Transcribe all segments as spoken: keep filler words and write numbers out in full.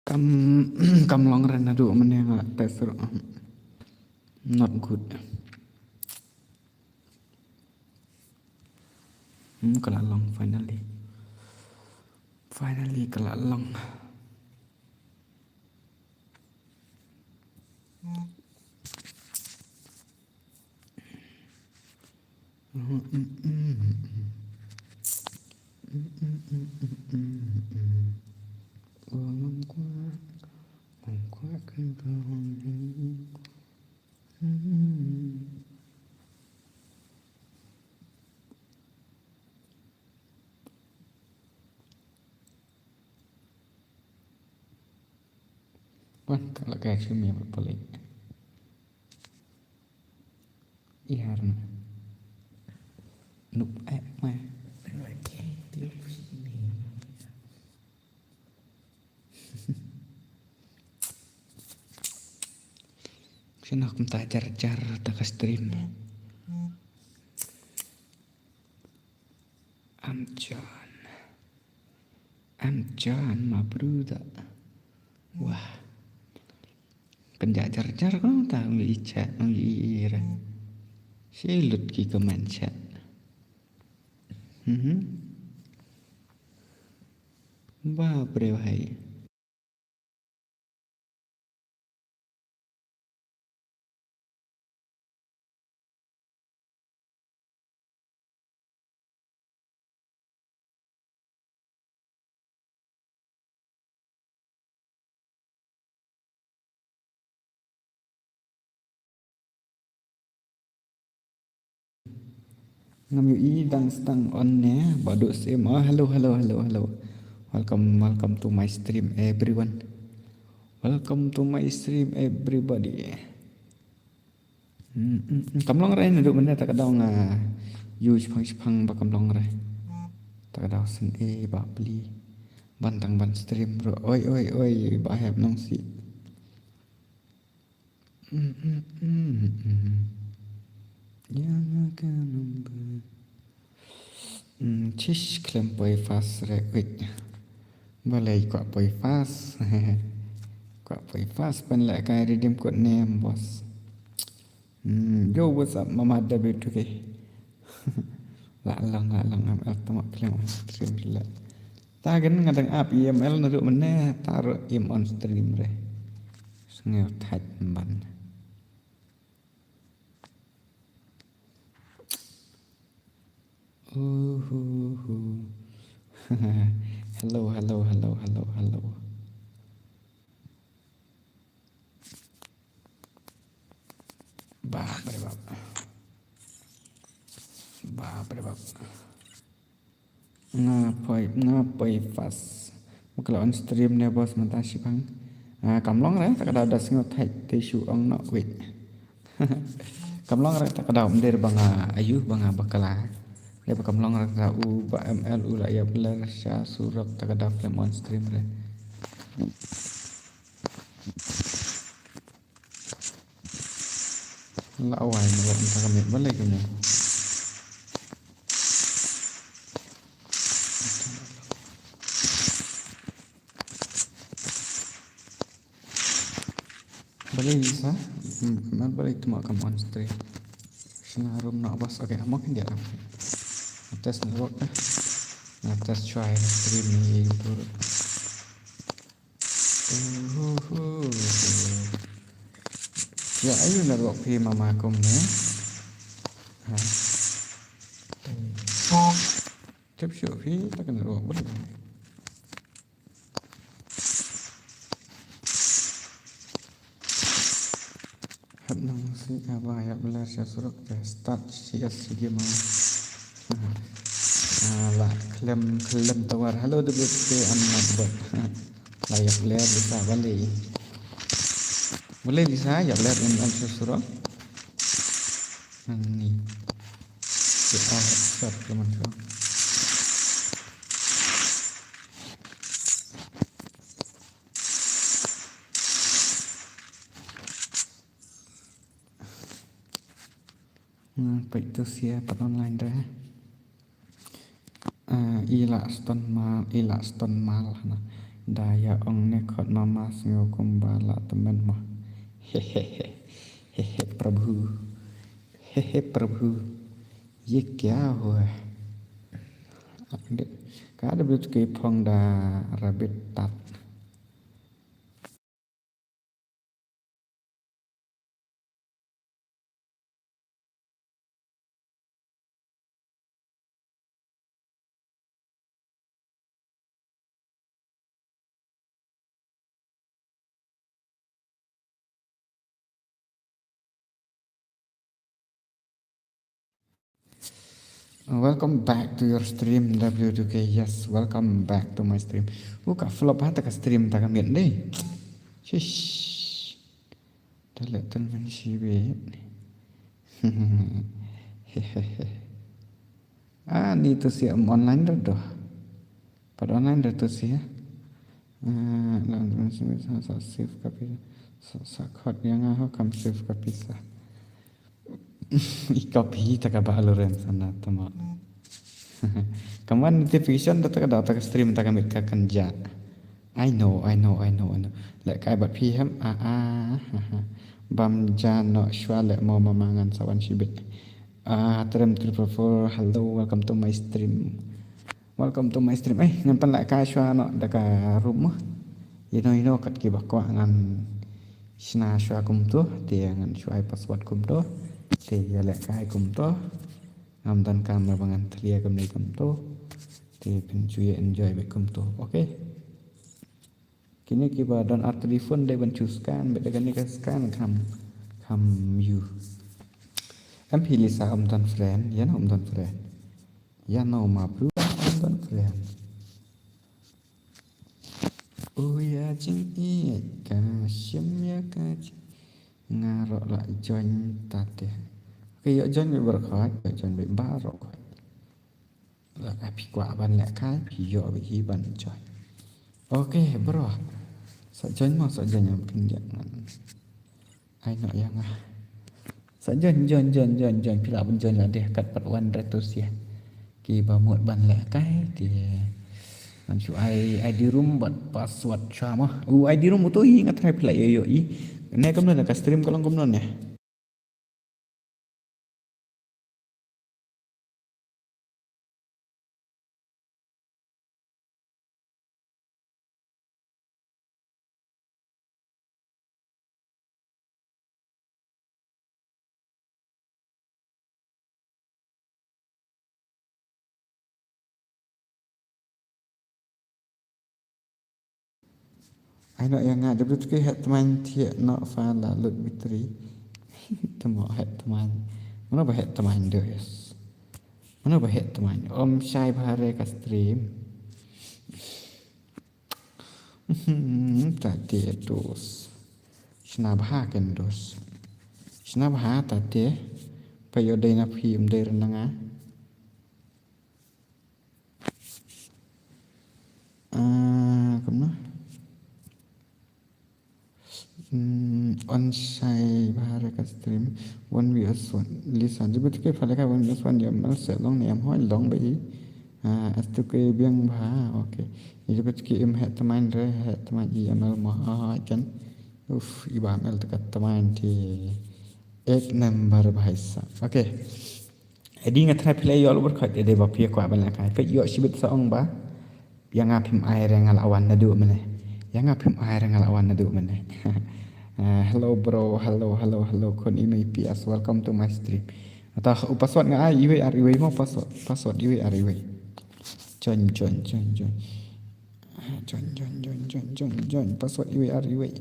Kam, kam long re naduh mynne nga test ruh. Not good. Hmm, ka la long finally. Finally ka la long. Wan, ka la ka shu mi ba palik. Iar na. Nup ek ma. Sino kumta jar jar ta ka stream. I'm John. I'm John, my brother. Wah. Kan ja jar jar ko ta ngi icha ngi ira. Shi lut ki comment chat. Mhm. Ba bre wahai. Ngam ïohi dang stang on ne ba duk sim. Oh, hello, hello, hello, hello. Welcome, welcome to my stream, everyone. Welcome to my stream, everybody. Hmm, hmm, hmm. Kam long re naduh mynne ta ka daw nga ïohi shipang shipang ba kam long re. Ta ka daw sngewbha ba pli ban tang ban stream ruh. Oi, oi, oi, ba hep nongsi. Hmm, hmm, hmm, hmm. Ïa nga ka number. Hmm, chish, khlem poi fast re, wait. Balei kwah poi fast? Kwah poi fast, pynlehkai redeem code ne em, boss. Hmm, yo, what's up, Mama W two K? La long, la long, M L tama khlem on stream la. Ta gen nga dang ap ïa M L naduh mynne, ta ruh im on stream re. Sngew thait ban. Uhuhu. Hello, hello, hello, hello, hello. Bap re bap. Bap re bap. Nga poi, nga poi fast. Ba ka la on stream ne, boss, mynta shipang. Ah, kam long re, ta ka daw da sngew thait te shu ong noh, wait. Kam long re, ta ka daw, ym dei ba nga aiu, ba nga bakla. Dei ba kam long re, ta u Bah M L u la ïap ler sha surok, ta ka daw khlem on stream re. La wai na ba mynta ka miet, balei ka miet. Balei Lisa? Hmm, balei tma kam on stream? Shna room na bas, okay, amo kan dia. Test network eh. Na test try stream ni bur. Uhuhu. Ïa, aiu network phi mama kum ne? Ha. Tip shuh phi ta ka network bun. Hap nang si ka ba ïap ler sha surok te start C S C game. Ah, la khlem, khlem tawar. Hello, the best day and not bad. La ïap ler Lisa, balei. Balei Lisa ïap ler em em sha surok. Ani. Kita headshot teman-teman. Nga peit to sia pat online re. Ah, i la stone mal, i la stone mal na. Da ïa ong ne khot mama sngew kumba la tymmen mo. He he he. He he Prabhu. He he Prabhu. Ye kya hua hai? Ka da bit ki phong da rabbit tat. Welcome back to your stream, W two K. Yes, welcome back to my stream. U ka flop ha ta ka stream ta ka miet dei. Shish. Ta le tan men shi be. Ah, ni tu sia online dah doh. Pat online dah tu sia. Ah, lam tu sa sa save ka pisa. Sa sa khot ïa nga ho kam save ka pisa. I copy ta ka ba Lawrence ana tama. Kaman notification da ta ka da ta ka stream ta ka mit ka kan ja. I know, I know, I know, I know. Leh kai bad phi hem. Ah, ah, ah, ah. Bam ja noh shuwa leh mo mama ngan sa wan shibit. Ah, Trem triple four, hello, welcome to my stream. Welcome to my stream. Eh, ngan pan leh kai shuwa noh da ka room mo. You know, you know, kat ki ba kwah ngan shna shuwa kumto, te ngan shuwa ai password kumto, te ïa leh kai kumto. Ngam don kam ba ngan thlia kumne kumto. Te phin ju ïa enjoy bad kumto. Okay. Kine ki ba don ar telephone dei ban ju scan bad da kane ka scan kham, kham ïoh. Em phi Lisa um don friend, ïa no um don friend. Ïa no ma bru um don friend. U ïa jingïeit ka shim ïa ka jing. Nga ruh la join ta te. Okay, ïoh join bad baroh khoit, ïoh join bad baroh khoit. Lada phi kwah ban leh kai, phi ïoh bad hi ban join. Okay, bro. Sa join mo, sa join ïa phi ngan. Ai noh ïa nga. Sa join, join, join, join, join. Phi lah ban join lade kat pat wan retu sia. Ki ba mut ban leh kai te ngan shu ai I D room bad password shuwa mo. U I D room uto hi nga try phi lah ïoh ïoh i. Ne kumno ne ka stream ka long kumno ne. Ai noh ïa nga, da bit ki heh tmain thiah noh fa la lut battery. Tamo heh tmain. Mano ba heh tmain dos. Mano ba heh tmain. Om shai bha re ka stream. Hmm, ta te dos. Shna bha ken dos. Shna bha ta te. Pa ïoh dei na phi um dei rnanga. Ah, kumno? Hmm, on shai bha re ka stream. One view as one. Lisa, jibut ke pha leka one view as one, ïa mal se long ne em hoi long ba i. Ah, as tu ke biang bha. Okay. Jibut ke im heh tmain re, heh tmain i M L mo ha kan. Uf, i ba M L te ka tmain ti. Ek number bhai sa. Okay. Edi nga try phi la ïoh lubur khot edi ba phi kwah ban leh kai. Phi ïoh shibit sa ong ba. Ïa nga phim ai re nga la wan naduh mynne. Ïa nga phim ai re nga la wan naduh mynne. Ah, hello bro, hello, hello, hello. Khun i mei P S, welcome to my stream. Ata u password nga ai iwei ar iwei mo password. Password iwei ar iwei. Join, join, join, join. Ah, join, join, join, join, join, join. Password iwei ar iwei.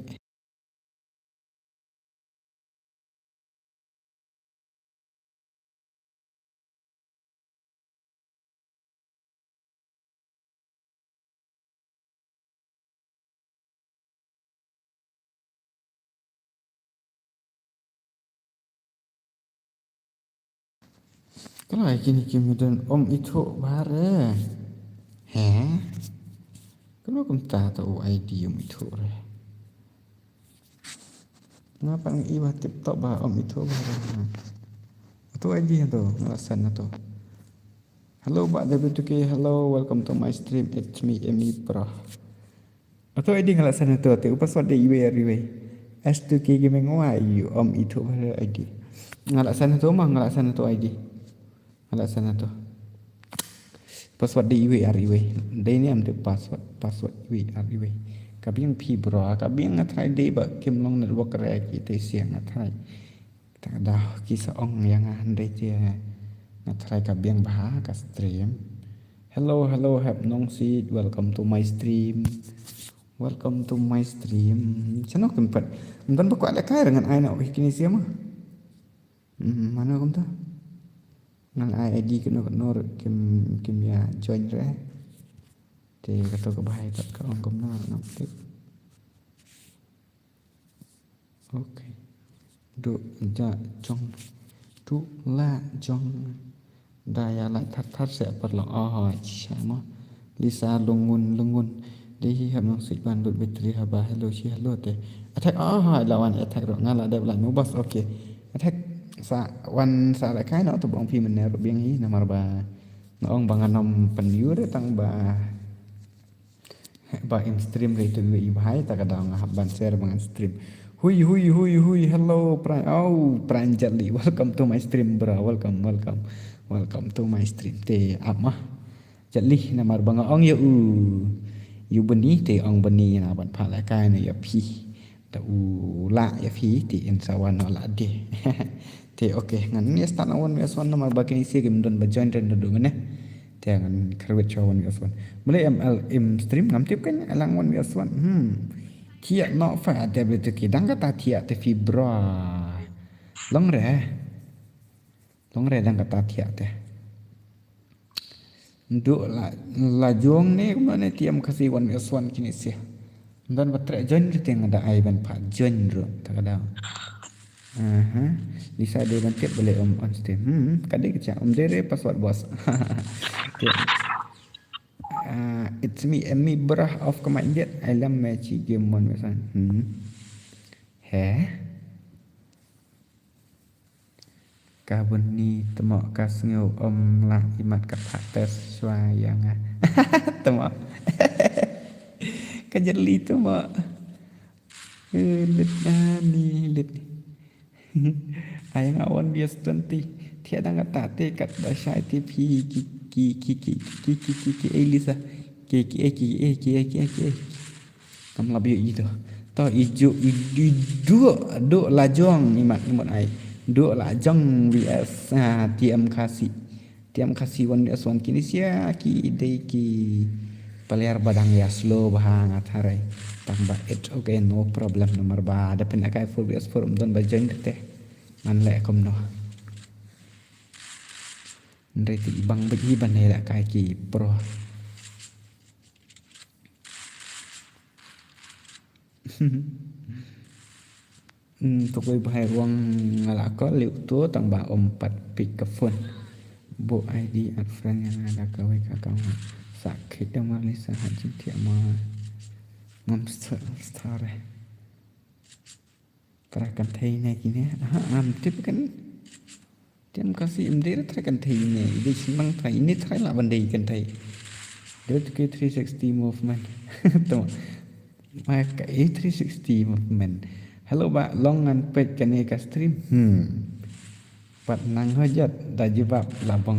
Ka lai kine ki midang um ithuh bha re. He? Kano kumta ta u I D um ithuh re. Nga pat nga i ba tip top ba um ithuh bha re. Atu I D to, nga la send na to. Hello, ba W two K, hello, welcome to my stream. It's me, Emi Pro. Ato I D nga la send ato te u password de iwei ar iwei. S two K gaming wa yu om itu ba I D. Nga la send ato ma nga la send ato I D. Nga la send ato. Password de iwei ar iwei. Dei ni am de password, password iwei ar iwei. Ka biang phi bro, ka biang nga try de ba kim long network re ki te sia nga try. Ta da ki sa ong yang ah dei te nga try ka biang bha ka stream. Hello, hello, Hep Nongsit, welcome to my stream. Welcome to my stream. Chano kim pat. Mdan ba kwah le kai rangan ai na ok kini sia ma. Hmm, mano kumta? Ngan ai I D kano kano kim kim ya join re. Te kato ka bahai tat ka ong kumno ngam tip. Okay. Du ja jong. Du la jong. Da ya la thar thar se par long. Oh, cha mo. Lisa Lungun Lungun. Dei hi Hep Nongsit ban lut battery haba hello shi hello te. Attack, oh, la wan attack ro nga la dep la mo bas. Okay. Attack sa wan sa la kai no to bong phi men ne ro biang hi namar ba nga ong ba nga nom pynïur tang ba ba in stream re tu i bhai ta ka dang hap ban share ba ngan stream. Hui hui hui hui, hello Pran, oh Pran Jali, welcome to my stream bro, welcome welcome. Welcome to my stream te ap ma. Jali namar ba nga ong ya u. Yu bani te ong bani na ban pha la kai na ya phi. Ta u la ya phi te in sa wan no la de. Te okay ngan ya start na one vs one namar ba kini sia kim don ba join ren do mene. Te ngan kharwit cha one vs one. Mule M L M stream ngam tip kan alang one vs one. Hmm. Thiah no fa te beli tu ki dang kata thiah te fi bra. Long re. Long re dang kata thiah te. Ndu la la jong ne kumno ne tiam kasi one vs one kini sia. Ndan ba trek join ri tiang da ai ban pha join ro ta ka da. Aha. Lisa de ban tip bele om on stream. Hmm, ka de ka cha om de re password bos. Okay. Ah, it's me, Emmy Brah of Kama Indiat. I love me chi game one vs one. Hmm. He. Ka bun ni temo ka sngew om la imat ka pha test shwa ya nga. Temo. Ka jeli temo. Eh, lit na ni lit. Ai nga wan bias twenty. Tiada nga ta te kat ba shai ti phi ki ki ki ki ki ki ki ki eh Lisa. Ki ki eh ki eh ki eh ki eh ki eh. Kam lap ïoh ito. To i ju i, i duh duh la jong imat imat ai. Duh la jong V S ah, T M Khasi. T M Khasi one V S one kini sia ki dei ki player ba dang ïa slow bha nga tharai. Tang ba it's okay, no problem, namar ba da pynlehkai four V S four um don ba join te. Ngan leh kumno. Nrei ti bang ba i ban lehkai ki pro. Hmm, to koi bhai ruang nga la call liu to tang ba um pat pick ka phone. Bo I D add friend nga la kawei ka account. Sa khit dang mar Lisa ha jingthiah ma. Ngam star star eh. Trai kynthei ne kine. Aha, ngam tip kan. Tiam Khasi im dei trai kynthei ne. I dei shnang trai, ini trai lah ban dei kynthei. Dei tu ke three sixty movement. Tama. Ma ka e three sixty movement. Hello ba, long ngan peit kane ka stream. Hmm. Pat nang hajat da jubab labang.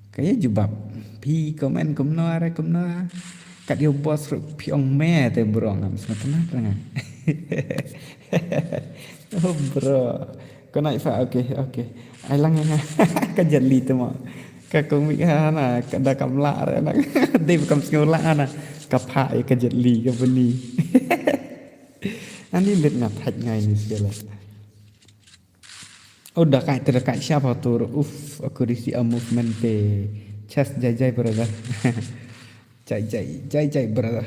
Kaya jubab. Phi comment kumno are kumno. Kat yo boss ruh phi ong me te bro ngam sma tena tena. Oh bro. Ko nai fa, okay, okay. Ai lang nga. Ka jali te mo. Ka kong mi ha na ka da kam la re na. Dei kam sngew la na. Ka pha e ka jali ka bani. Ani lit nga thaj ngai ni sela. Oh, da kai ter kai siapa tur. Uf, aku risi a movement te. Chest jai jai brother. Jai jai jai jai brother.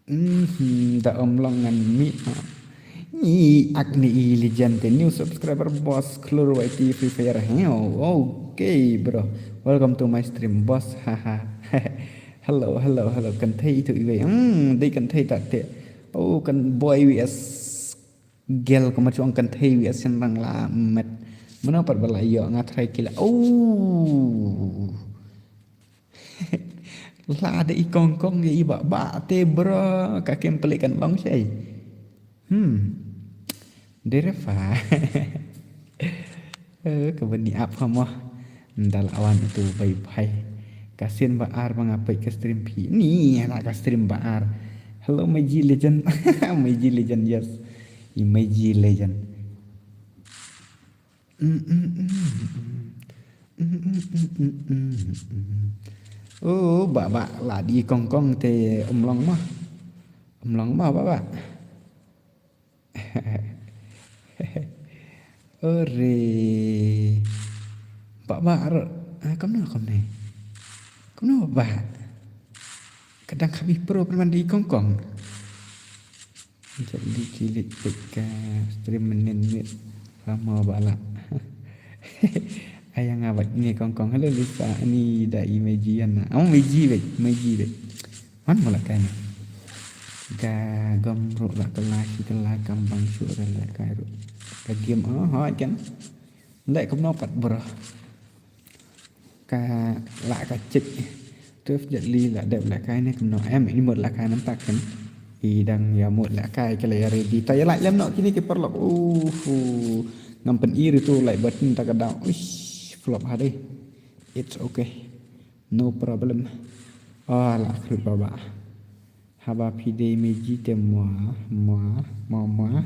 Mhm, da om long ngan mi. Ni ak ni i legend te new subscriber boss klur Y T Free Fire. Heo, okay bro. Welcome to my stream boss. Haha. Hello, hello, hello. Kan thei itu iwei. Hmm, dei kan thei tak te. Oh, kan boy V S gel ko ma chuang kan thei V S sen rang la met. Mano pat bala yo nga thrai kila. Oh. La da i kongkong ïa i Bah Bah te bro, ka kem pele kan long shai. Hmm. Dere fa. Eh, ka bani ap ha mo. Nda la wan tu bye bye. Ka sien ba ar ba nga peit ka stream phi. Ni la ka stream ba ar. Hello Meiji Legend. Meiji Legend, yes. I Meiji Legend. Mm, mm, mm, mm. Mm, mm, mm, mm, mm, mm. Oh, Bah Bah la da i kongkong te um long mo. Um long mo Bah Bah. Ore. Bah Bah ro. Ah, kumno kumne. Kumno Bah Bah. Ka dang kham i pro pynban da i kongkong. Jali ki leit peit ka stream mynnin miet. Lama ba lah. Aya nga bad ngi kongkong. Hello Lisa, ani da i Meiji ïa na. Oh, Meiji bad, Meiji bad. Man mo lehkai na. Ga gam ruh la kylla shi kylla kam bang shuh da lehkai ruh. Ka game, oh, hooid kan. Leh kumno pat bro. Ka lah ka check. Twelve Jet Li lah dep lehkai ne kumno, em, i mut lehkai mynta kan. I dang ïa mut lehkai ka la ïa ready. Ta ïa lah lem noh kine ki paralok. Uh, uh. Ngam pyn-i ruh tu like button ta ka daw. Uish, flop ha dei. It's okay. No problem. Ah, lah khrut Bah Bah. Haba phi dei Meiji te mua, mua, mua, mua.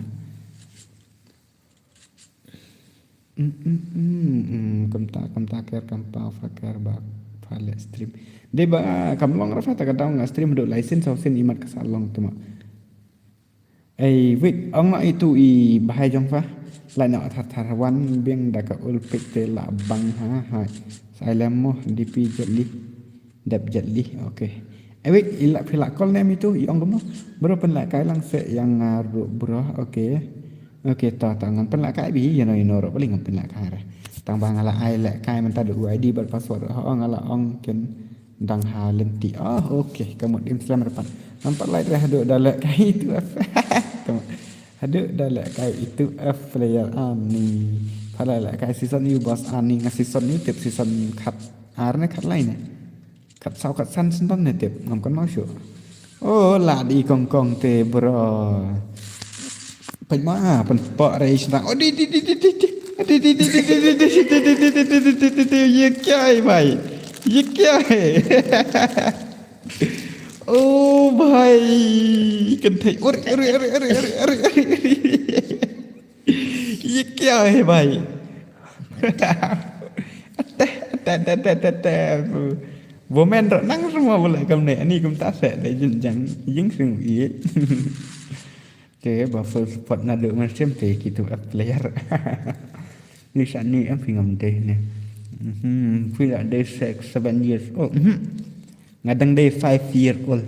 Mm, mm, mm, mm. Kumta, kumta ker kam pau fa ker ba pha leh stream. Dei ba kam long ra fa ta ka daw nga stream haduh lai sien saw sien imat ka sa long tu ma. Ei wait, ong noh itu i bahai jong pha. Lai noh thar thar wan biang da ka ul peit te la bang ha ha. Sa ai lem mo D P Jet Li. Dep Jet Li, okay. Eh, wait, i la phi la call ne em itu, i ong kumno? Bro pynlehkai lang seh ïa nga ruh bro, okay. Okay, ta ta ngan pynlehkai bha, ïa no ïa no ruh, paling ngan pynlehkai re. Tang ba nga la ai lehkai mynta da u I D bad password, oh, nga la ong ken dang ha lynti. Oh, okay, ka mut im slem re pat. Ngan pat lait re haduh da lehkai itu F. Ka mut, haduh da lehkai itu F player ani. Pha la lehkai season u boss ani, nga season u tip season khat ar ne khat lai ne. Kat saw kat san sentang ne tip ngam kan mau shu. Oh, la di kong kong te bro. Pyn ma pyn pok re sentang. Oh, di di di di di di. Di di di di di di di di di di di di di di di. Ye kya hai bhai? Ye kya hai? Oh bhai. Kan thai. Uri uri uri uri uri uri uri. Ye kya hai bhai? Teh teh teh teh teh teh. Bo men ro nang semua boleh kam ne ani kum ta se de jin jang jing sing i. Te ba full support na do man sem te kitu a player. Ni sa ni am pingam de ne. Hmm, phi la de six seven years old. Hmm. Nga dang de five year old.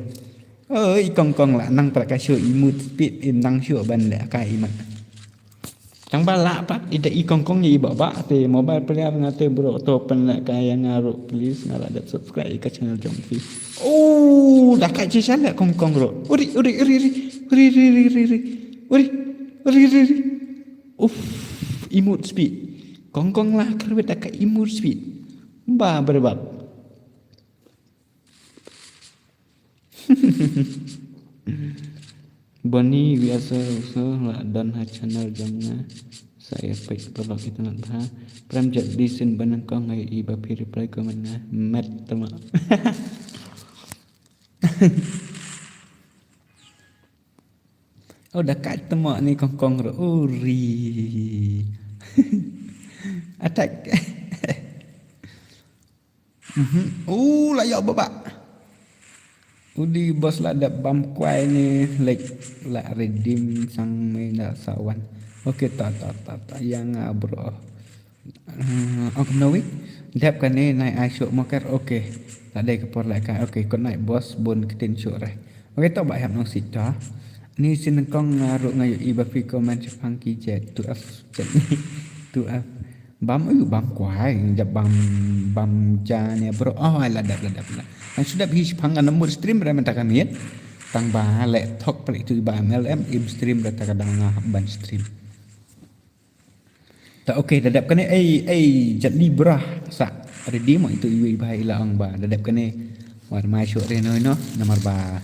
Oh, i kong kong la nang pra ka shu i mut speed i nang shu ban le ka i mat. Tang ba la pat i da i kong kong i ba ba te mobile player nga te bro to pen le ka ïa nga ruh please nga la dep subscribe i ka channel jong phi. Oh, da ka chi channel kong kong ruh. Uri uri uri uri uri uri uri uri uri uri uri uri. Uff, i mut speed. Kong kong la kyrwit da ka i mut speed. Ba berbab. Boni wi asa uso la don ha channel jong nga. Sa ïa peit paralok ita nat bha. Prem jat di sin banang kong ngai i ba phi reply comment na met tama. Oh, da kat tama ni kong kong ro uri. Attack. Mhm. Uh, la ïoh babak. Udi bos la dep bam kwai ni lek la redeem sang me da sawan. Okay, ta ta ta ta yang ah, bro. Uh, ok no wik. Dep kane nai ai syuk moker. Okay. Tak ada ke por lek kai. Okay, kau naik bos bun ketin syuk reh. Okay, to ba hap nong sit to. Ni sin kong ngaru ngayu iba fi comment syapang ki jet tu af. Tu af. Bam, uh, bam kwai, jap bam, bam ja ne bro. Oh, ai la dep, la dep, la. Nang shu dep hi shipang ngan mut stream re mynta ka miet. Tang ba le thok palik tu ba M L M im stream re ta ka dang nga ban stream. Ta okay, da dep kane, ei, ei, jat li brah sa. Ready mo itu iwi ba ila ong ba. Da dep kane. Wat mai shuh re noi noh, namar ba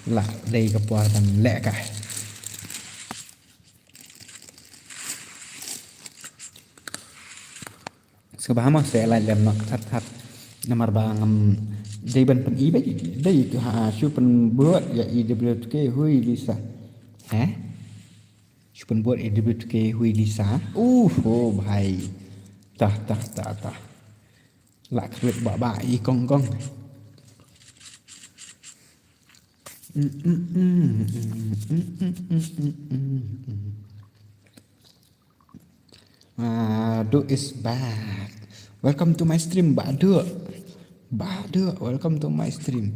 lah dei ka por ban leh ka. Sngewbha mo se lait lem noh thar thar. Namar ba ngam dei ban pyn-i beit, dei tu ha shu pynbud ïa i W T K hui Lisa. He? Shu pynbud i W T K hui Lisa. Uh, oh bhai. Tah tah tah tah. Lah khrwit ba ba i kong kong. Badu is back. Welcome to my stream, Badu. Badu, welcome to my stream.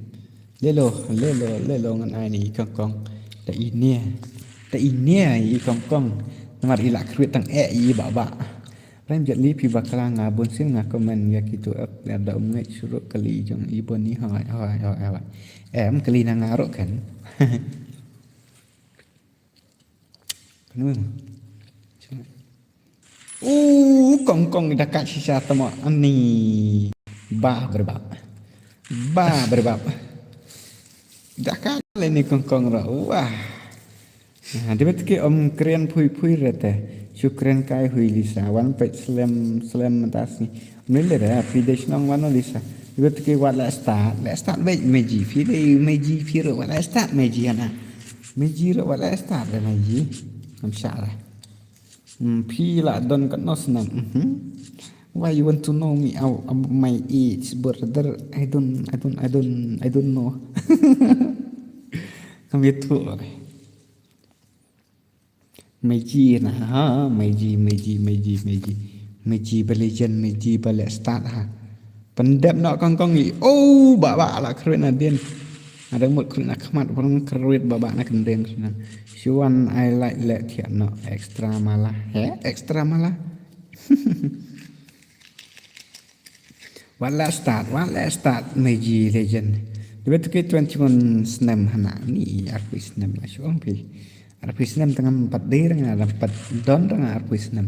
Lelo, lelo, lelo ngan ai ni i kong kong. Da i nia. Da i nia i kong kong. Namar i lah khrwit tang eh i ba ba. Rem jat li phi bakla nga bun sien nga comment ïa kitu ek ïa da um ngeit shuh ruh kali jong i bun ni hoi hoi hoi hoi. Em kali na nga ruh kan. Kanu. Uh, kong kong da ka shisha tamo ani. Bah berbab. Bah berbab. Da ka le ni kong kong ruh. Wah. Debit ki om kren phui phui rete. Shu kren kai hui Lisa. Wan peit slem slem matas ni. Mele re phi dei shnong wan Lisa. Debit ki wat leh start. Leh start beit meji. Phi dei meji phi ruh wat leh start meji ana. Meji ruh wat leh start re meji. Am sha re. Hmm, phi lah don kat nos nam. Mhm. Why you want to know me? Au, am my age, brother. I don't, I don't, I don't, I don't know. Kami tu. Meiji na ha, Meiji, Meiji, Meiji, Meiji. Meiji ba legend, Meiji ba leh start ha. Pyndep noh kong kong i. Oh, ba ba lah khrwit na dien. Ada mut khrwit na khmat, pyrang khrwit ba ba na kyndeng sina. Shuan I like leh thiah noh extra mala. He, extra mala. Wat leh start, wat leh start, Meiji legend. Debit ki twenty-one snem hana ni arphew snem la shu ong phi. Arphew snem tang ngam pat dei rang, ngam pat don rang arphew snem.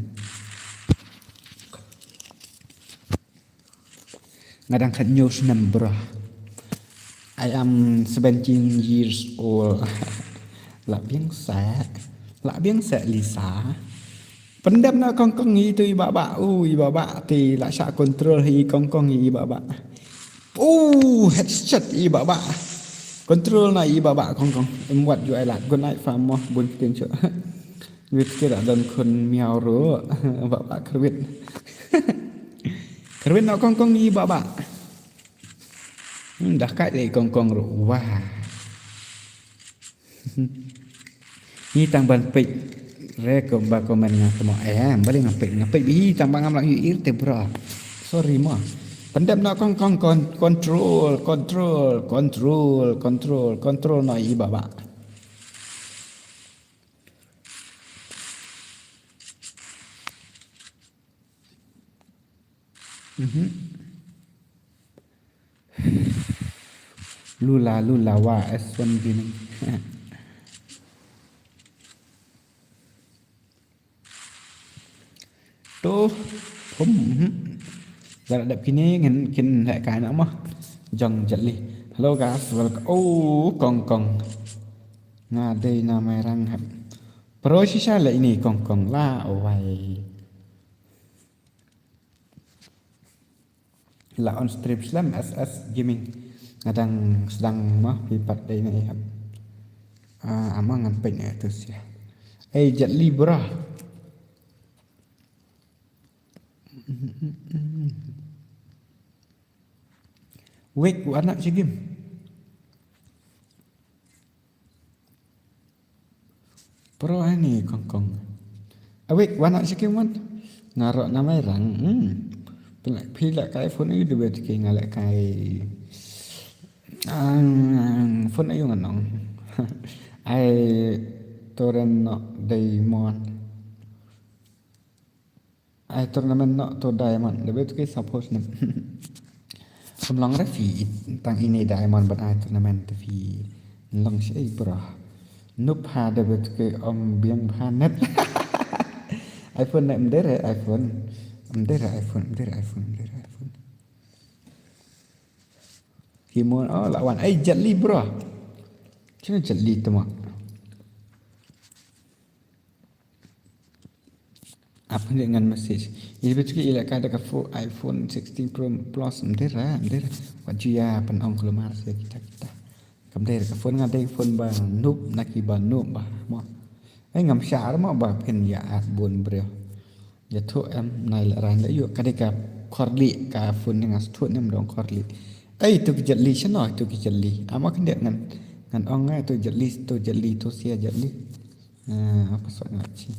Nga dang khat hynñiew snem bro. I am seventeen years old. Lah biang seh. Lah biang seh Lisa. Pyndep noh kong kong i tu i ba ba. U i ba ba ti lah shah control hi kong kong i ba ba. U headset i ba ba. Control na i ba ba kong kong. Em wat ju ai lad. Good night fam mo bun ktien shuh. Wit kira don khun miaw ruh. Ba ba kyrwit. Kyrwit noh kong kong i ba ba. Hmm, dah kat leh kong kong ruh. Wah. Hi tang ban peit re ko ba comment nga temo. Eh, balik nga peit, nga peit hi tang ba ngam lah ïohi te bro. Sorry mo. Pyndep noh kong kong kon-, control, control, control, control, control noh i ba ba. Mhm. Lula, lula, wa, S one Gaming. To, pum, mhm. Dah dep kine ngin kin leh kai na mah. Jong jali. Hello guys, welcome. Oh, kong kong. Nga dei na Mairang hap. Pro shisha leh ini kong kong la, oh wai. La on stream slem S S Gaming. Nga dang sdang mah phi pat dei na i hap. Ah, ama ngan peit na tu sia. Eh, Jet Li bro. Wek, u anak si game. Pro ani kong kong. Awek, wan nak sikim wan. Ngarok namai rang. Hmm. Pila, pila kai phone ayu dua tiga ngalek kai. Ang, phone ayu nganong. Ai toren no diamond. Ai tournament no to diamond, da bet ke suppose ne. Kum long re phi tang ini diamond ban ai tournament te phi long shi ai bro. Nup ha da bet ke om biang pha net. iPhone ne mder iPhone. Mder iPhone, mder iPhone, mder iPhone. Timon, oh, la wan. Ai, Jet Li, bro. Shano Jet Li tu ma? Ap hynrei ngan message. Ïa, betul ki ïa ka da ka pho-, iPhone sixteen Pro Plus, mdera, mdera. Wat ju ïa pynong kulmar sa kita, kita. Kam dei ka phone, nga dei phone ba noob na ki ba noob ba mo. Ai, ngam shah mo ba phin ïa at bun briew. Ïathuh em, nai leh ran da ïoh ka dei ka khorli ka phone ne, nga shu thuh ne em dong khorli. Ai, tu ki Jet Li, shano tu ki Jet Li. Ama khyndiat ngan, ngan ong ai tu Jet Li, tu Jet Li, tu sia Jet Li. Ah, apa sot nga chi.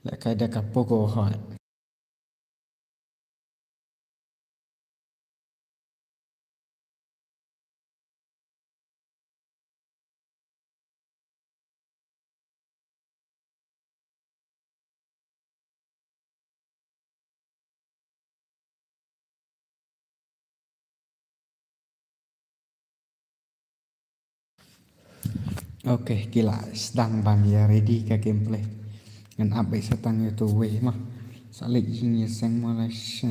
Leh kai da ka Poco hoi. Okay, ki la sdang ban ïa ready ka gameplay. Ngan ap beit sa tang ïa tu wei ma. Sa leit ïing ïa seng ma la sha.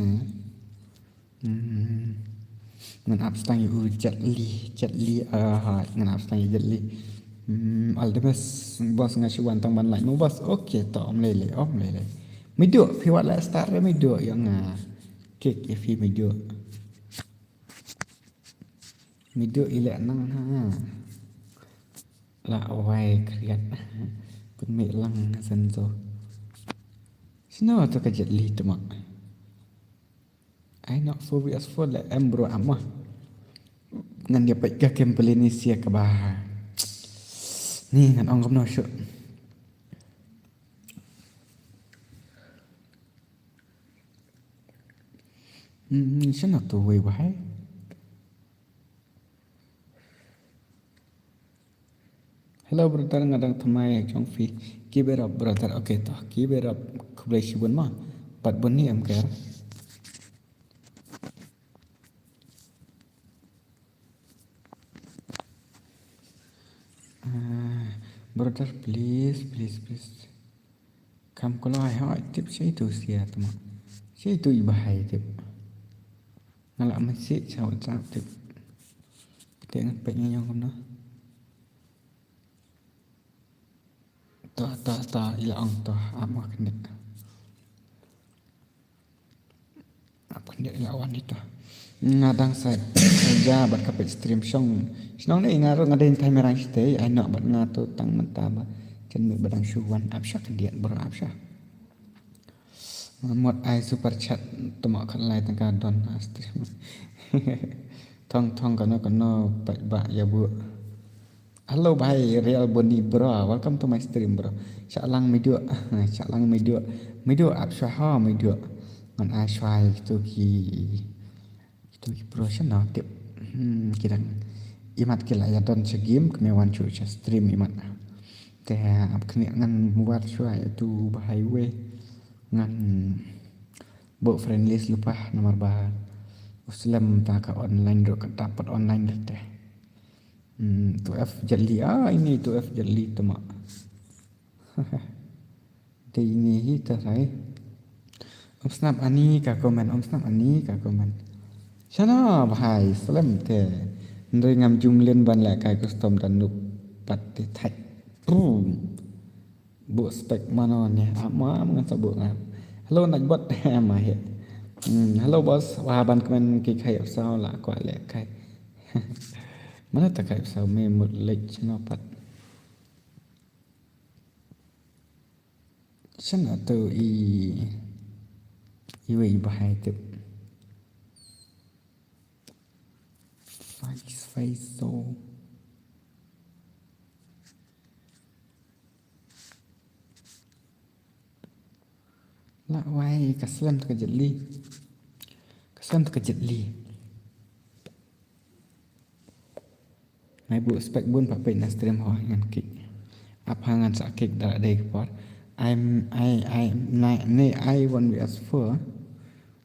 Hmm. Ngan ap sa tang ïa u Jet Li, Jet Li, ah, hai, ngan ap sa tang ïa Jet Li. Hmm, all the best, boss, nga shu wan tang ban like mo, boss. Okay, to, ym lei lei, ym lei lei. Miduh, phi wat la start re miduh ïa nga. Kick ïa phi miduh. Miduh i leh nang ha. La wai kriat. Pynmih lang ha senso. Shano to ka Jet Li tu ma. Ai nok four V S four leh em bro ama. Ngan ïa peit ka gameplay ni sia kaba. Ni ngan ong kumno shuh. Hmm, shano to wei wahai. Hello brother, nga dang thymmai jong phi. Keep it up brother. Okay to, keep it up. Khublei shibun ma. Pat bun ni em ker. Ah, brother, please, please, please. Kam kloi hoi tip shi tu sia tu ma. Shi tu i bahai tip. Nga la message sha WhatsApp tip. Te ngan peit nga ïong kumno. To, to, to, i la ong to, ap ma kane. Ap kane i la wan ito. Nga dang sa, sa ja bad ka peit stream shong. Shnong ne nga ruh nga dei thai merang shatei, ai noh bad nga to tang mynta ba. Jan mih ba dang shu wan ap sha khyndiat bro ap sha. Mut ai super chat, tymok khat lai tyngka don ha stream. Thong thong kano kano paidbah ïa buh. Hello bhai Real Boni bro, welcome to my stream bro. Shah lang miduh, shah lang miduh. Miduh ap sha ha miduh. Ngan ai shwa ïa kitu ki Kitu ki bro shano tip. Hmm, ki dang imat ki la ïa don sha game, kane wan shu sha stream imat. Te ap kane ngan wad shuwa ïa tu ba highway. Ngan buh friend list lypa namar ba u slem ta ka online ruh ka dapat online ruh te. Hmm, tu F Jet Li, ah, ini tu F Jet Li tu ma. Te ini hi ta rai. Ym sngap ani ka comment, ym sngap ani ka comment. Shano bhai, slem te. Hynrei ngam ju mlien ban leh kai custom da noob pat te thait. Boom. Buh spec mano ne, ama ngan sa buh nga. Hello Nightbot, ama he. Hmm, hello boss, wa ban comment ki khai saw la kwah leh kai. Mano ta khai saw me mut leh shano pat. Shano to i, iwei i bahai tip. Fais, fais, so. La wai ka slem ta ka Jet Li. Ka slem ta ka Jet Li. Nai buh spec bun pat peit na stream ho ngan kick. Apa ngan sa kick da dei ka por. I'm, I, I, na, ne I one V S four.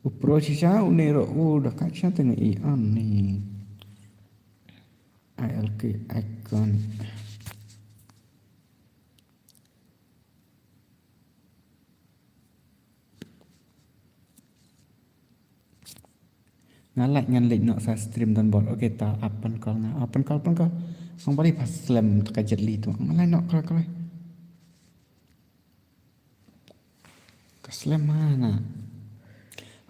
U pro shisha u ne ro u da ka sha teng i an ni. I L K icon. Nga like ngan leit noh sa stream don bor. Okay, ta ap pan call nga. Ap pan call, pan call. Song bali pas slem ta ka Jet Li tu. Nga like noh call call. Ka slem ha na.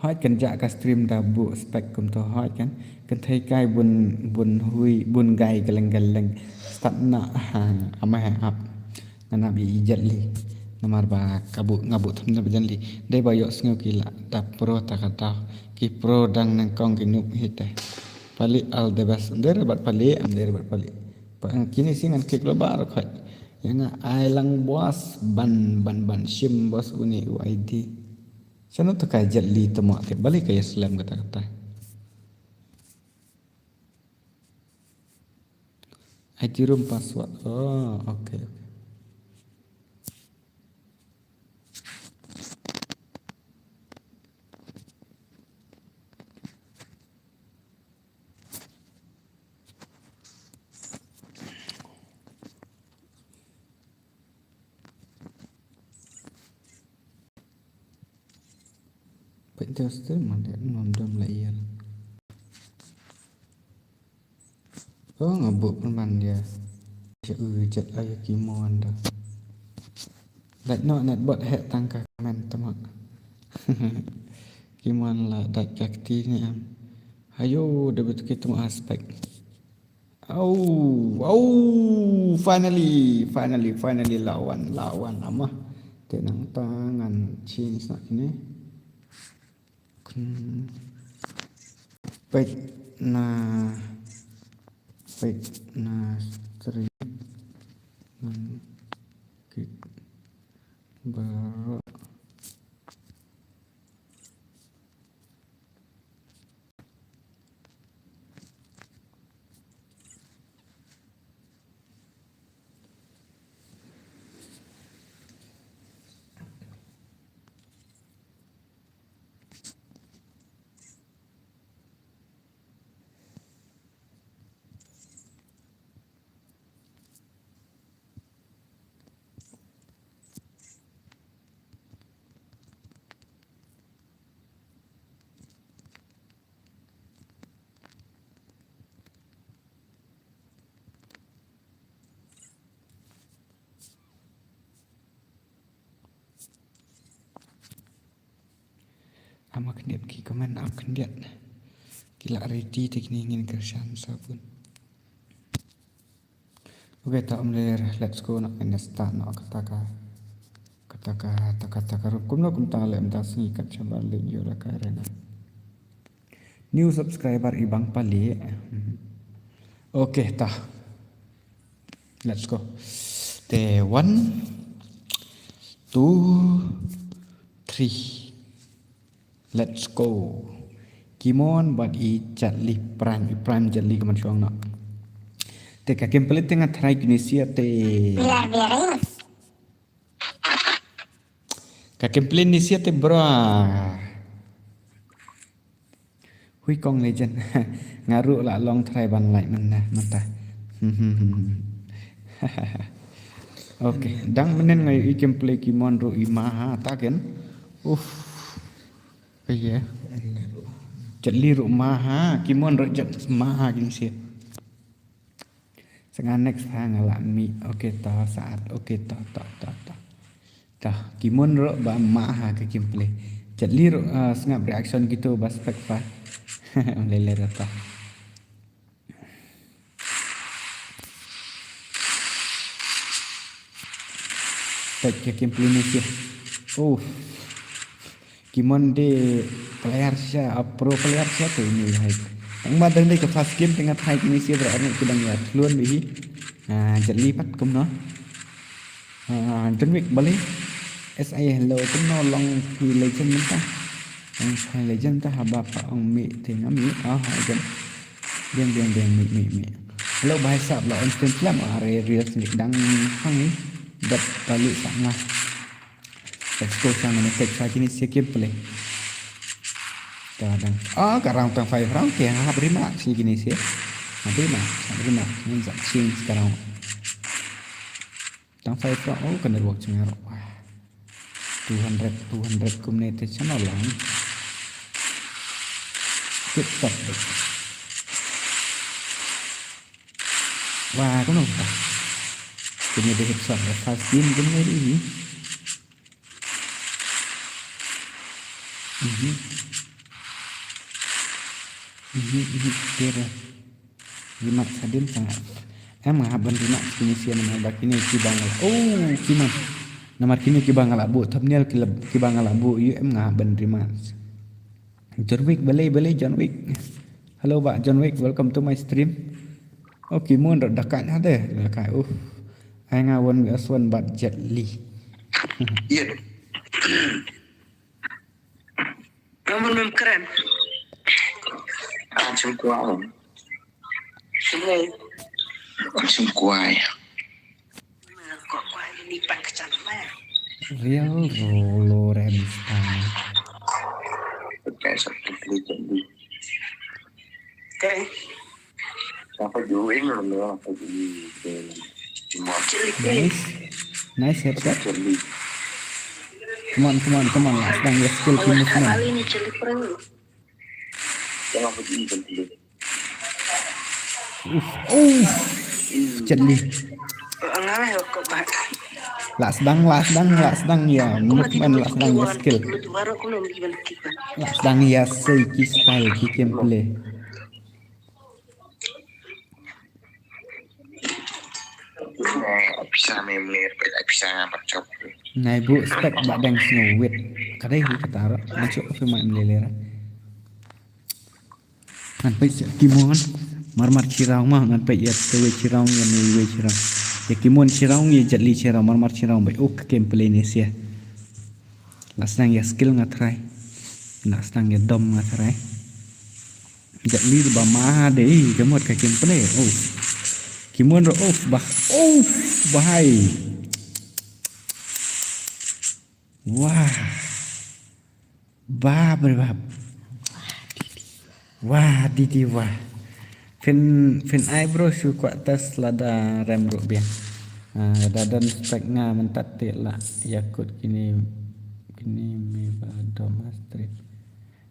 Hoi kan ja ka stream da bu spek kum to hoi kan. Kan thei kai bun bun hui bun gai galeng galeng. Start na ha ama ha ap. Nga nap ïa i Jet Li. Namar ba ka bu nga bu thumbnail ba Jet Li. Dei ba ïoh sngew ki la da pro ta ka daw. Ki pro dang nang kong ki nup hi te. Pali all the best. Ym dei re bad pali, ym dei re bad pali. Pa kine si ngan kik lo ba ro khoi. Ïa nga ai lang boss ban ban ban shim boss uni u I D. Shano ta ka Jet Li ta mo te bali ka ïa slem kata kata. I D room password. Oh, okay, okay. Peit te hostel ma dei ngam dam la ïa. Oh, nga buh pynban ïa. Ïa u Jet la ïa ki mon da. Dait noh net bot heh tang ka comment tama. Ki mon la dait ka kti ne em. Hayo, da bet ki tama aspek. Au, au, finally, finally, finally, lawan, lawan, ama. Te nang tangan change nak kine. Kun. Peit na, peit na stream. Ngan kik baroh. Ama khyndiat ki comment ap khyndiat. Ki la ready te kine ngin kyrshan sabun. Okay, ta um ler, let's go, nak ngin start noh kata ka, kata ka, kata ka, kata ka room. Kumno kumta leh mynta sngi kat shabar leh ïoh la ka arena. New subscriber i bang pali. Okay, ta. Let's go. Te one, two, three. Let's go. Kimon bad i Jet Li Prime, i Prime Jet Li kaman shong na. Te ka gameplay te nga try kine sia te. Ka gameplay ni sia te bro. Hui kong legend. Nga ruh la long try ban like mynta mynta. Okay, dang mynnin nga ïohi gameplay Kimon ruh i maha ta ken. Uff. Iya. Jet Li ruh maha, Kimon ruh jet maha kine sia. Sa nga next ha nga lah mih. Okay, to saat. Okay, to, to, to, to. To, Kimon ruh ba maha ka gameplay. Jet Li ruh, ah, sngap reaction kito ba spek pa. Lele rata. Peit ka gameplay ni sia. Oh. Kimon de player shisha, a pro player shisha te ini hai. Tang ba dang dei ka first game te nga try kine sia bro, arngut ki dang ïa thlun bad hi. Ah, Jet Li pat kumno. Ah, John Wick bali. S I hello kumno long phi legend mynta. Long phi legend ta haba pa ong mih te nga mih. Ah, again. Biang biang biang mih mih mih. Hello bhai sahab, la on stream slam, are real sneak dang hang hi. Dap balik sa nga. Let's go, sa ngane tek sa kine sia gameplay. Ta dang. Ah, ka round tang five round ke ha bri ma si kine sia. Ha bri ma, ha bri ma. Ngin sa change ka round. Tang five round, oh, ka network chang ro. Wah. Two hundred, two hundred kumne te channel lang. Tip top. Wah, kumno ba? Kine dei hit shot ba first game kumno dei hi. Mhm. Mhm, mhm, kira. Rematch hadien sangap. Em nga hap ban rematch kine sien namar ba kine kiba nga la. Oh, kine. Namar kine kiba nga la buh thumbnail ki la, kiba nga la buh ïa em nga hap ban rematch. John Wick, balei, balei John Wick. Hello ba John Wick, welcome to my stream. Oh, ki mon da ka hade, da ka uh. Ai nga wan wi aswan bat Jet Li. Iya. Kamu mem keren. Acim kuah. Semua. Acim kuah. Kok kuah ini pan kecap mah. Real Lawrence. Pakai satu kali jadi. Okay. Apa dulu ini apa dulu. Nice. Nice headshot. Come on, come on, come on. Last time your skill ki movement. Kali ni cili perang. Jangan pergi. Uff, uff. Jet Li. Lah sdang, lah sdang, lah sdang ïa movement, lah sdang ïa skill. Lah sdang ïa sei ki style ki gameplay. Nai buh spec ba dang sngewit. Ka dei hi kata ruh. Ngan shu phi ma em lele ruh. Ngan peit ïa ki mon. Marmar shiraw ma ngan peit ïa te wei shiraw ïa ne wei shiraw. Ïa ki mon shiraw ïa Jet Li shiraw marmar shiraw ba uk gameplay ne sia. Lah sdang ïa skill nga try. Lah sdang ïa dom nga try. Jet Li ba ma dei ka mut ka gameplay. Oh. Ki mon ruh oh bah. Oh bahai. Wah. Bap re bap. Wah, didi wah. Phin, phin ai bro shu kwah test lada rem ruh biang. Ah, da don spec nga mynta te la ïa kut kine, kine me ba dom ha stream.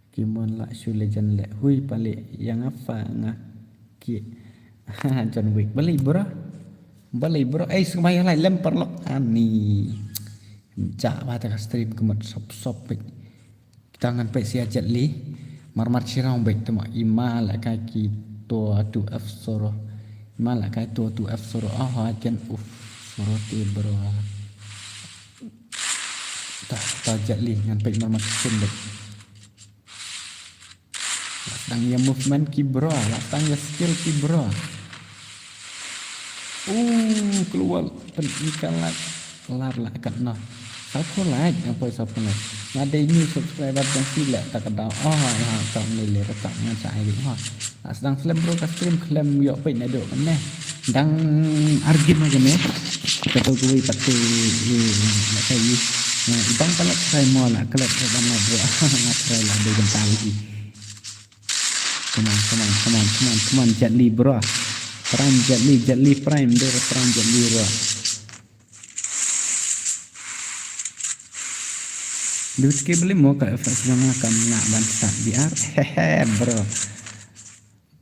Ki mon la shu legend leh hui pale ïa nga fa nga ki. John Wick. Balei bro? Balei bro? Ei, sngewbha ïa like lem paralok ani. Jah ba ta ka stream ka mut sop sop peit. Kita ngan peit sia Jet Li. Marmar shiraw beit tama ima la kai ki to tu F soro. Ima la kai to tu F soro. Oh, I can uff soro te bro. Tah, tah Jet Li ngan peit marmar shiraw beit. Lah sdang ïa movement ki bro, lah sdang ïa skill ki bro. Uh, keluar pen ikan lah. Lar lah kat noh. Satu like, apa satu like. Nga dei new subscriber dan sila tak ada. Oh, ya, tak ni le tak ngan sa ai ha. Lah sdang film bro ka stream khlem ïoh peit naduh mynne. Dang argin ma kane. Kata kuwi pati i na kai i. Na ibang pala try mo la klet ka ban bro. Nga try la dei bentar lagi. Come on, come on, come on, come on, come on, Jet Li bro. Prime Jet Li, Jet Li Prime, dei Prime Jet Li bro. Dut ke beli mo ka F S jong nga kam nak ban start B R. Hehe bro.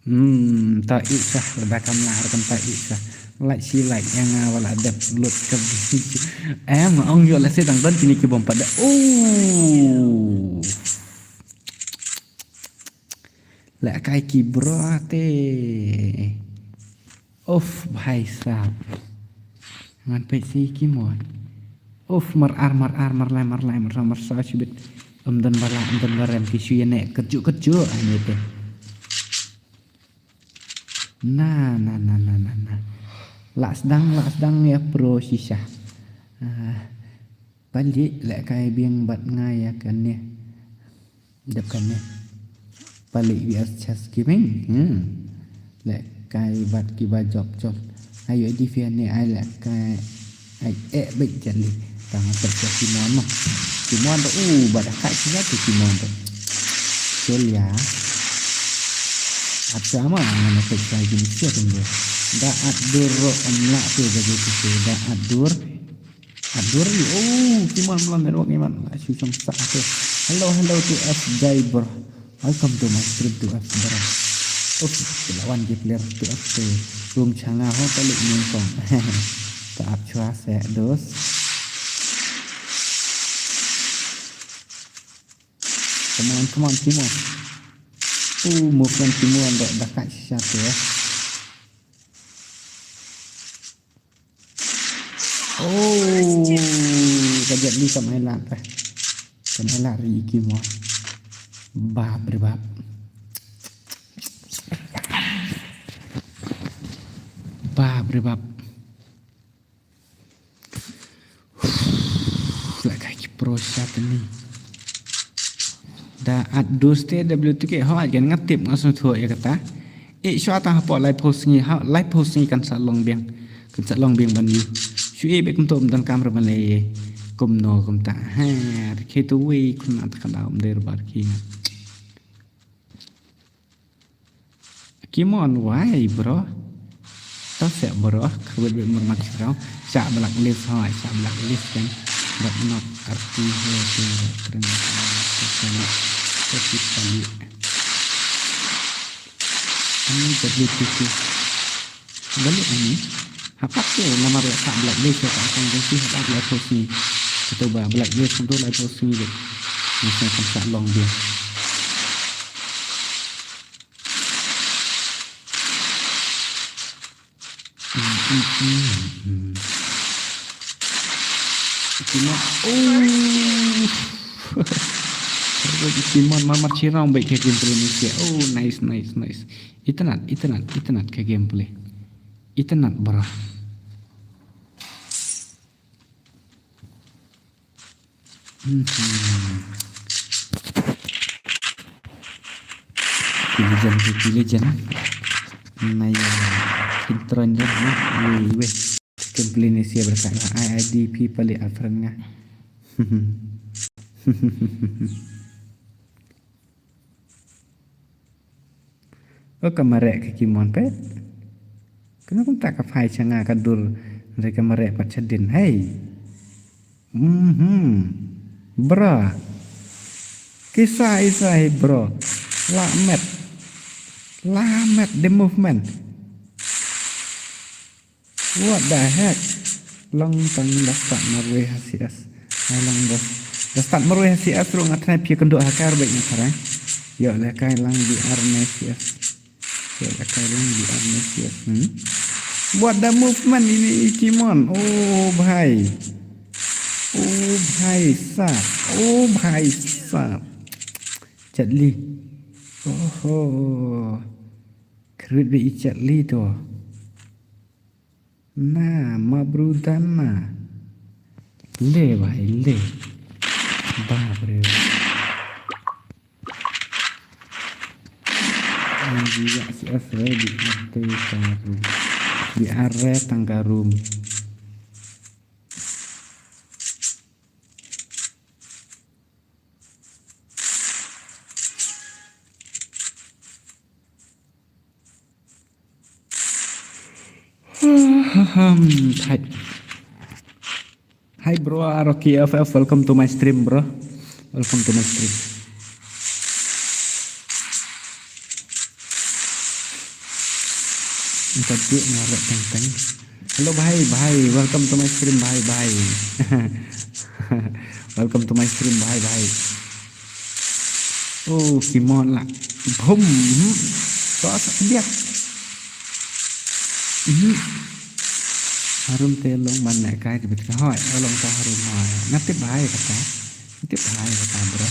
Hmm, ta i sah lada kam lah kam ta i sah. Like si like ïa nga wala dep lut ka. Em ong ïoh la se dang don kini ki bom pada. Oh. Leh kai ki bro te. Uff bhai sahab. Ngan peit si ki mo. Uff mar ar mar ar mar lai mar lai mar sa mar sa shibit. Em don bala em don barem ki shu ïa ne kerju kerju ani te. Na na na na na na. Lah sdang lah sdang ïa pro shisha. Ah, pali leh kai biang bad nga ïa kane. Dep kane. Pali wi as chas ki meng. Hmm. Leh kai bad ki ba jop jop. Ayo di fia ne ai leh kai. Ai eh bek jali. Tang tek tek ki mon mo. Ki mon tu uh bad kai ki jatu ki mon tu. Chol ya. Ata ma ngana tek kai ki sia tu. Da at dur ro amla tu da tu da at dur. Adur yu. Oh, ki mon mlan network ni man. La shu shong sa tu. Hello, hello to F J bro. Welcome to my stream two F bro. Uf, ki la wan ki player two F te. Rung changa ho ka lik nyung kong. Ta ap chwa se dos. Come on, come on, Timon. Uh, movement Timon da da ka shisha te. Oh, ka jet li kam ai lad eh. Kam ai lad ri ki mo. Bap re bap. Bap re bap. La kai ki pro shot ni. Da at dos te W T K ho at gen nga tip nga sngewthuh ïa kata. E shuwa tang hapoh laiphew sngi ha laiphew sngi kan sa long biang. Kan sa long biang ban ïu. Shu e bek kumto um donkam re ban leh kumno kumta. Ha, rkhe tu wei kumna ta ka daw um der bar ki. Kimon wai bro. Ta se bro. Khawit bek mur mat sirau. Sa blacklist ho, sa blacklist kan. But not R T ho tu. Kren. Tapi kali. Ani W T K. Balik ani. Hapat ke namar la sa blacklist ka kan kan si hapat la post ni. Kita ba blacklist untuk la post ni. Ni sa kan sa long dia. Hmm, hmm, hmm, hmm. Timon. Oh. Timon mamar chirang baik ke game play ni sia. Oh, nice, nice, nice. Itanat, itanat, itanat ke game play. Itanat bro. Hmm. Ki legend, ki legend. Naya. Intron dah. Wei, wei. Game play ni sia berkat lah. I I D P paling afran nga. O ka mareh ka Kimon pet. Kano kumta ka phai cha nga ka dur re ka mareh pat chadin. Hey. Mhm. Bro. Kisa isa hi bro. La met. La met the movement. What the heck? Long tang da start marwei ha C S. Ai long da. Da start marwei ha C S ruh nga try phi kynduh ha kar bek nga try. Yo le kai lang B R ne C S. Yo le kai lang B R ne C S. Hmm? What the movement ini Ikimon? Oh bhai. Oh bhai sab. Oh bhai sab. Chatli. Oh ho. Krit be i chatli to. Na, ma brudan na. Le bhai, le. Bap re. Ang jiwa si asre di arte taru. Di are tangkarum. Hi. Hi bro, Rocky F F, welcome to my stream bro. Welcome to my stream. Minta duit ngarak teng teng. Hello bhai, bhai, welcome to my stream bhai, bhai. Welcome to my stream bhai, bhai. Oh, Kimon lah. Boom. Hmm. To sa dia. Hmm. Harum te long man ne kai te bit ka hoi. Long ta harum hoi. Ngatip bhai kata. Ngatip bhai kata bro.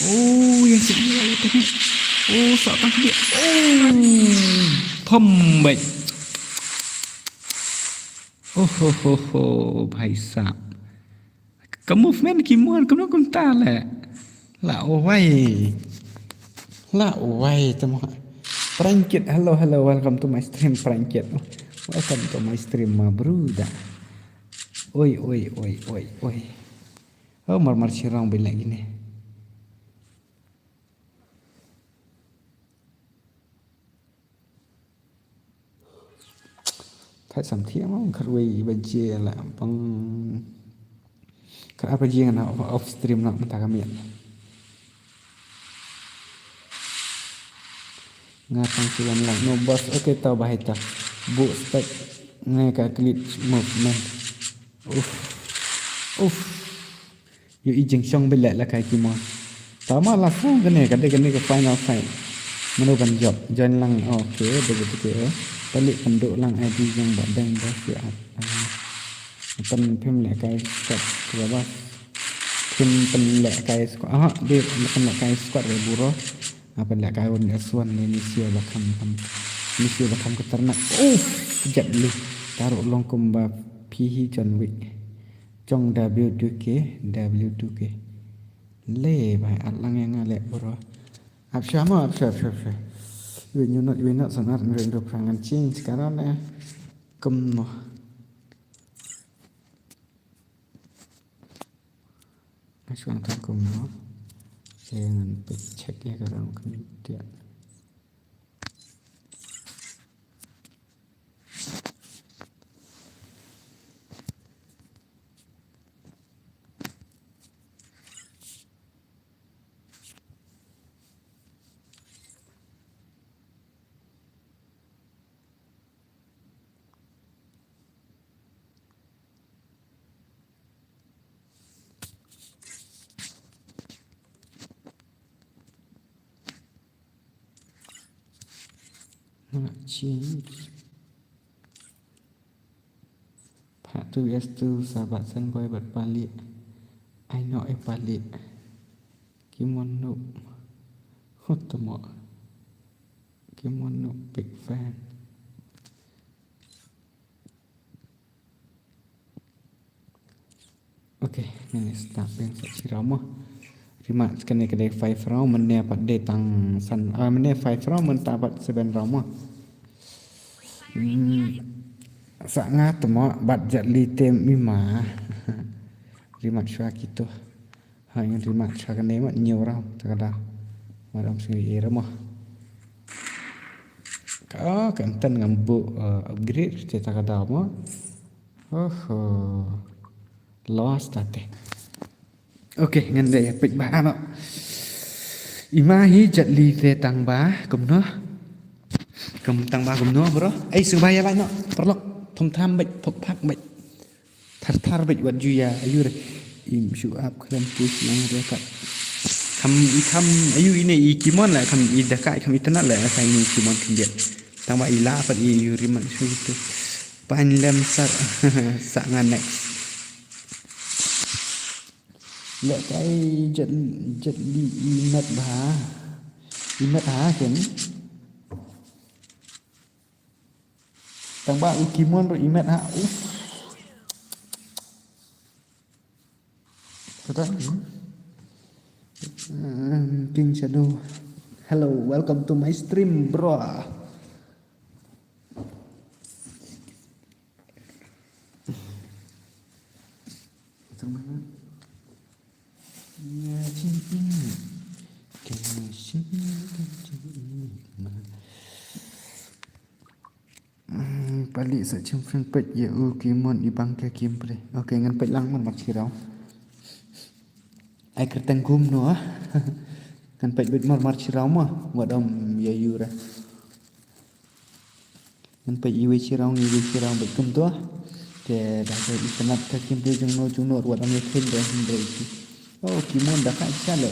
Oh, yang sini ya itu ni. Oh, sok tang dia. Oh. Pom bai. Oh ho ho ho, bhai sab. Ka movement Kimon kumno kumta le. La owai. La owai tamo. Prankit, hello hello, welcome to my stream Prankit. Welcome to my stream ma bruda. Oi oi oi oi oi. Oh mar mar chirong bin lagi ni. Thait sam thiang ma khat wei baje la pang khat ar baje ngan off stream na mynta ka miet. Nga tang shu wan lang. No boss, okay, tau ba hai ta. Bu spec ne ka glitch movement. Uff. Uff. Ïohi jingshong beit leh la kai ki mo. Tama la song kane, ka dei kane ka final fight. Mano ban jop, join lang, okay, dei kane, eh. Palik pynduh lang I D jong ba dang ba shu at. Ah. Pyn, phim leh kai squad, kaba ba. Phim pynleh kai squad, ah, dei, pynleh kai squad re buro. Ah, pynleh kai un S one ne ni sio ba kham, kham. Ni sio ba kham khatarnak. Uff, Jet Li. Taruh long kumba phi hi John Wick. Jong W two K, W two K. Le, bai, at lang ïa nga le, bro. Ap sha mo, ap sha, ap sha, ap sha. Iwei ñu not, iwei not, sanar, nreng rup rangan change, karon, eh. Kumno. Nga shu tang kumno. Ngan peit check ïa ka rang kumno. Change. Part two S two, sahabat Senboy bad Palik. Ai no, eh, Palik. Kimon Noob. Hot mo. Kimon Noob big fan. Okay, ngin start bad sa shi round mo. Rematch kane ka dei five round, mynne pat dei tang san, ah, mynne five round, mynta pat seven round mo. Hmm. Sa nga te mo, bad Jet Li te mi ma. Rematch shuwa kito. Ha, ngin rematch shuwa kane mo, hynñiew round, ta ka daw. Mar ym sngew ïa mo. Ka, ka ynten ngam buh, eh, upgrade, te ta ka daw mo. Oho. Lost ta te. Okay, ngan dei peit ba ano. I ma hi Jet Li te tang ba, kumno? Kum tang ba kumno, bro? Ei, sngewbha ïa like no, paralok. Thum tham beit, phok phak beit. Thar thar beit wat ju ïa, ayu re. Im shu ap khlem push lang re kat. Kham, kham, ayu ine i Kimon la, kham i da kai, kham i tnat la, kai ni Kimon khyndiat. Tang ba i la pat i ayu rematch shu tu. Pan lem sar, sa nga next. Leh kai Jet, Jet Li i met bha. I met ha ken. Tang ba u Kimon ruh i met ha. Uff. Kata, hmm. Hmm, King Shadow. Hello, welcome to my stream, bro. Hmm, pali sa chim friend peit ïa u Kimon i bang ka kim pre. Okay, ngan peit lang mar mar chiraw. Ai kyrteng kum no ah. Ngan peit beit mar mar chiraw ma. Wat ym ïa yu ra. Ngan peit iwei chiraw ngi iwei chiraw bad kumto. Te da ka internet ka kim phi jong no jong no ruat am ïa khin da hynrei ki. Oh, Kimon da ka cha le.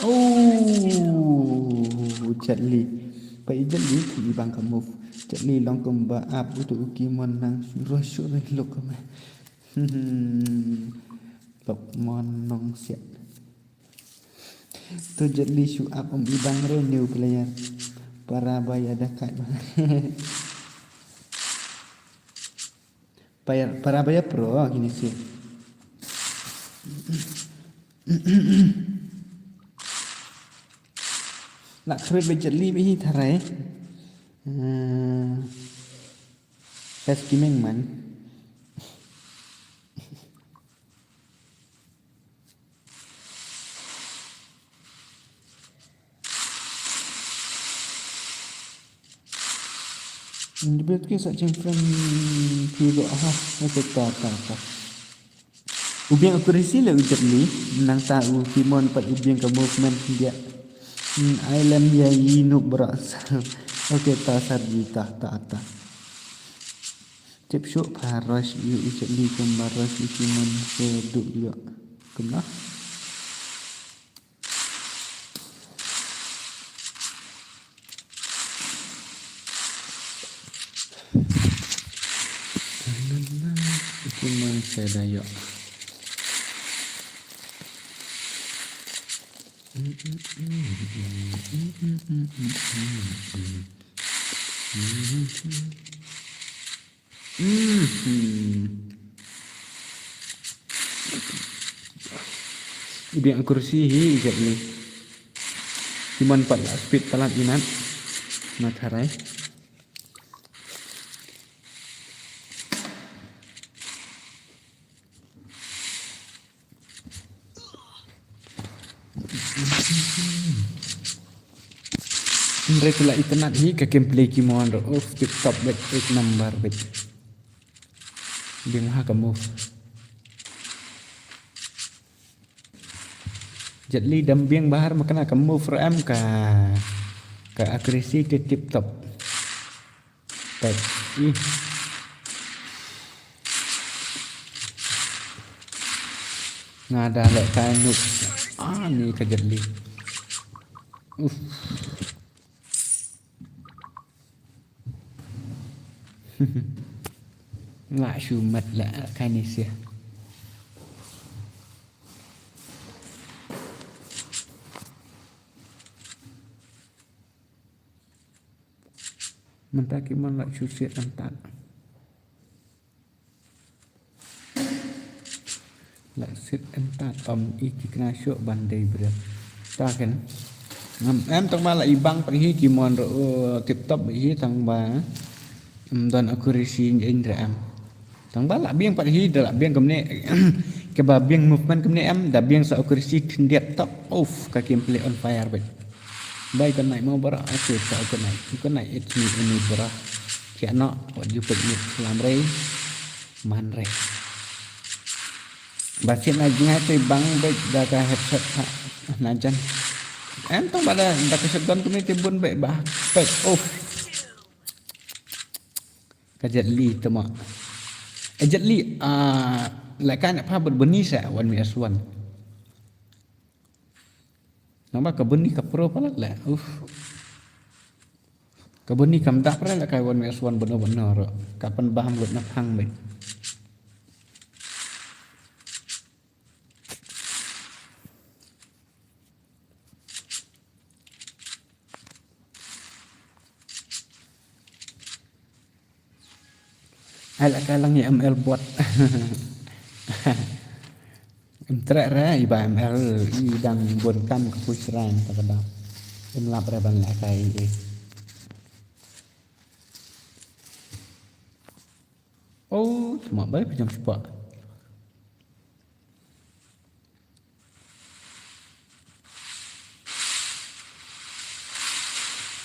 Oh, Jet Li. Peit Jet Li ki bang ka move. Jet Li long kumba ap uto u Kimon nang shu ruh shu ruh lok kumne. Lok mon nong siat. To Jet Li shu ap um i bang re new player. Para ba ïa da kai bang. Para, para ba ïa pro kine shi. La khrut ba Jet Li ba hi tharai. Eh, best gaming man. Debut ke sa chim friend phi ruh ha. Okay, ta, ta, ta. U biang accuracy leh u Jet Li, nangta u Kimon pat u biang ka movement khyndiat. Hmm, ai lem ïa i noob bro. Okay, ta sar ji ta, ta, ta. Tip shuh pha rush ïa u Jet Li kumba rush ïa u Kimon, se duh ïoh. Kumno? Kumno sa da ïoh. Mhm. Ïa biang accuracy hi i Jet Li. Kimon pat la speed palat i Nat. Nat harai. Hynrei te la itynnad hi ka gameplay Kimon ruh. Uff, tip top bad ek number bad. Biang ha ka move. Jet Li dang biang bha, ma kane ka move ruh em, ka, ka accuracy te tip top. Peit. Ih. Nga da leh kai noob. Ah, ni ka Jet Li. Uff. Lah shu mat lah kai ni sia. Mynta ki mon lah shu siat ryntad. Lah siat ryntad, ym i ki kna shuh ban dei briew. Ta ken. Ngam em tang ba lah i bang pat hi ki mon ruh, oh, tip top hi tang ba. Ym don accuracy ïa in re em. Tang ba lah biang pat hi, da lah biang kumne. Kaba biang movement kumne em, da biang sa accuracy khyndiat top. Uff, ka gameplay on fire bad. Bye, good night mo bro. Okay, so good night. Good night, it's me, Amy bro. Kia no, what you put me, salam re. Man re. Ba siat na jngai te bang bad da ka headshot ha. Na jan. Em tang ba da, da ka shotgun kumne te bun bad ba. Bad, uff. Ka Jet Li te mo. Eh, Jet Li, ah, leh kai na pha bad bani sa one v one. Namar ka bani ka pro palat leh. Uff. Ka bani kam dap re leh kai one v one bano bano ruh. Ka pynbam lut na phang bad. Ai la ka lang ïa M L bot. Em treh re i ba M L i dang bun kam ka push rank ta ka dang. Em lap re ban la kai i. Oh, cuma bai pajam sepak.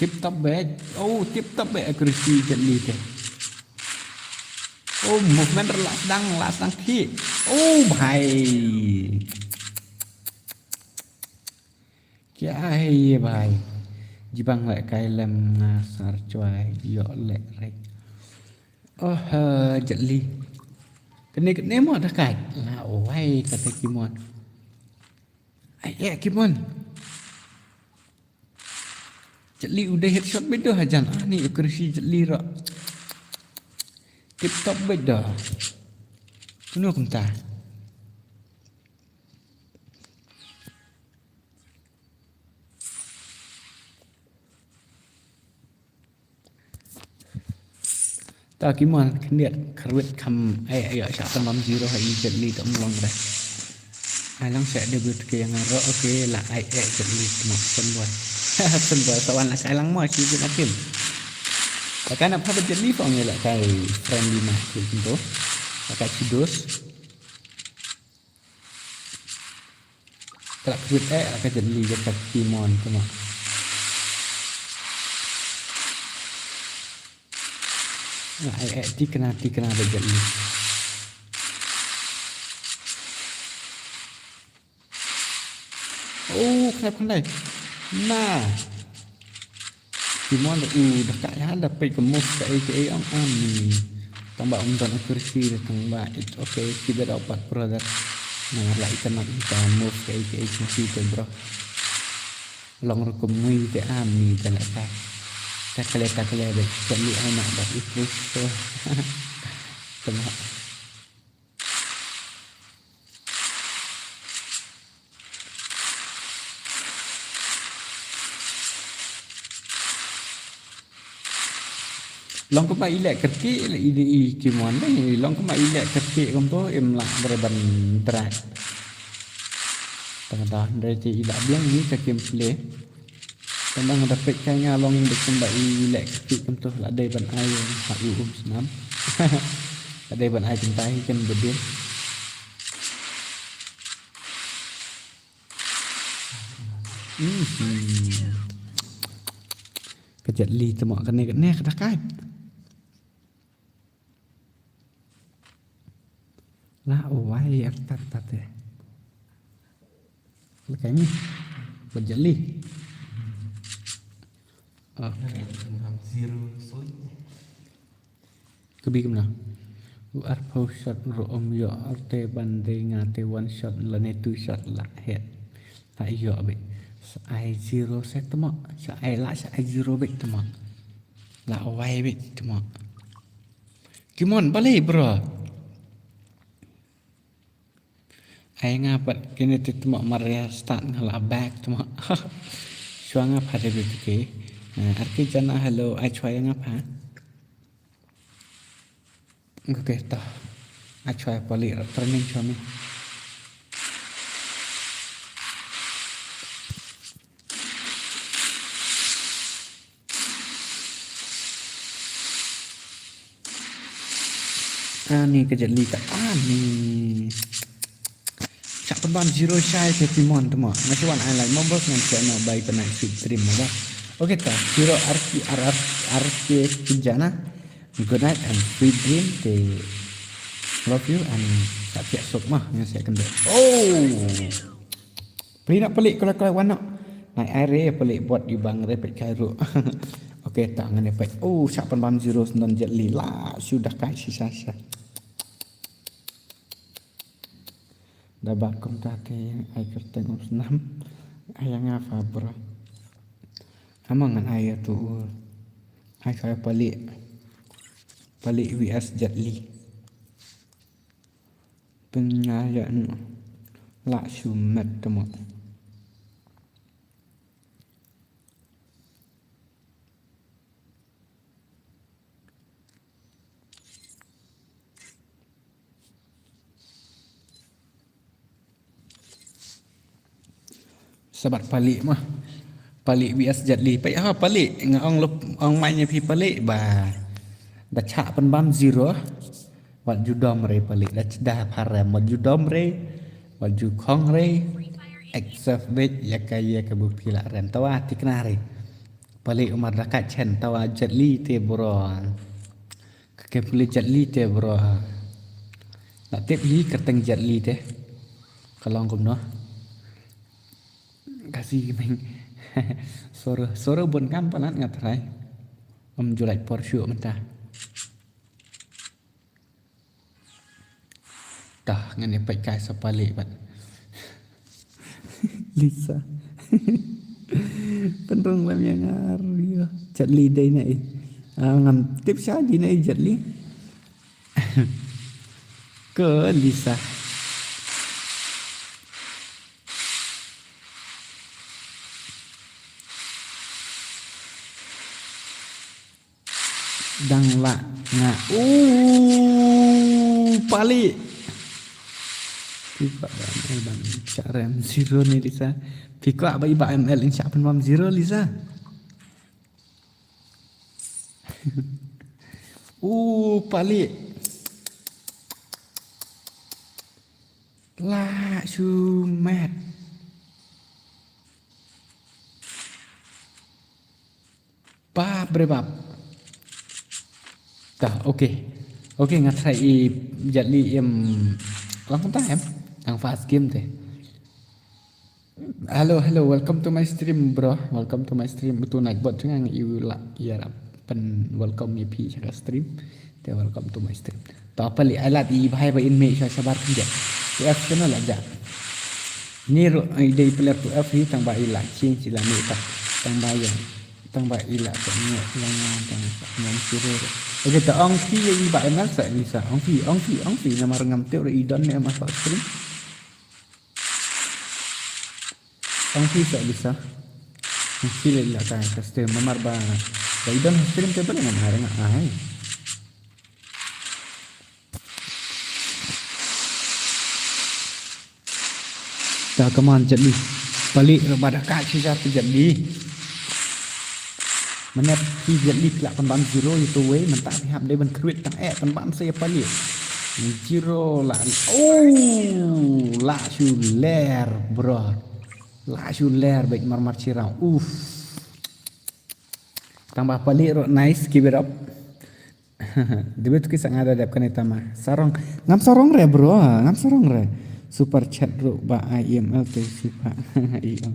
Tip top bad. Oh, tip top bad accuracy Jet Li te. Oh, movement la sdang, la sdang ki. Oh, bhai. Kya hai ye bhai. Jibang leh kai lem nga sar chwai yo leh rek. Oh, eh, Jet Li. Kene kene mo da kai. La oi kata ki mon. Ai, eh, ki mon. Jet Li u dei headshot bad da hajan. Ah, ni accuracy Jet Li ruh. Tip top bad da. Kuno kumta. Ta ki mon khyndiat kharwit kham ai ai shah tam bam zero ha i Jet Li tam long re. Ai lang shah debut ke yang ro, okay, la ai ai Jet Li kena Sun Boy. Sun Boy kawan la kai lang mo shi Jet Li. Ta kana pha Jet Li pong la kai friendly match tu. La kai chi dos. Ka la khrwit eh, la ka Jet Li ïa ka Kimon kumno. Nga ai eh tikna tikna da Jet Li. Hep khyndai. Na. Timon u da ka ya da peit ka move ka ei ka ei ong ani. Tang ba um don accuracy da tang ba it's okay, keep it up, but brother. Na la ita nak ita move ka ei ka ei ka ei ka bro. Long rukum mui te ani da la ka. Ta kale ta kale de. Kali ai nak ba itu so. Tengok. Long kumba i leh kyrkieh, i, i, i Timon ne, long kumba i leh kyrkieh kumto, im lah bad ban drag. Tang da, hynrei te i lah biang hi ka gameplay. Tang da nga da peit kai nga long bad kumba i leh kyrkieh kumto, lah dei ban ai ha u um snam. Lah dei ban ai kyntai kan bedin. Mhm. Ka Jet Li te mo kane kane ka dakai. La wai ar tat tat eh. Lekai ni. Ka Jet Li. Okay. Zero soi. Ka bi kumno? U arphew shot ruh um ïoh, ar te ban dei nga te one shot lane two shot la het. La ïoh beit. Sa ai zero se tmo. Sa ai la sa ai zero beit tmo. La wai beit tmo. Come on, balei bro. Ai nga pat kine te tmo mar ïa start nga la back tmo. Shuwa nga pha de beit ke. Eh, ar ki jana hello, ai shuwa ïa nga pha. Okay, ta. Ai shuwa pali training shuwa mi. Ani ka Jet Li ta ani. Shah pynbam zero shai te Timon tmo. Nga shu wan ai like mo bos ngan share na bai pynai sweet dream mo ba. Okay ta, zero R K, R R, R K Kijana. Good night and sweet dream te. Love you and shah thiah suk mo ngan share kynduh. Oh. Peli na peli kala kala wan na. Nai ai re peli bot yu bang re peit kai ruh. Okay ta ngan peit. Oh, shah pynbam zero sendon Jet Li la shu dakai shisha shisha. Da ba kumta te ai kyrteng um snam. Ai ïa nga fa bro. Ama ngan ai ïa tu u. Ai kai peli. Peli V S Jet Li. Pynïaid la shu met tmo. Sabat pali mah. Pali V S Jet Li. Pali ha pali nga ong lup ong mai nya phi pali ba. Da chah pynbam zero. Wat ju dom re palik da chda pharem wat ju dom re wat ju khong re. Except bit ya ka ya ka bu pila rem tawa tikna re. Palik umar da ka chen tawa Jet Li te bro. Ka ke puli Jet Li te bro. Na tip hi kerteng Jet Li te. Ka long kumno. Kasi meng. Soro soro bun kam palat ngat rai. Om julai por shu mentah. Tah ngan ïa peit kai sa palik pat. Lisa. Pynrung lem ïa ngar ïa Jet Li dei na i. Ah, ngam tip sha dei na i Jet Li. Ko Lisa. Dang lah nga u pali. Phi kwah ba M L ban chah rem zero ne Lisa. Phi kwah ba i ba M L in chah pynbam zero Lisa. U pali. Lah shu met. Bap bre bap. Tah, okay. Okay, nga try i Jet Li em. Lang kumta em. Tang fast game te. Hello, hello, welcome to my stream, bro. Welcome to my stream. Utu Nightbot jong nga, nga ïoh lah ïarap pyn welcome ïa phi sha ka stream. Te welcome to my stream. To pali ai lad i bhai ba in mih sha shabar khyndiat. Two F channel aja. Ni ruh i dei player two F hi, tang ba i la change, i la mih ta. Tang ba ïa. Tang ba i la ka ni la nga tang ba ngam sure. Aja ta ong phi ïa i ba M L sa Lisa. Ong phi, ong phi, ong phi namar ngam tip ruh i don ne em ha stream. Ong phi sa Lisa. Ong phi la ila ka ka stream namar ba ba i don ha stream te ba ngam ha nga ai. Ta kaman Jet Li. Pali ruh ba da ka shi jar Jet Li. Mynne phi Jet Li phi lah pynban zero ïa tu wei, mynta phi hap dei ban kyrwit tang eh pynban sa ïa pali. Zero lah. Oh, lah shu ler, bro. Lah shu ler beit marmar chirau. Uff. Tang ba pali ruh, nice, keep it up. Debit ki sa nga da dep kane tama. Sarong. Ngam sarong re, bro. Ngam sarong re. Super chat ruh ba I M L te sipa. Ïa.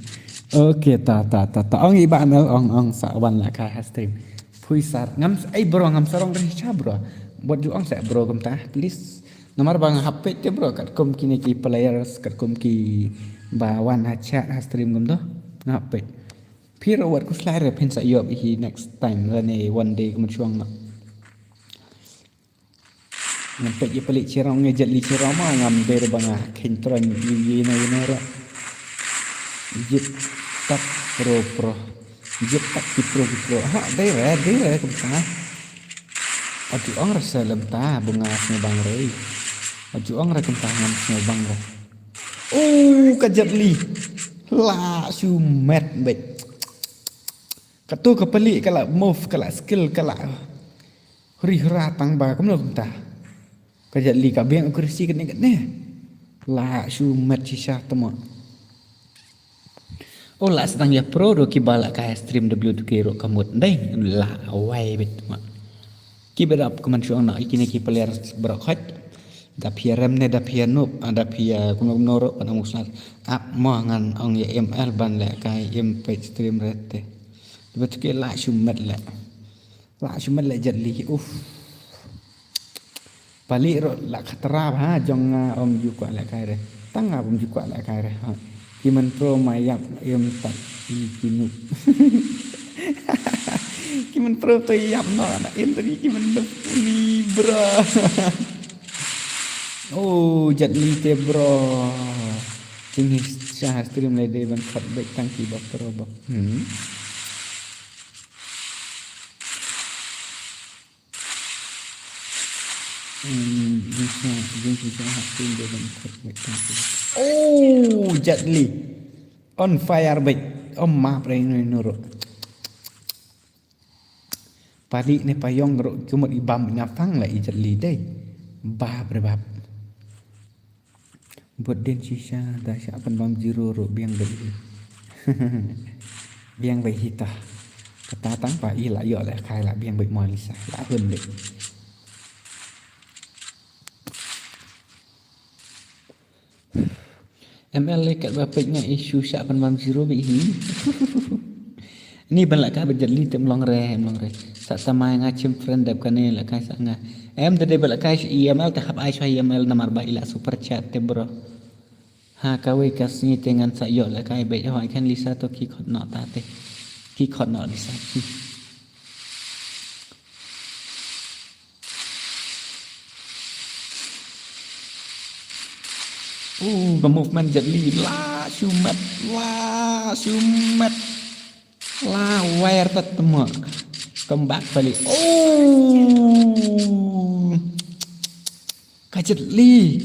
Okay, ta, ta, ta, ta. Ong i ba M L, ong, ong, sa wan la ka ha stream. Phui sar. Ngam s-, ai, bro, ngam sarong re cha, bro. Buat ju ong sa, bro, kumta, please. Namar ba nga hap peit te, bro, katkum kine ki players, katkum ki ba wan ha chat, ha stream kumto. Nga hap peit. Phi ruh wat khuslai re, phin sa ïoh hi next time lane one day kumjuh noh. Ngam peit ïa pali chirong, ïa Jet Li chirong ma ngam dei ruh ba nga khein troiñ ïa ïa ïa ïa ruh. Jit tak pro pro. Jit tak ki pro ki pro. Ha, dei re, dei re kumta. Atu ong re sa lem ta ba nga sngewbang re. Atu ong re kumta ngam sngewbang re. Oh, ka Jet Li. Lah shu met beit. Katu ka pali ka la move, ka la skill, ka la hri hra tang ba kumno kumta. Ka Jet Li ka biang u Krishi kane kane. Lah shu met shisha tama. Oh, lah sdang ïa pro ruh ki ba la ka stream W two K ruh ka mut dei. Lah wai beit ma. Ki ba dap ka man shuang na kine ki player baroh khoit. Da phi ïa rem ne da phi ïa noob, ah, da phi ïa kumno kumno ruh, kan ong musnat. Ap mo ngan ong ïa M L ban leh kai im page stream rete. Dei ba tu ki lah shu met leh. Lah shu met leh Jet Li. Uff. Pali ruh lah khatra ba jong nga ym ju kwah leh kai re. Tang nga ym ju kwah leh kai re. Ha. Ki man pro ma ïap im tak i ki noob. Ki man pro to ïap noh na im tak i ki man noob ni bro. Oh, Jet Li te bro. Jinghi sha stream lei dei ban khot beit tang ki ba pro ba. Hmm. Hmm, jinghi sha, jinghi sha stream dei ban khot beit tang ki ba. Oh, Jet Li. On fire beit. Oh, map rei nui nuru. Pali ne payong ruh kumut i bam na phang la i Jet Li dei. Bap re bap. Bud din shisha da sha pynbam zero ruh biang beit hi. Biang beit hi ta. Kata tang ba i la ïoh leh kai la biang beit mo Lisa. La hun beit. M L leh kat ba peit nga issue sha pynbam zero beit hi. Ni ban leh kai ba Jet Li te ym long re, ym long re. Sa tama nga chim friend dep kane leh kai sa nga. Em te dei ba leh kai sha i M L te hap ai sha i M L namar ba i la super chat te bro. Ha kawei ka sngi te ngan sa ïoh leh kai beit ho i khan Lisa to ki khot noh ta te. Ki khot noh Lisa. Uh, ka movement Jet Li la shu met, la shu met. La wire tat tama. Come back pali. Oh. Ka Jet Li.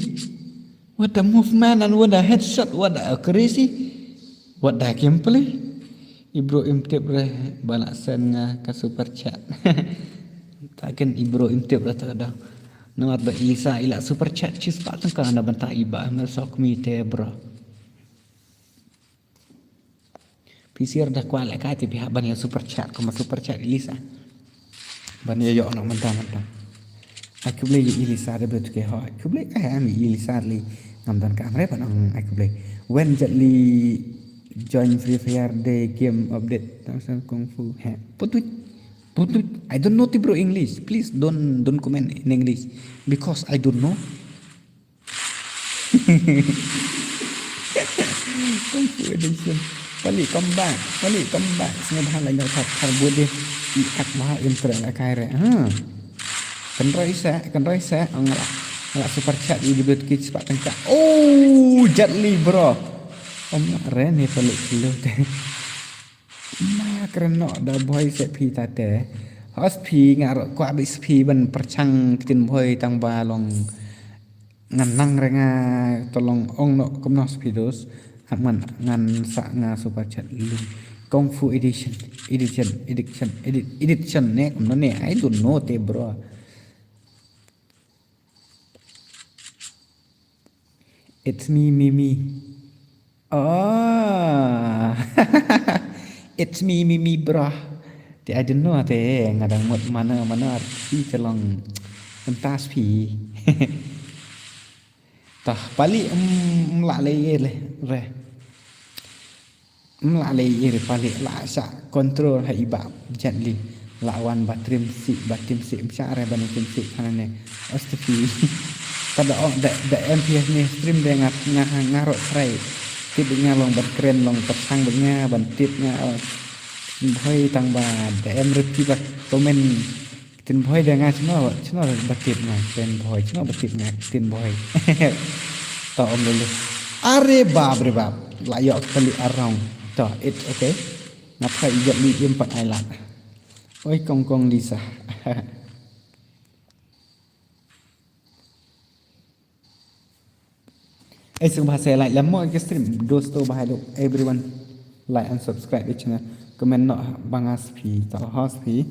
What a movement and what a headshot, what a accuracy. What a gameplay. I bro im tip re ba la send nga ka super chat. Taken i bro im tip re ta da. Namar ba i sa i la super chat chi spah tyngka na bynta i ba M L sok mi te bro. Phi sir da kwah leh kai te phi hap ban ïa super chat, kumba super chat i Lisa. Ban ïa ïoh noh mynta mynta. Ai khublei ïa i Lisa da bret ke ho. Ai khublei kai am i Lisa li ngam don kam re ban ong ai khublei. Wen Jet Li Join Free Fire Day game update. Tang sang Kung Fu. He. Putut. Putut. I don't know te bro English. Please don't don't comment in English because I don't know. Kung Fu Edition. Palik, come back. Palik, come back. Sngewbha la ïa thar thar bud deh. I kat bha intro la kai re. Ha. Kynroi sa, kynroi sa. Ang la, la super chat i debut ki spah tengka. Oh, Jet Li bro. Om re ne palik lu te. Ma kren noh da bhoi se phi ta te. Hos phi nga ro kwa bi phi ban pyrchang ktien bhoi tang ba long ngan nang re nga tolong ong no kumno speedos. Hak man ngan sa nga super chat lu. Kung Fu Edition, Edition, Edition, Edit, Edition ne kumno ne, I don't know te bro. It's me, me, me. Oh. It's me, me, me, bro. Te I don't know te nga dang mut mana mana arti te long pentas phi. Tah pali em em la le ye le re. Em la le ye re pali la sa control ha i ba Jet Li. La wan ba trim si ba tim si em sa re ba ne tim si kana ne. Astafi. Kada o da da M P S ne stream de nga nga nga ro try. Tip nga long ba kren long ba sang ba nga ban tip nga. Bhoi tang ba da em rep ki ba comment. Tin bhoi da nga chno chno ba tip nga tin bhoi chno ba tip nga tin bhoi. To om lulu. Are bab re bab. La yok kali arong. To it's okay. Nga phai ijat li im pat ai lak. Oi kong kong Lisa. Ai sngewbha share like lem mo ke stream. Dosto bha hello everyone. Like and subscribe the channel. Comment no banga spi to ho spi.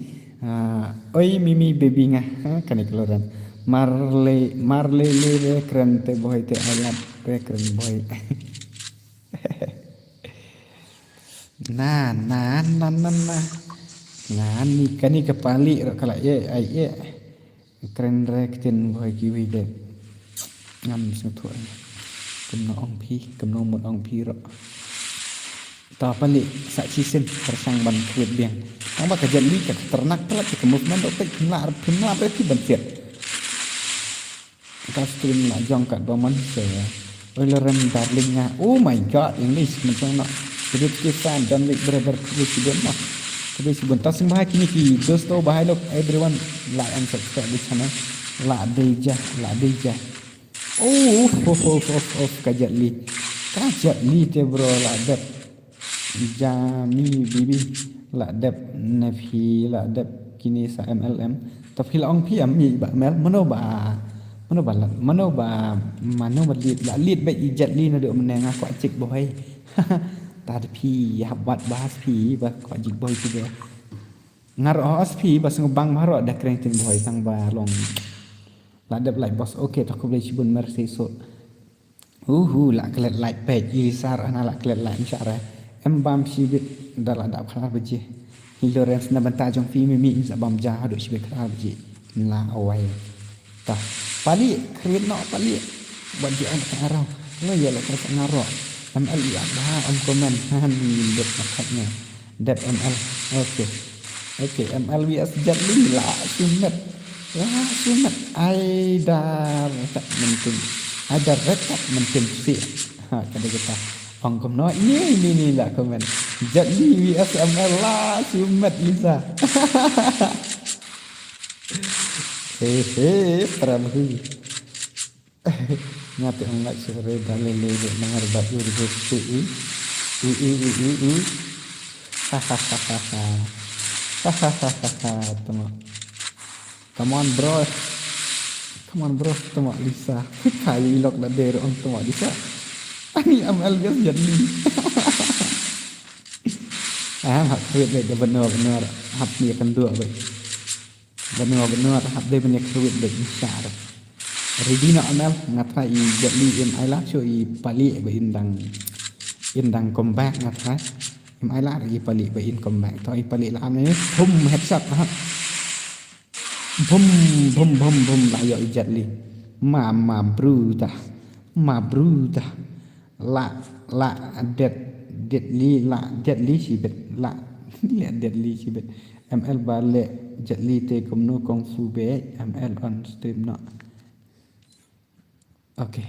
Ah, oi mimi baby nga. Ha kane kaloran. Marle marle le re kren te boy te alat re kren boy. Na na na na na. Ngani kani kepali ro kala ye ai ye. Kren re ktien bhoi kiwi de. Ngam sngewthuh. Kumno ong phi, kumno mut ong phi ro. Ta pali sa chisin persang ban kwit biang. Tang ba ka jet li ka ternak pelat ka movement dok pek pimla pimla re phi ban siat. Ka stream la jong kat ba man se. Oi lerem darling nga. Oh my god, English man jong no. Kredit ki fan John Wick brother kredit ki don no. Kredit ki bon tasing bahai kini ki dosto bahai lok everyone like and subscribe the channel. La deja, la deja. Oh, oh, oh, oh, oh, ka jet li. Ka jet li te bro la dep. Jami bibi la dep ne phi la dep kini sa M L M. Ta phi la ong phi am mi ba M L mano ba mano ba mano ba mano ba lit la lit ba i jet li na do mane nga ko chik boy. Ta de phi hap bat ba has phi ba ko jik boy tu de. Ngar os phi ba sung bang maro da kreng tin boy tang ba long. La dep like boss. Okay, ta ko blei chibun mercy so. Uhu la klet like pek i sar ana la klet like nchare. Em bam shibit da la dap khar baje. Hi Lawrence na banta jong phi mi mi sa bam ja hadu shibit khar baje. La awai. Ta pali krit no pali. Buat ji ang ka arau. Lo ya la kret ngaro. M L I ba om komen han dep na khat ne. Dep M L. Okay. Okay, M L V S Jet Li la sumet. La sumet. Ai dar kat mentin. Ai dar kat mentin si. Ha, kada kita. Ong kumno ini ini ni la komen. Jet Li V S M L la sumet Lisa. Hehe, Prabhu. Nga te ong lak sore da le le le nangar ba ur ur tu u. U u u u u. Ha ha ha ha ha. Ha ha ha ha ha. Tama. Come on bro. Come on bro. Tama Lisa. Kai lok da der ong tama Lisa. Ani am L B S jadi. Ah, hak kawit le da benar benar hap ni akan dua baik. Benar benar hap dei benar kawit dei insya Allah. Ready na M L nga try i jet li in ai la cho i pali ba in dang in dang comeback nga try. Im ai la i pali ba in comeback to i pali la am ni hum headshot ha. Bum bum bum bum la yo i jet li. Ma ma bruda. Ma bruda. La la det Deadly la, Deadly shibit la. Le Deadly shibit. M L ba le Deadly te kumno kong su be, M L on stream no. Okay.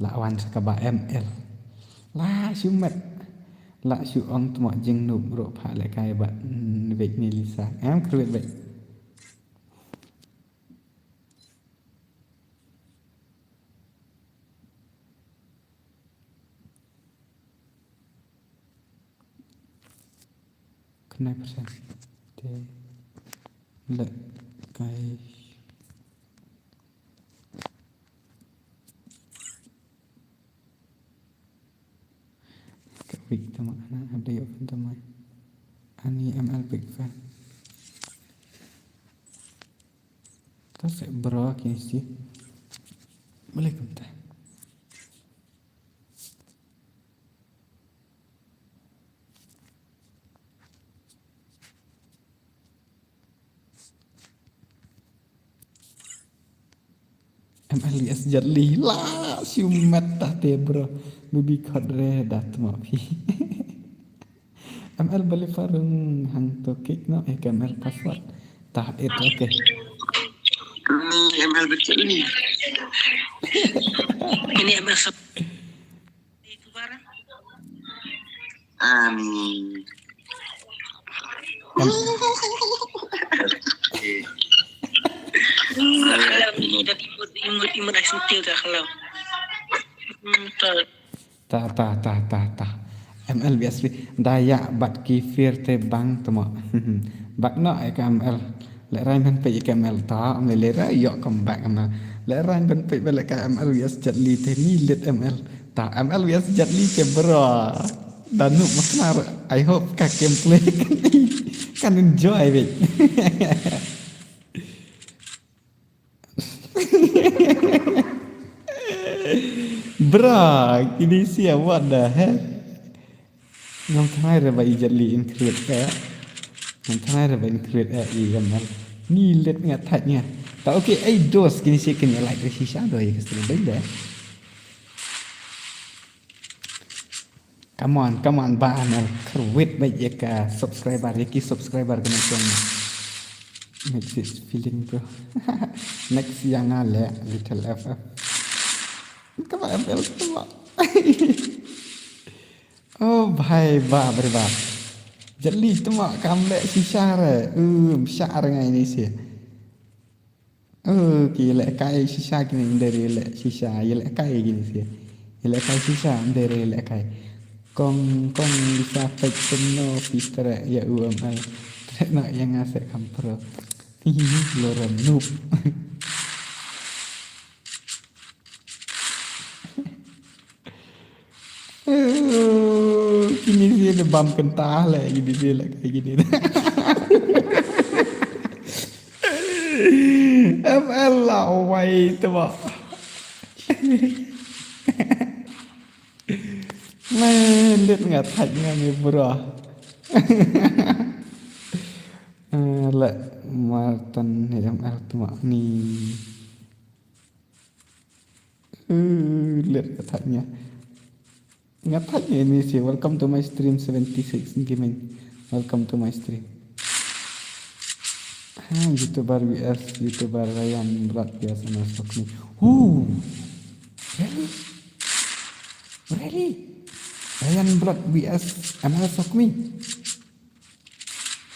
La wan sa kaba M L. La shu met. La shu ong tmo jing nup ro pha le kai ba. Wek ni Lisa. Em kruet wek. Khnai persen. Te le kai. Ka week tama ana update open tama. Ani M L big fan. Ta se bro ki si. Boleh kumta. M L yes Jet Li la siu met ta te bro. Bibi khot re dat ma phi. M L bali farung hang to kick no eh M L password. Tah it okay. Ni M L betul ni. Ini M L sep-, Amin. Alam ni dah imut, imut, imut ai sentil dah kalau. Hmm, tak. Ta ta ta ta ta. M L B S P. Daya bat ki fir te bang temo. Bak no ai ka M L. Le rain ban pei ka M L ta, am le le rai yok kam bak M L. Le rain ban pei bele ka M L yes Jet Li te ni lit M L. Ta M L yes Jet Li ke bro. Danu maknar. I hope ka gameplay kan enjoy bit. Bro, kini sia what the heck? Ngam try re ba i Jet Li include eh. Ngam try re ba include eh i M L. Ni let nga thaj nga. Ta okay, ai dos kini sia kini like re shisha do i ka stream benda. Come on, come on, ba na khrwit ba ya ka subscriber, ya ki subscriber ka nang. Makes it feeling bro. Next yang ale little F F. Ka ba F L tu ba. Oh bhai ba bre ba. Jet Li tu ma kam le shisha re. Um, sha re ngai ni si. Oh, ki lehkai shisha kini ndere leh shisha, ye lehkai kini si. Ye lehkai shisha ndere lehkai. Kong, kong bisa pek semno fitre ya U M L. Trek nak yang ngasek kampro. Hihihi, lorem noob. Eh, kini si ada bam kentah lah, kini si lah kayak gini. M L lah, wai tu bah. Mendit ngat haj ngan ni bro. Eh, lek Martin ni M L tu mak ni. Eh, lihat katanya. Katanya ini sih, welcome to my stream seventy six Gaming. Welcome to my stream. Ah, YouTuber V S YouTuber Ryan Blood V S M S Sokmi. Huh. Really? Really? Ryan Blood V S M S Sokmi.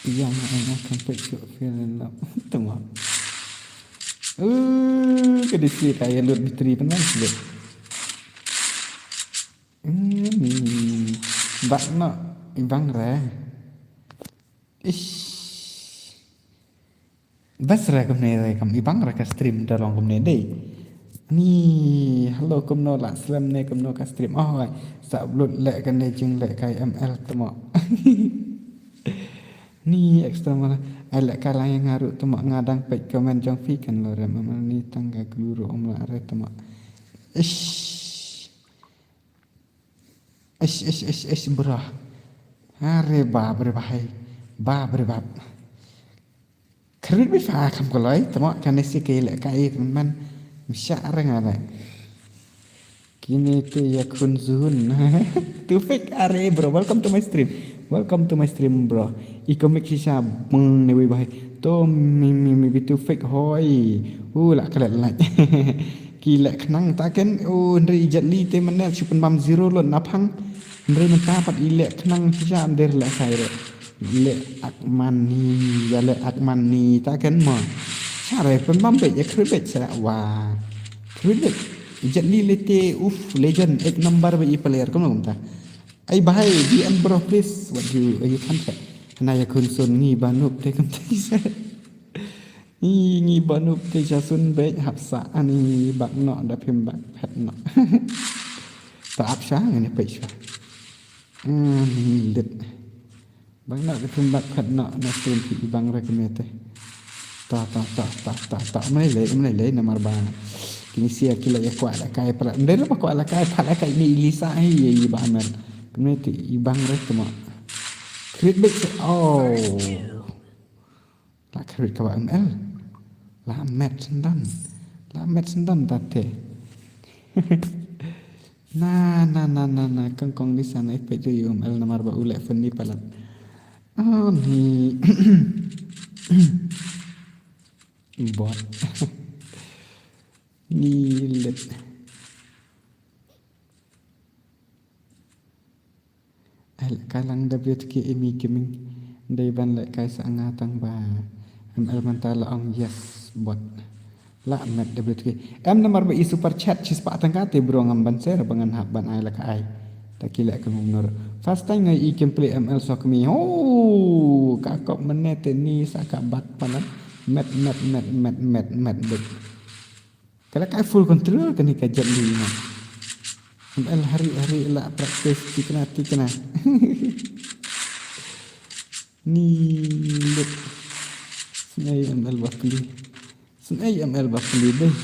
Yang ai nga kan pek syok feel in love. Tengok. Eh, ke disi kaya lut biteri penan sebut. Hmm. Bak nak ibang re. Ish. Bas re kumne re kam ibang re ka stream da long kumne dei. Ni, hello kumno la slem ne kumno ka stream. Oh, sa upload le ka ne jing le kai M L temo. Ni extra mala ai leh ka la ïa nga ruh temo nga dang peit comment jong phi kan lorem ni tang ka glu ruh ym lah re temo. Ish. Ish ish ish ish bro. Are bap re bahai. Bap re bap. Kharit bi fa kham ko loi temo kane si ke leh kai man. Msha re nga leh. Kine te ïa khun zun. Too fake, are bro. Welcome to my stream. Welcome to my stream, bro. I comic shisha bang ne wei bahai. To mi mi mi bi too fake hoi. U la klet lait. Ki leh khnang ta ken. U hynrei i Jet Li te mynne shu pynbam zero lo na phang. Hynrei mynta pat i leh khnang shisha ym dei leh sai re. Leh ak man ni, ïa leh ak man ni ta ken mo. Sha re pynbam beit ïa khrui beit sa wa. Khrui beit. Jet Li lete uf legend eight number beit i player kumno kumta. Ai bahai D M bro please. What do you, you can say? Hana ïa khun sun ngi ba noob te kumta. Ngi ngi ba noob te sha sun beit hap sa ani bak no da phim bak phet no. Ta ap sha ngane peit sha. Ani lit. Bang na ka tum bak phet na na stream phi i bang re kmie te. Ta ta ta ta ta ta. Mlei lei mlei lei namar ba kine sia ki la ïa kwah la kai pala. Mlei la ba kwah la kai pala kai ni Lisa hi ye i ba mel. Kmie te i bang re kma. Crit big. Oh. La crit ka ba M L. La met sendan. La met sendan ta te. Na na na na na kong kong di sana ipe tu yu M L namar ba u leh phone ni palat. Oh ni. Bot. Ni let. Ai lehkai lang W T K Amy Gaming. Dei ban lehkai sa nga tang ba M L mynta la ong yes bot. La met W T K. Em namar ba i super chat shispah tang ka te bro ngam ban share ba ngan hap ban ai lehkai. Ta ki leh ka ngum nur. First time ngai i gameplay M L sok mi. Oh, ka kop mene te ni sa ka bat palat. Met met met met met met bet. Ka la kai full control kane ka Jet Li na. M L hari hari la practice tikna tikna. Ni lut. Snei M L bapli. Snei M L bapli deh.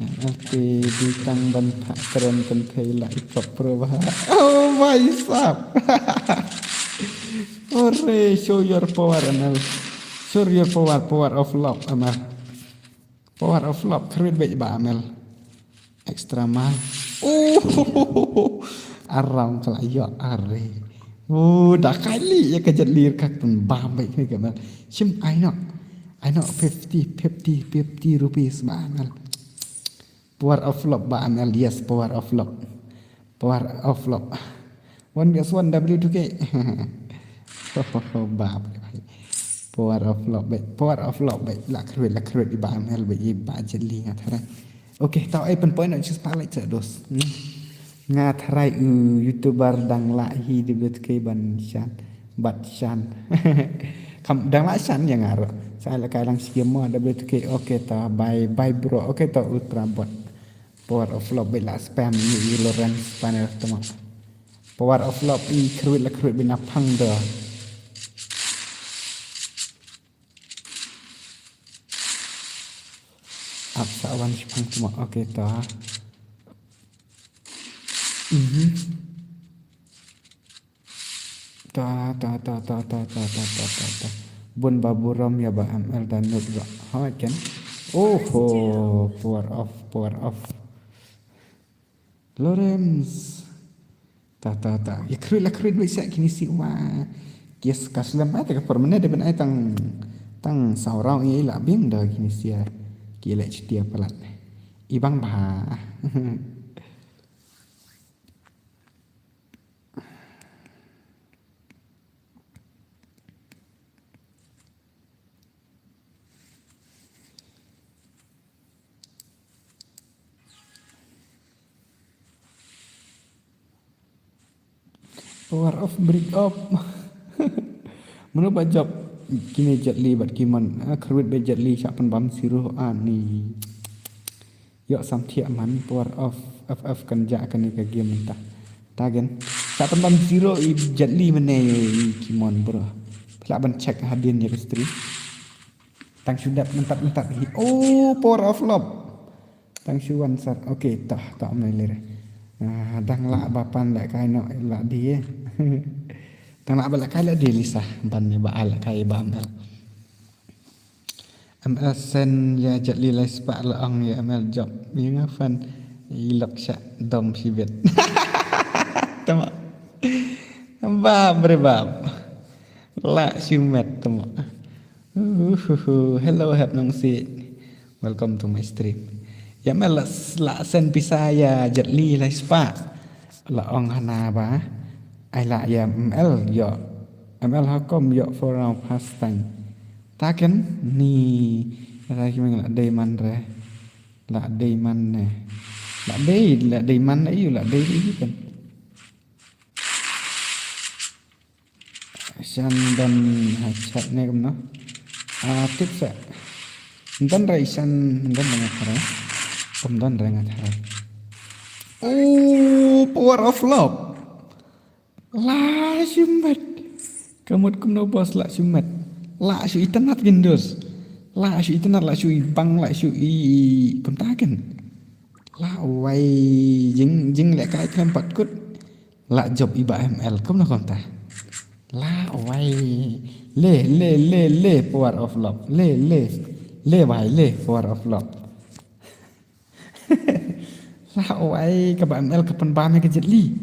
M L te di tang ban pha keren kan kai la i top pro bah. Oh my sap. Ore, show your power M L. Show your power, power of love M L. Power of love, khrwit beit ba M L. Extra mile. Oh, aram kala yo are. Oh, da kali ya ka Jet Li ka pun bam beit khrwit ka M L. Shim ai no. Ai no fifty, fifty, fifty rupees ba M L. Power of love ba M L, yes, power of love. Power of love. One V S one W two K. Ho ho ho bap. Power of love beit. Power of love beit. La khrwit la khrwit i ba M L beit i ba Jet Li nga tharai. Okay, tau ai pynpoi na just palai sa dos. Hmm. Nga tharai u YouTuber dang la hi di W two K ban shan. Bat shan. Kam dang la shan ya nga ro. Sa la kai lang skim mo W two K. Okay ta bye bye bro. Okay ta ultra bot. Power of love beit la spam ni i Lawrence panel tama. Power of love i khrwit la khrwit bina pang da. Ap sa wan shi pang tama. Okay ta. Mhm. Ta ta ta ta ta ta ta ta ta ta. Bun ba burom ya ba M L da nuk ba. Ha ken. Oho, power off, power off. Lawrence. Ta ta ta. Ya khrwit la khrwit wei sa kini si wa. Yes, ka slem ai ta ka por mene de ben ai tang tang saurau i la bing da kini si ya. Ki le chitia palat. I bang ba. Power off, break off. Mano ba jop kine Jet Li bad ki man. Ah, khrwit ba Jet Li sha pynbam zero ani. Yok sam thiah man power off F F kan ja kane ka game mynta. Tagen. Sa pynbam zero i Jet Li mene i Kimon bro. Pla ban check hadien ya ka stream. Tang shu dap myntat myntat hi. Oh, power of love. Tang shu wan sar. Okay, tah tah mai lere. Ah, dang la ba pan la kai no la di ye. Dang la ba la kai la di Lisa ban ne ba la kai ba am. M L sen ya Jet Li lai spah la ong ya M L jop. Ïa nga fan. I lok sha dom shibit. Tama. Bab re bab. La shimet tama. Uhuhu. Hello, Hep Nongsi. Welcome to my stream. Ya mel la, la sen pisa ya Jet Li la spa. La ong hana ba. Ai la ya M L yo. M L hakom yo for our pastime. Taken ni. Ra ki meng la dei man re. La dei man ne. La dei, la dei man ne yu, la dei yu kan. Shan don ha chat ne kumno. Ah, tip sa. Don rai shan, don rai ngat rai. Kum don rai ngat rai. Oh, power of love. La shimet. Kamut kumno boss la shimet. La shu itanat gindos. La shu itanat, la shu ibang, la shu i kumta ken. La wai jing jing le kai klem pat kut. La job iba M L kumno kumta. La wai. Le le le le power of love. Le le. Le wai le power of love. La wai kaba M L ka pynbam ïa ka Jet Li.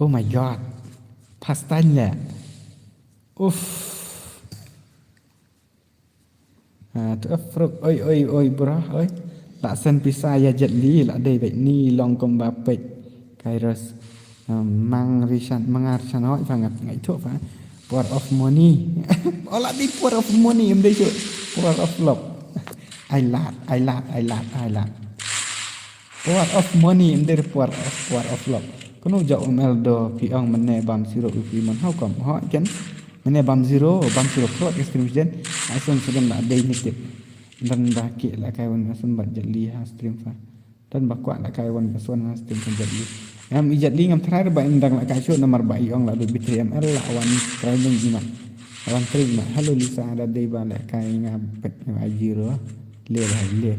Oh my god. Pastanya. Uff. Ah, tu afruk oi oi oi bro oi. La sen pisa ïa Jet Li la dei bek ni long kumba pek. Kairos. Mang rishan mangar shan hoi fa ngat ngai thok fa. Power of money. Ola di power of money em dei shu. Power of love. I love, I love, I love, I love. Power of money em dei power of, power of love. Kunu jauh M L do pi ong mene bam siro u pi mon hau kom ho ken. Mene bam zero, bam zero pro ke stream jen. Asun sedem la dei ni tip. Dan ba ki la kai wan asun bat Jet Li ha stream fa. Dan ba kwak la kai wan ka suan ha stream kan Jet Li. Em i Jet Li ngam trai ba em dang la kai shu namar ba i ong la du bitri M L la wan training i mat. Wan training mat. Hello Lisa da dei ba la kai nga bet nga zero. Le la le.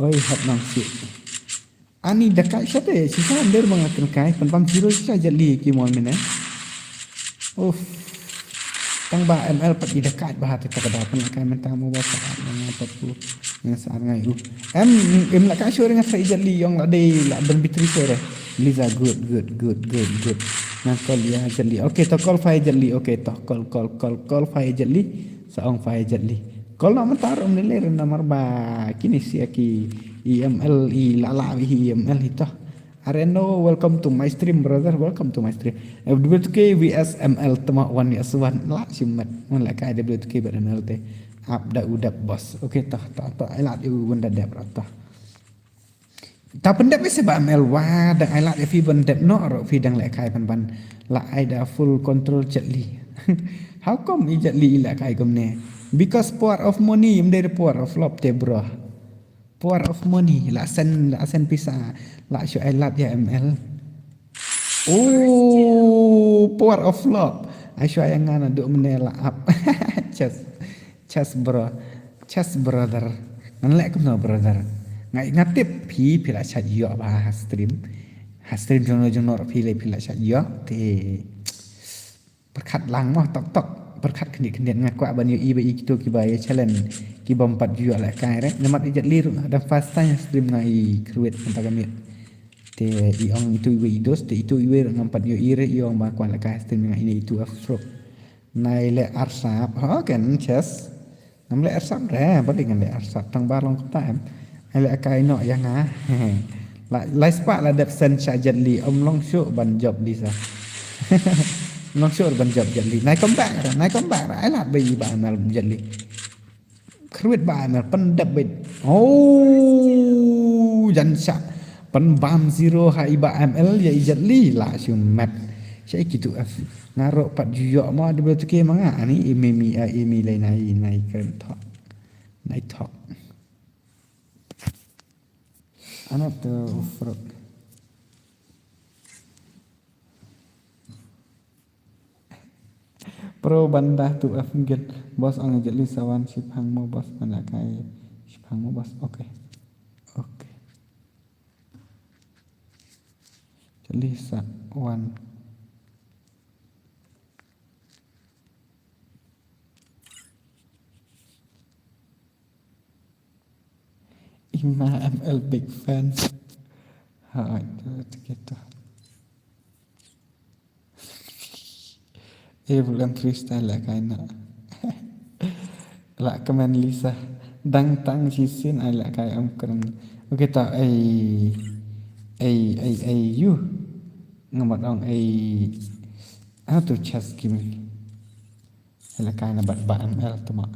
Oi hat nang si. Ani da kai sha te shisha nder ba nga kren kai pan bam zero shisha Jet Li ki mon mine. Uff. Tang ba M L pat i da kai ba hat ka da pan kai men tang mo ba sa nga pat ku. Nga sa ngai u. Em em la kai shu ring sa i Jet Li yong la dei la don bitri sore. Liza good good good good good. Nga call ya Jet Li. Okay to call fa Jet Li. Okay to call call call call fa Jet Li. Sa ong fa Jet Li. Call na mentar um le le namar ba kini si aki E M L i la la i M L i to. Areno, welcome to my stream, brother. Welcome to my stream. F W two K V S M L tema wan ya suan la simet. Wan la kai W two K bad M L te. Ap da u dep boss. Okay, toh, toh, toh. Ai la u wan da dep ra toh. Ta pendep ise ba M L wa da ai la fi ban dep no ro fi dang le kai pan ban la ai da full control Jet Li. How come i Jet Li i la kai gum ne? Because power of money im dei power of love te bro. Power of money, la sen, la sen pisa, la shu ai lap ya M L. Oh, power of love. Ai shu ai ngana du mene la ap. Chess, chess bro, chess brother. Ngan lek kumno brother. Ngai ngatip pi pi la chat yo ba ha stream. Ha stream jong no jong no pi le pi la chat yo te. Perkhat lang mo tok tok. Perkhat kendit kendit nga kwah ban ïohi ba i kito kiba ïa challenge kiba empat ju ïa lehkai re. Namat i Jet Li ruh da first time stream nga i create mynta ka miet. Te i ong itu iwei i dos te itu iwei ruh nga empat ïohi re i ong ba kwah lehkai stream nga ini itu afrok. Nai le arsap. Ho ken chess. Ngam leh arsap re, ba dei ngam leh arsap tang ba long kata em. Ai leh kai noh ïa nga. La lai spah la dep sen sha Jet Li, om long shuh ban job Li sa. Long shuh ban job Jet Li. Nai come back re, nai come back re. Ai la ba i ba anal Jet Li. Kruit ba anal pen dep bit. Oh, jan sha. Pen bam zero ha i ba M L ïa i Jet Li la shu met. Sha i kitu F. Nga ro pat ju ïoh ma de bla tuke ma nga ani i mi mi a i mi lei nai nai kren thok. Nai thok. Ana te ufrok. Pro banda tu F gen. Boss ang Jet Li sawan shiphang mo boss mana kai. Shiphang mo boss. Okay. Okay. Jet Li sa wan. Ima M L big fan. Ha, ito, ito, ito. Eh, bulan freestyle lah kaina. Lah kmen Lisa. Dang tang shisien ai lah kai am kren. Okay, ta ai ai ai ai you. Ngamat ong ai. Atu chess game. Ai lah kai na bat ba M L tu ma.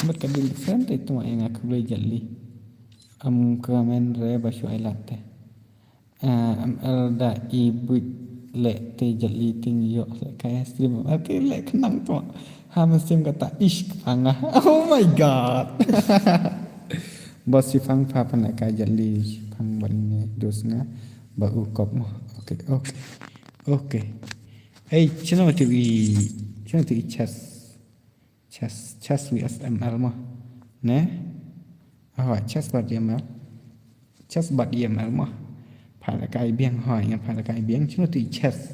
Bad ka dil friend te tuma ïa nga khublei jali. Am kmen re ba shu ai lad te. Ah, M L da i buit leh te jali ting ïoh leh kai stream. Okay, leh khnang tuma. Ha mynsiem kata ish kpang ah. Oh my god. Bos shipang pha pan leh kai jali shipang ban ne dos nga. Ba u kop mo. Okay, okay. Okay. Hey, chino tu i, chino tu i chess. Chess, chess V S M L mo. Ne? Ah, chess bad M L. Chess bad M L mo. Pha la kai biang hoi, nga pha la kai biang, chino tu chess.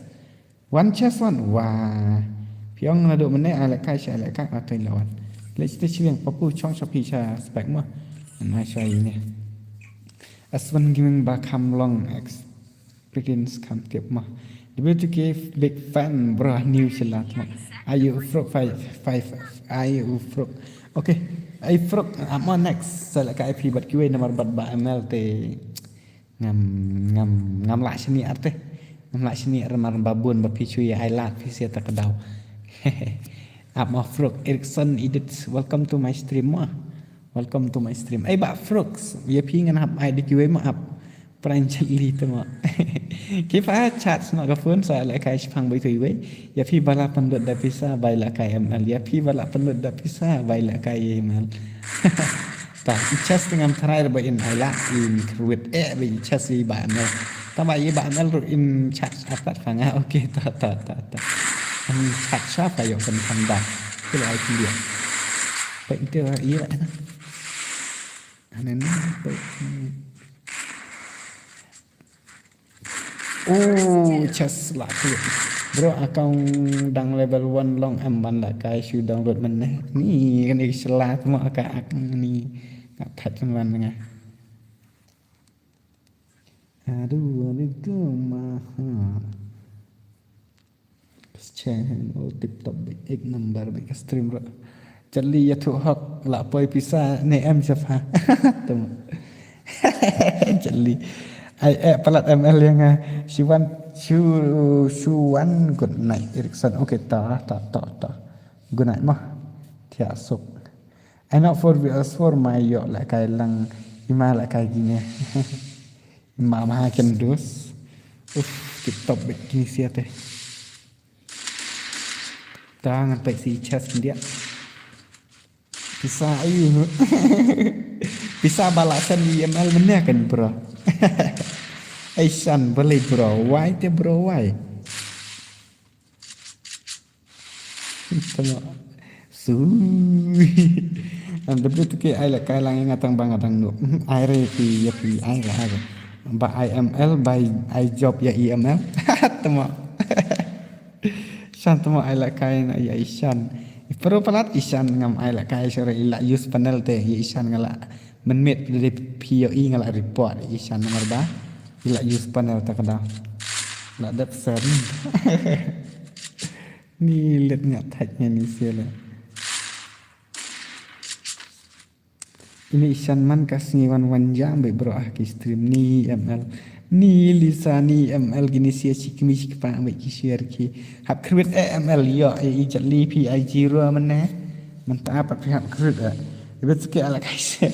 One chess one. Wah. Phi ong na do mene, ai la kai, sha ai la kai, atoi la wan. Le chita chiang, papu chong sha phi sha spek mo. Na sha ini. Aswan Gaming ba kham long X. Prince kam tip mah. W two K big fan bro, new silat mah. Ayu frog five five, ayu frog. Okay, ai frog, I'm on next. Sa la kai phi bad kiwei namar bad ba M L te ngam ngam ngam lah sini arte. Ngam lah sini ar mar babun ba phi chui ai lat phi sia ta kedau. Ap ma frog Erickson Edits, welcome to my stream mah. Welcome to my stream. Ai ba frog, ya phi ngan hap ai di kiwei ma ap. Pranchali tu mo. Kifa chat sma ka phone sa la kai shipang bai tu iwei. Ya phi bala pandut da pisa bai la kai M L. Ya phi bala pandut da pisa bai la kai M L. Ta i chess ngam try ba in ai la in kruit eh ba i chess i ba M L. Ta ba i ba M L ru in chat apat panga. Okay, ta ta ta ta. In chat sha pa yo kan kanda. Kilo ai kilo. Pa itu i ba na. Anen pa. Oh, chess la tu. Bro, account dang level one long em ban la kai shu download mene. Ni kan ik sela tu ma ka ak ni. Nga that kan ban nga. Aduh, aduh, tu ma. Channel tip top bik ek number bik stream ro. Jali ya tu hok la poi pisa ne em sha pha. Tum. Jali. Ai eh palat M L yang ah. Shuwan shu shuwan good night Erickson. Okay ta ta ta ta. Good night mah. Tiak sok. Ai nak four V S four mai yok la kai lang ima la kai gini. Ima ma kem dus. Uf, tip top bik gini siate. Tangan pek si chest dia. Pisa ayu. Pisa balasan di M L mene kan bro. Aisan boleh bro. Why te bro why? Tama. Sui. Am W two K ai la kai lang nga tang bang adang no. Ai re pi ya pi ai la ai. Ba I M L ba ai job ya I M L. Tama. Shan tama ai la kai na ya ishan. Pero palat ishan ngam ai la kai sore ila use panel te ya ishan ngala. Men met de pio i ngala report ya ishan nomor ba. Ila use panel ta kada. La dep sen. Ni let nga thach nga ni sele. Ini ishan man ka sngi wan wan jam be bro ah ki stream ni M L. Ni Lisa ni M L gini sia chikmi chikpa be ki share ki. Hap khrwit eh M L yo eh i jat li pi ai jiro mane. Manta apa pi hap khrwit eh. Ibe tsuke ala kai se.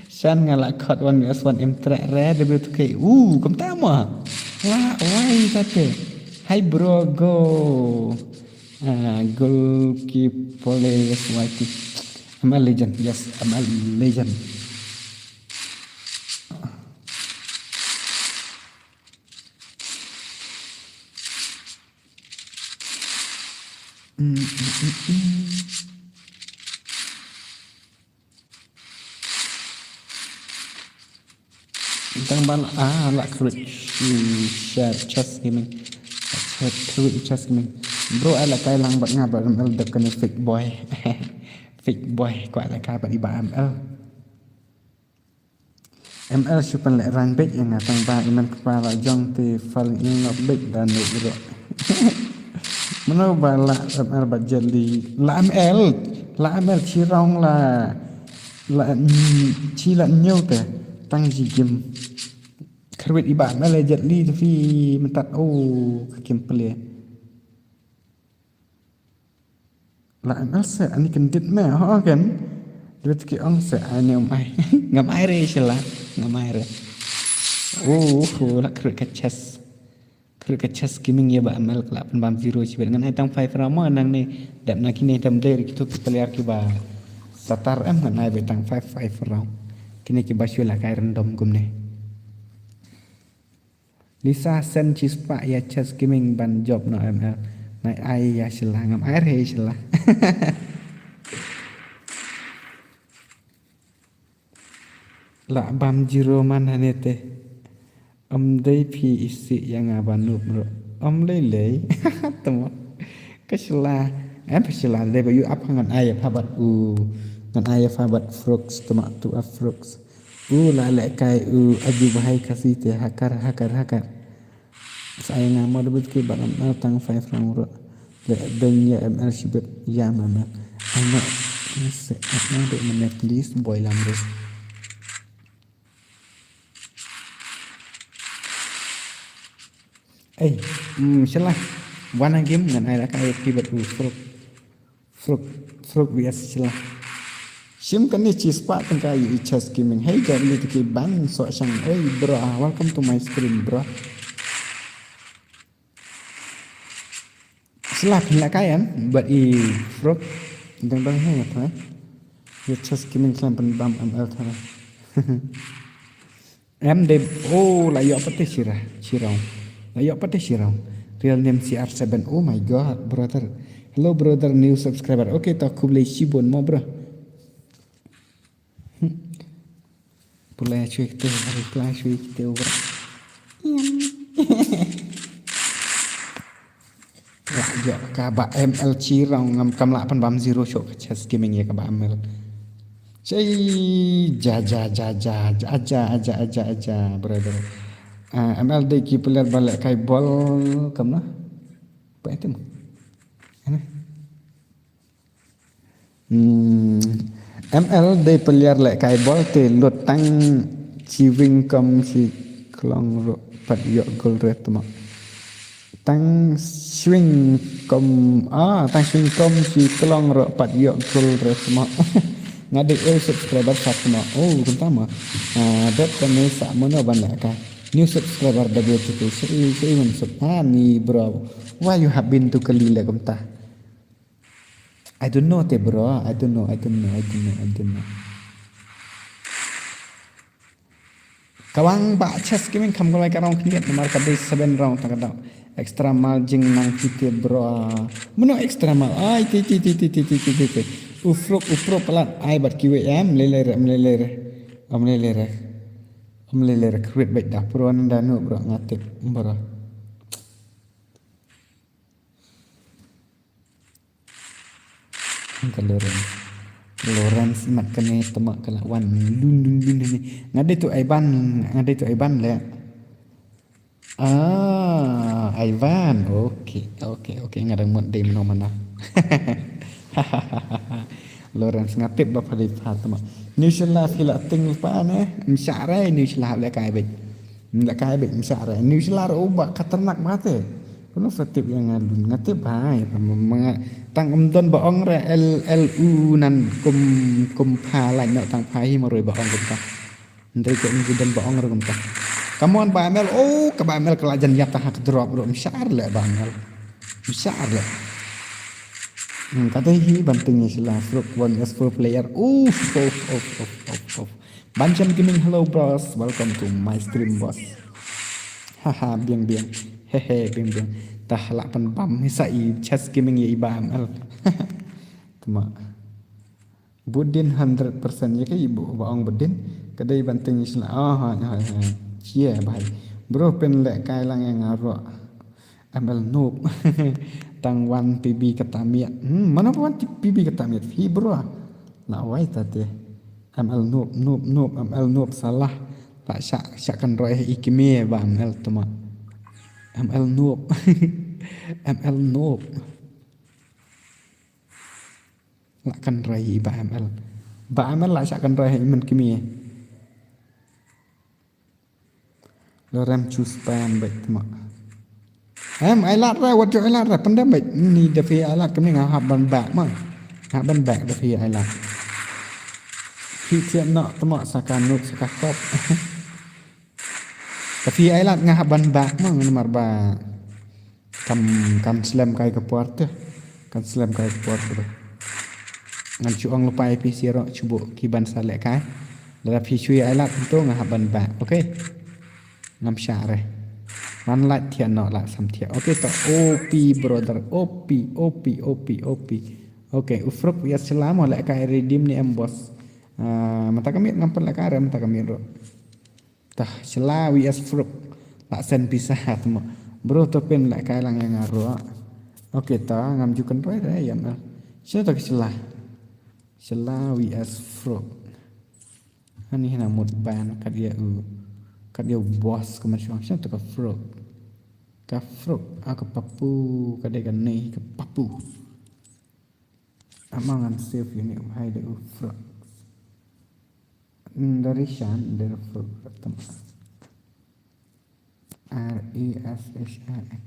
Shan nga la khot wan mi aswan im trek re de be tsuke. Uh, kumta ma. La wai sate. Hi bro go. Ah, goalkeeper, yes, Y T. I'm a legend, yes, I'm a legend. Mm, mm, mm, mm. Tang ban ah la klik share chess gaming. Chess klik chess gaming. Bro ai la kai lang bad nga ba M L dep kane fake boy. Fake boy ko ai la kai bad i ba M L. M L shu pynleh rang beit ïa nga tang ba i man kpa la jong te fal ïa nga beit da ne iro. Mano ba la M L ba Jet Li la M L, la M L chi rong la la mm, chi la ñiew te tang ji gim. Kharwit i ba M L Jet Li te phi myntat o ka kim plie. La M L se ani kan dit me ho kan. Dut ki ong se ani um ai. Ngam ai re shala. Ngam ai re. Oh, oh, la khrut ka chest. Khrut ka chest ki ming ya ba M L kala pen bam zero chibet ngan ai tang five round ma nang ne. Dap na kine tam der ki tu ki player ki ba satar em ngan ai be tang five five round. Kine ki ba shu la kai random gum ne. Lisa sen chi spah ya chest gaming ban job no M L. Nai ai ya shila ngam ai re shila. La bam zero man hane te. Am dei phi isi ya nga ban nup ro. Am lei lei. Tamo. Ka shila. Em phi shila dei ba yu ap ngan ai ya pha bat u. Ngan ai ya pha bat frogs tamo tu a frogs. U la leh kai u aju bahai kasi te hakar hakar hakar. Sa ai nga mo debut ki ba lam na tang five round ro. Le deng ya M L shibet ya mama. Ano se ano de mene please boy lam ro. Ei, hmm, shalah. Wana game ngan ai la kai ki bat u frog. Frog, frog V S shalah. Shim kane chi spah tang kai i chest gaming. Hey, jam ni tiki ban so shang. Hey, bro, ah, welcome to my stream, bro. Shalah pin la kai em, but i frog. Dang dang hey, apa? Ya chest gaming klam pen bam M L thara. Em de, oh, la yok pate shira, shirong. La yok pate shirong. Real name C R seven. Oh my God, brother. Hello, brother, new subscriber. Okay, to khublei shibun mo, bro. Pulai shui kite, reply shui kite, bro. Em. Lah, ya, ka ba M L chi rong ngam kam lah pan bam zero show ka chest gaming ya ka ba M L. Chei, ja, ja, ja, ja, ja, aja, aja, aja, aja, brother. Ah, M L dei ki player ba leh kai bol kam na? Apa itu? Ana? Hmm, M L dei player leh kai bol te lut tang chi wing kom chi klong ro pat yok gol re tmo. Tang swing kom, ah, tang swing kom chi klong ro pat yok gol re tmo. Nga dei el subscriber sat tmo. Oh, kumta mo. Ah, dep kane sa mono ban leh kai. New subscriber da gue tu tu. Seri, seri man sub. Ah, ni bro. Why you have been to Kali le kumta? I don't know te bro, I don't know, I don't know, I don't know, I don't know. Kawang ba chest gaming kam golai ka round khyndiat namar ka dei seven round ta ka dau. Extra mal jing nang phi te bro. Mano extra mal? Ai ti ti ti ti ti ti ti ti ti. Ufruk ufruk palat ai bat kiwe em lele re, em lele re. Em lele re. Em lele re kruit bait dah pro nanda nu bro ngatip bro. Ka Lawrence. Lawrence mat kane tama ka la wan lun lun lun ni. Nga dei tu Aiban, nga dei tu Aiban le. Ah, Aiban. Okay, okay, okay. Nga dang mut dei mano mana. Lawrence nga tip ba pha dei pha tama. New shala phi la ting pa ne. Msha re new shala le kai bit. Nda kai bit msha re. New shala ro ba khatarnak mate. Kono sa tip ïa nga lun nga tip hai. Tang um don ba ong re L L U nan kum kum pha lai no tang pha hi maroi ba ong kumta. Ndri ko um don ba ong re kumta. Come on ba M L. Oh ka ba M L ka la jan ïap ta ha ka drop ro mshar le ba M L. Mshar le. Hmm, ka dei hi ban ting ïa shala fruk one S four player. Uf uf uf uf uf uf. Banjam Gaming, hello bros, welcome to my stream bros. Haha, biang biang. Hehe, biang biang. Tah lah pan bam hi sa i chest gaming ya i bam el. Tama. Budin hundred percent ya ka i bu ba ong budin. Kadai banting isla. Ah, ha ha ha. Chia bai. Bro pen le kai lang yang aro. M L noob. Tang wan P B kata miat. Hmm, mana wan P B kata miat? Hi bro. Na wai ta te. M L noob, noob, noob, M L noob salah. La shah, shah kan roi i kmie ba M L tuma. M L noob. M L noob. La kan roi i ba M L. Ba M L la shah kan roi i man kmie. Lorem chu spam bek tuma. Em, ai lad re, wat ju ai lad re, pyndem bek. Ni da phi ai lad kane nga hap ban back ma. Hap ban back da phi ai lad. Phi thiah noh tuma sa ka noob sa ka kop. Da phi ai lad nga hap ban back ma, namar ba kam, kam slem kai ka por te. Kam slem kai ka por te. Ngan shu ong lypa ïa phi shuh ruh shu buh ki ban sa leh kai. Lada phi shu ai lad to nga hap ban back. Okay. Ngam shah re. Wan lad thiah noh la sam thiah. Okay to, O P brother. O P, O P, O P, O P. Okay, u Fruk ïa shala mo leh kai redeem ne em boss. Ah, mynta ka miet ngam pat leh kai re mynta ka miet ruh. Tah, shala V S Fruk. La send pisa tuma. Bro to pyn leh kai lang ïa nga ruh. Okay to, ngam ju kynroi re ïa ma. Shala to ka shala. Shala V S Fruk. Ani hina mut ban kat ïa u. Kat ïa u boss ka man shong. Shala to ka Fruk. Ka Fruk, ah, ka Papu, ka dei ka nei ka Papu. Ama ngan save ïa ni u hai da u Fruk. Mm, da Rishan, da Fruk, tam. R E S H I N.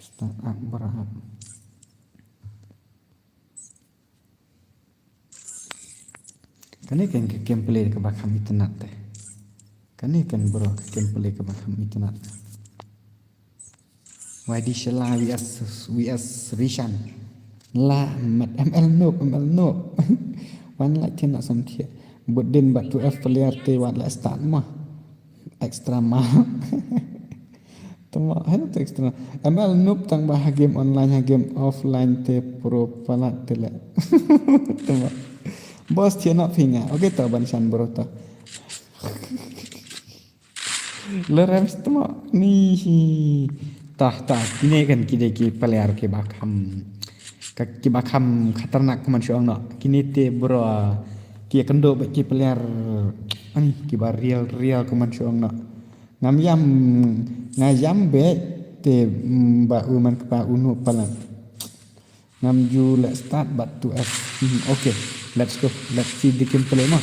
Start up, bro, up. Kane kan ka gameplay kaba kham itynnat te. Kane kan bro ka gameplay kaba kham itynnat te. Wai di shala V S, V S Rishan. La mat M L noob, M L noob. Wan la thiah na sam thiah. Bud din ba two F player te wat la start ma. Extra ma. Tama, heno te extra. M L noob tang ba ha game online, ha game offline te pro palat te le. Tama. Boss thiah na phi nga. Okay to ban shan bro to. Lorem tama ni. Tah, tah, kine kan ki dei ki player kiba kham, ka, kiba kham khatarnak kumban shu ong noh. Kine te bro ki kynduh bad ki player, ani, kiba real, real kumban shu ong noh. Ngam ïam, nga ïam bad te, mm, ba u man kpa u noob palat. Ngam ju leh start bad two F. Hmm, okay, let's go. Let's see the gameplay ma.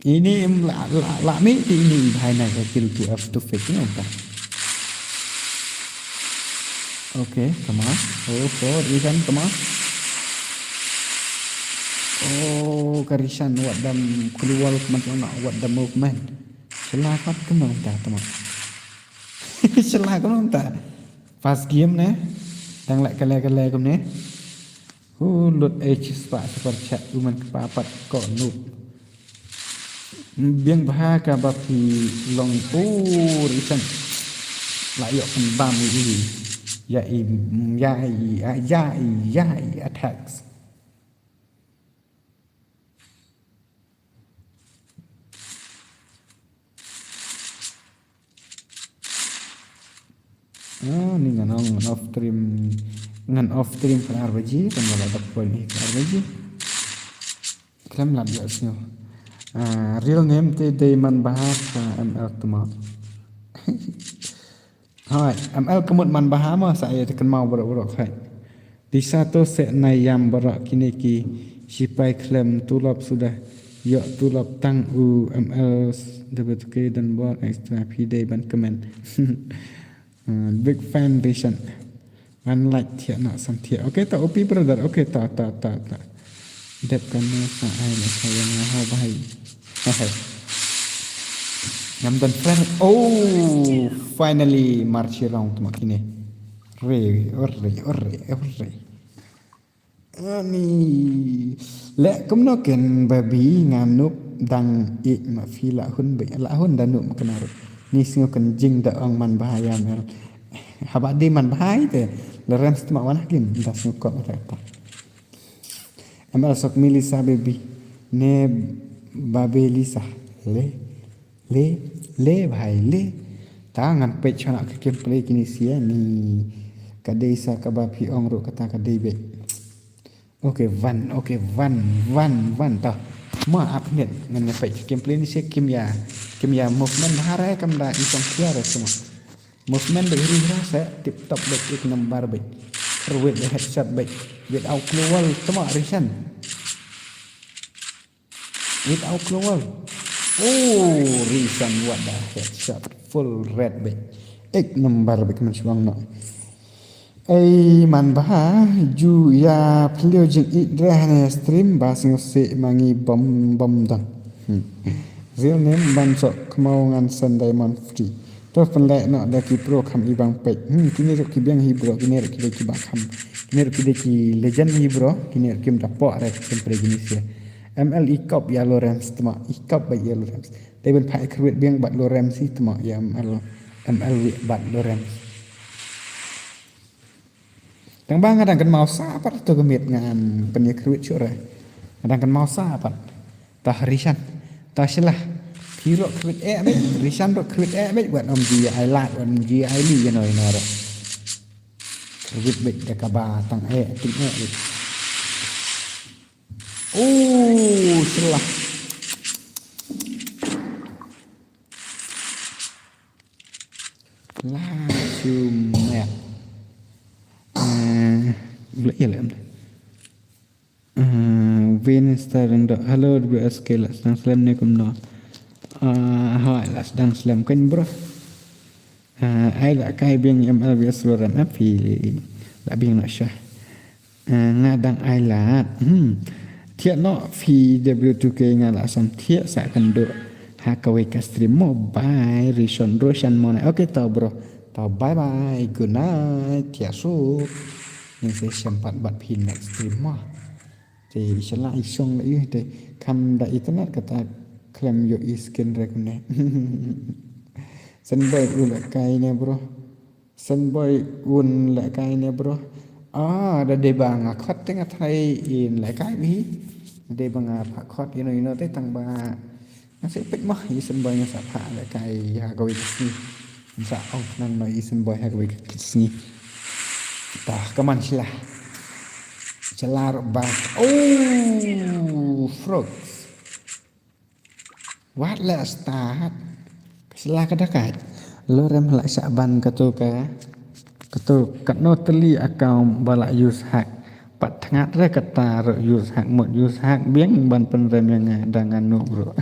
Ini em la, la, la mi ti ini bhai na ka kill two F two fake ni ong ta. Okay, tama. Oh, oh, Rishan tama. Oh, ka Rishan wat dam keluar kumno, wat dam movement. Shala kat kumno ta tama. Shala kumno ta. First game ne. Dang leh kale kale kumne. Hu lut H spah super chat u man kpa pat ko noob. Biang bha kaba phi long u Rishan. La ïoh pynbam i. Ya i, ya i, ya i, ya i attacks. Ah, ni ngan ong ngan off stream, ngan off stream khlem ar baje, kan ba la dap poi ni khlem ar baje. Khlem lap ïa sngew. Ah, real name te dei man bha ka M L tma. Hai, M L ka mut man bha mo sa ïa te kynmaw baroh baroh hai. Dei sa to seh na ïam baroh kine ki sipai khlem tulop suda. Ïoh tulop tang u M L debit ke dan bor extra phi dei ban kmen. Ah, big fan Rishan. Wan like thiah na san thiah. Okay ta O P brother. Okay ta ta ta ta. Dep kan ne sa ai na sa yang ho bahai. Hai. Ngam don friend. Oh, finally Marchi round tma kine. Re, ore, ore, ore. Ani leh kumno ken babi nga noob dang i ma phi la hun be la hun da noob kena ruh. Ni sngew ken jing da ong man bha ïa mel. Haba dei man bha ite le rem stma wan hakim da sngew kop reta. M L sok mi Lisa baby ne babe Lisa le le le bhai le. Ta ngan peit shana ka gameplay kini sia ni ka dei sa kaba phi ong ruh kata ka dei beit. Okay, wan, okay, wan, wan, wan, to. Ma ap net, ngan ïa peit, kim play ni se, kim ïa, kim ïa movement bha re, kam da i song kia re, suma. Movement bad hiri hira se, tip top bad, ek number bad. Kyrwit bad headshot bad. Without global, tama Rishan. Without global. Oh, Rishan, what the headshot. Full red bad. Ek number bad, kmen shibang no. Ei, man ba, ju ïa phliew jingïeit re ha ne stream, ba sngewsih ma ngi bom, bom dang. Hmm. Real name ban sok kmau ngan send diamond free. To pynleh noh da ki pro kham i bang peit. Hmm, kine ruh ki biang hi bro, kine ruh ki dei ki bang kham. Kine ruh ki dei ki legend hi bro, kine ruh kim da pok re kim pre kine sia. M L i kop ïa Lorenz tma, i kop ba ïa Lorenz. Te ban phai kyrwit biang bad Lorenz i tma ïa M L, M L wi bad Lorenz. Tang ba nga dang kynmaw sa pat to ka miet ngan pynïakyrwit shuh re. Nga dang kynmaw sa pat. Tah Rishan. Tah Sheila. Phi ruh kyrwit eh beit. Rishan ruh kyrwit eh beit. Wat ym ji ai lad, wat ym ji ai li, ïa no ïa no ruh. Kyrwit beit da kaba tang eh, ting eh beit. Oh, Sheila. La shu met. Eh, la ïa lem. Eh, Vin Star Rengdo. Hello, W S K, la sdang slem ne kumno? Ah, hoi, la sdang slem kan, bro. Ah, ai la kai biang M L V S Loran, ah, phi la biang noh sha. Ah, nga dang ai lad. Hmm. Thiah noh phi W two K, nga la sam thiah sa kynduh ha kawei ka stream mo. Bye, Rishon Roshan mo ne. Okay, to bro. To bye bye. Good night. Thiah suk. Ngin sa ïashem pat bad phi next stream mo. Te shala i shong la ïa te kham da internet kata khlem ïoh i skin re kumne. Senboi u la kai ne bro. Senboi un la kai ne bro. Ah, da dei ba nga khot te nga tharai in la kai hi. Da dei ba nga pha khot ïa no ïa no te tang ba nga sa peit mah i Senboi nga sa pha la kai ha kawei ka sngi. Nga sa ong nang no i Senboi ha kawei ka sngi. Tah, come on Sheila. Sheila ba. Oh, frogs. Wat la start. Ka Sheila ka da kai. Lorem la shah ban katu ka. Katu katno tylli account ba la use hack. Pat thngat re kata ruh use hack mut use hack biang ban pynrem ïa nga da nga noob ruh.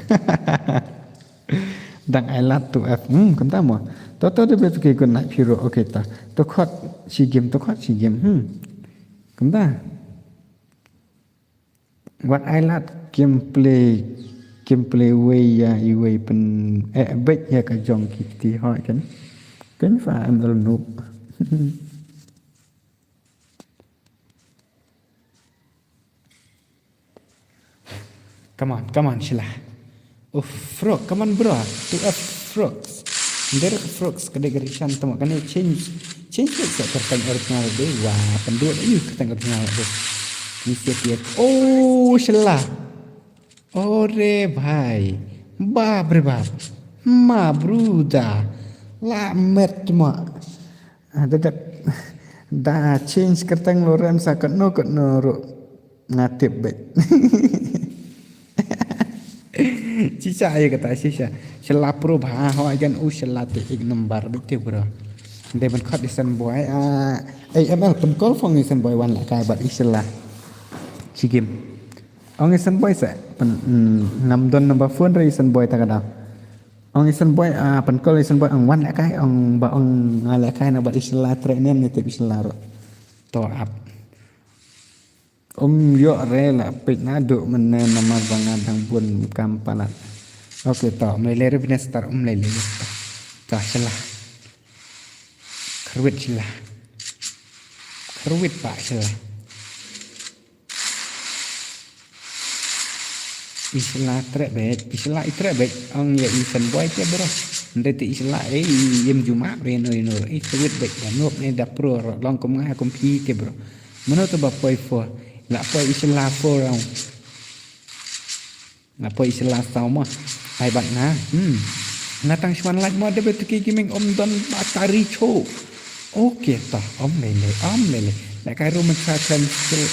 Dang ai lad tu F. Hmm, kumta mo. To to de betu ke good night phi ruh. Okay ta. To khot shi game, to khot shi game. Hmm. Kumta. Wat ai lad kim play, kim play wei ïa iwei pyn eh beit ïa ka jong ki kti hoi kan. Kan fa M L noob. Come on, come on, Sheila. Oh, frog, come on, bro. To a frogs. Ndere ka frogs, ka dei ka Rishan tama, kane change, change beit sa kyrteng original de. Wa, pynduh ïa u kyrteng original de. Ni sia tia. Oh, Sheila. Ore bhai. Bap re bap. Ma bruda. La met ma. Ah, da, da, da change kyrteng Lorem sa katno katno ruh nga tip beit. Shisha ïa kata shisha. Sheila pro bha ho ajan u Sheila te ek number beit te bro. Dei ban khot i Senboi, ah, A M L pyn call phone i Senboi wan la kai bad i Sheila. Shi game. Ong i Senboi sa pyn, mm, ngam don number phone re i Senboi ta ka daw. Ong i Senboi, ah, pyn call i Senboi ong wan la kai, ong ba ong nga la kai na bad i Sheila treh ne ne tip i Sheila ruh. To ap. Um ïoh re la peit naduh mynne namar ba nga dang bun kam palat. Okay to, um lei lei re bine star um lei lei. To Sheila. Kyrwit Sheila. Kyrwit pa Sheila. I Sheila treh beit, i Sheila i treh beit, ong ïa i Senboi te bro. Nde te i Sheila, eh, i im juma bre no ino, i kyrwit beit da noob ne da pro, long kum nga kum phi te bro. Mano to ba poi four, la poi i Sheila four round. La poi i Sheila saw ma. Ai bad na. Hmm. Na tang shwan like ma debe tuki gaming om don batari cho. Okay ta, om lele, om lele. La kai room cha kan skill.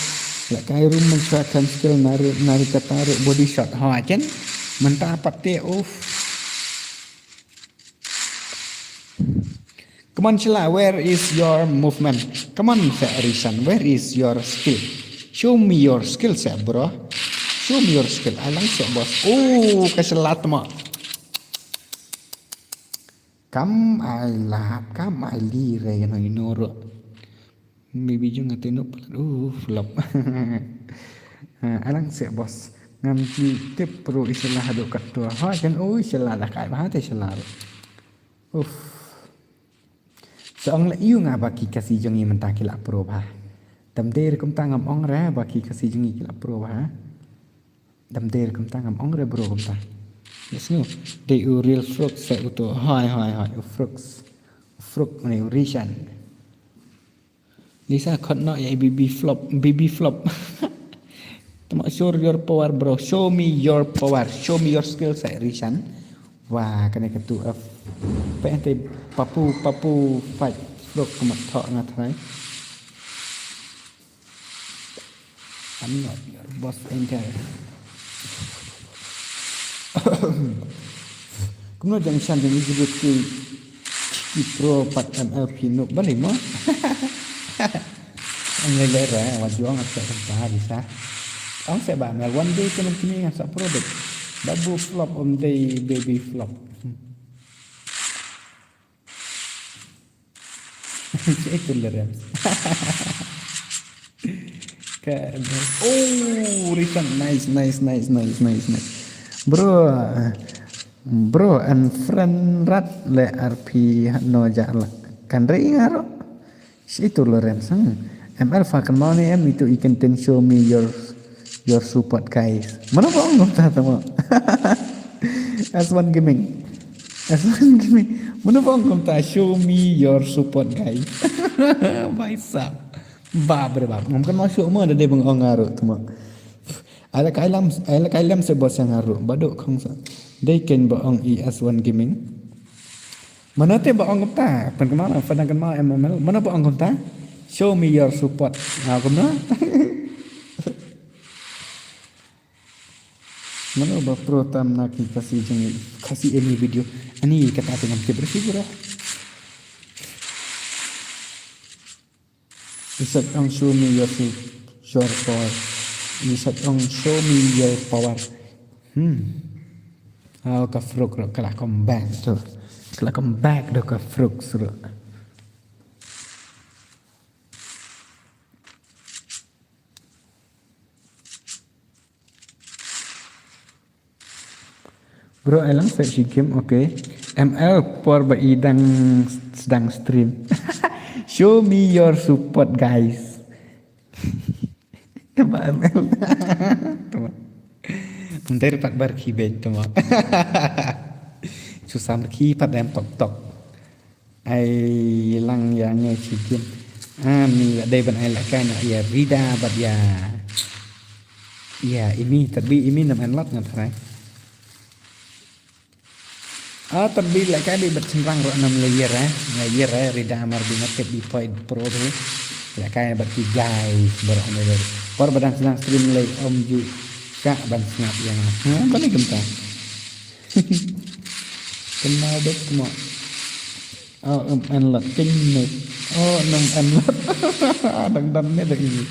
Lehkai ruh mynshuwa kan skill nari, nari kata ruh body shot. Ho, ken? Mynta pat te, uff. Come on, Shila, where is your movement? Come on, Seh Rishan, where is your skill? Show me your skill, Seh, bro. Show me your skill. Ai lang Seh, boss. Oh, ka Shila tma. Kam ai lap, kam ai li re, no, ino ro. Maybe jong ate no palat. Uh, flop. Ha, ai lang Seh, boss. Ngam ju tip pro i Shila haduh katto. Ha, ken, oh, i Shila da kai bha te Shila. Uff. Sa ong la ïu nga ba ki Khasi jong ngi mynta ki la pro bha. Tam der kumta ngam ong re ba ki Khasi jong ngi ki la pro bha. Tam der kumta ngam ong re bro kumta. Yes, no. Dei u real Fruk Seh uto. Hai, hai, hai. U Fruk. U Fruk ne u Rishan. Lisa khot noh ïa i baby flop, baby flop. Tama, show your power, bro. Show me your power. Show me your skill, Seh Rishan. Wah, kane ka tu F. Pe ente papu, papu fight. Bro, kamat thok nga try. I'm not your boss, enter. Kumno jong shan jong i jibut ki ki pro pat M L P no bali mo. Ang le le ra wa jong ap sa ta di sa. Ang se ba mel one day kemen kini ngan sa pro dek. Babu flop, um day baby flop. Itu lerem. Ka, oh, Rishan, nice, nice, nice. Bro, bro, and friend rat le R P no ja la. Kan re ingaro. Itu lerem sang. M L fa kan mau ni em itu ikan ten show me your your support, guys. Mano ba ong kumta tama? S one Gaming. S one Gaming. Mano ba ong kumta show me your support, guys. Baisa. Ba bre ba. Ngam kan masuk mo da dei bang ong aru tama. Ala kailam, ala kailam se bos yang aru. Baduk kong sa. Dei ken ba ong i S one Gaming. Mano te ba ong kumta? Pen kemana? Pen kemana M M L? Mano ba ong kumta? Show me your support. Ah, kumno? Mano ba pro tam na ki Khasi jong Khasi any video. Ani kata te ngam tip resi bro. Isat ong show me your su-, your power. Isat ong show me your power. Hmm. Oh, ka Fruk ro, kala come back tu. Kala come back do ka Fruk ro. Bro, ai lang sa shi game, okay. M L por ba i dang sdang stream. Show me your support, guys. Ba M L. Tama. Menter pat bar ki ben tama. Susam ki pat em tok tok. Ai lang ïa ngi shi game. Ah, mi ba dei ban ai lehkai na ïa Rida bad ïa. Ïa Imi, tadbi Imi nam en lat ngan tharai. Ah, tadbi lehkai dei bad chynrang ro nam le ïa re. Ïa ïa re Rida mar bi ngat ket di poi pro de. Lehkai bad ki guys bar on le. Por badang senang stream le om ju ka ban snap ïa nga. Ha, balik kumta. Kenal dek mo. Oh, em, en lat king ne. Oh, nang en lat. Dang dan ne dek ini.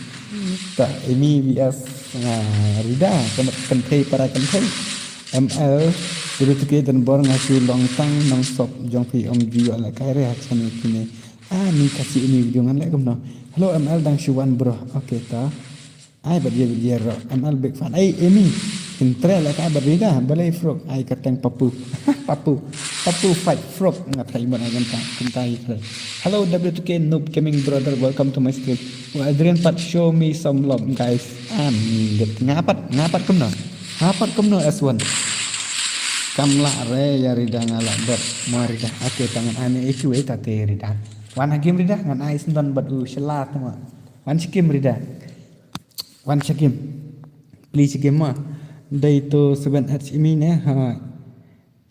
Ta, ini bias. Nah, Rida, kena kenthei para kenthei. M L, dulu tu ke dan bor ngasi long tang nang sop jong phi om ju ïa lehkai re ha channel kine. Ah, ni kasi ini video ngan leh kumno. Hello M L, dang shu wan bro. Okay ta. Ai bad ïa bad ïa ro. M L big fan. Ai Imi. Intre lehkai bad Rida. Balei Fruk. Ai kateng papu. Papu. Papu fight Fruk. Nga thai mon ai kanta. Kanta i thai. Hello W two K Noob Gaming brother. Welcome to my stream. Oh, Adrian pat show me some love, guys. Ani lit. Nga pat. Nga pat kumno. Nga pat kumno S one. Kam lah re ïa Rida nga lah bad. Mo Rida. Ake tangan ane iku e tate Rida. Wan ha game Rida. Ngan ai sendon bad u shelat mo. Wan shi game Rida. Wan shi game. Please shi game ma. Dei to seven H Imi ne ha.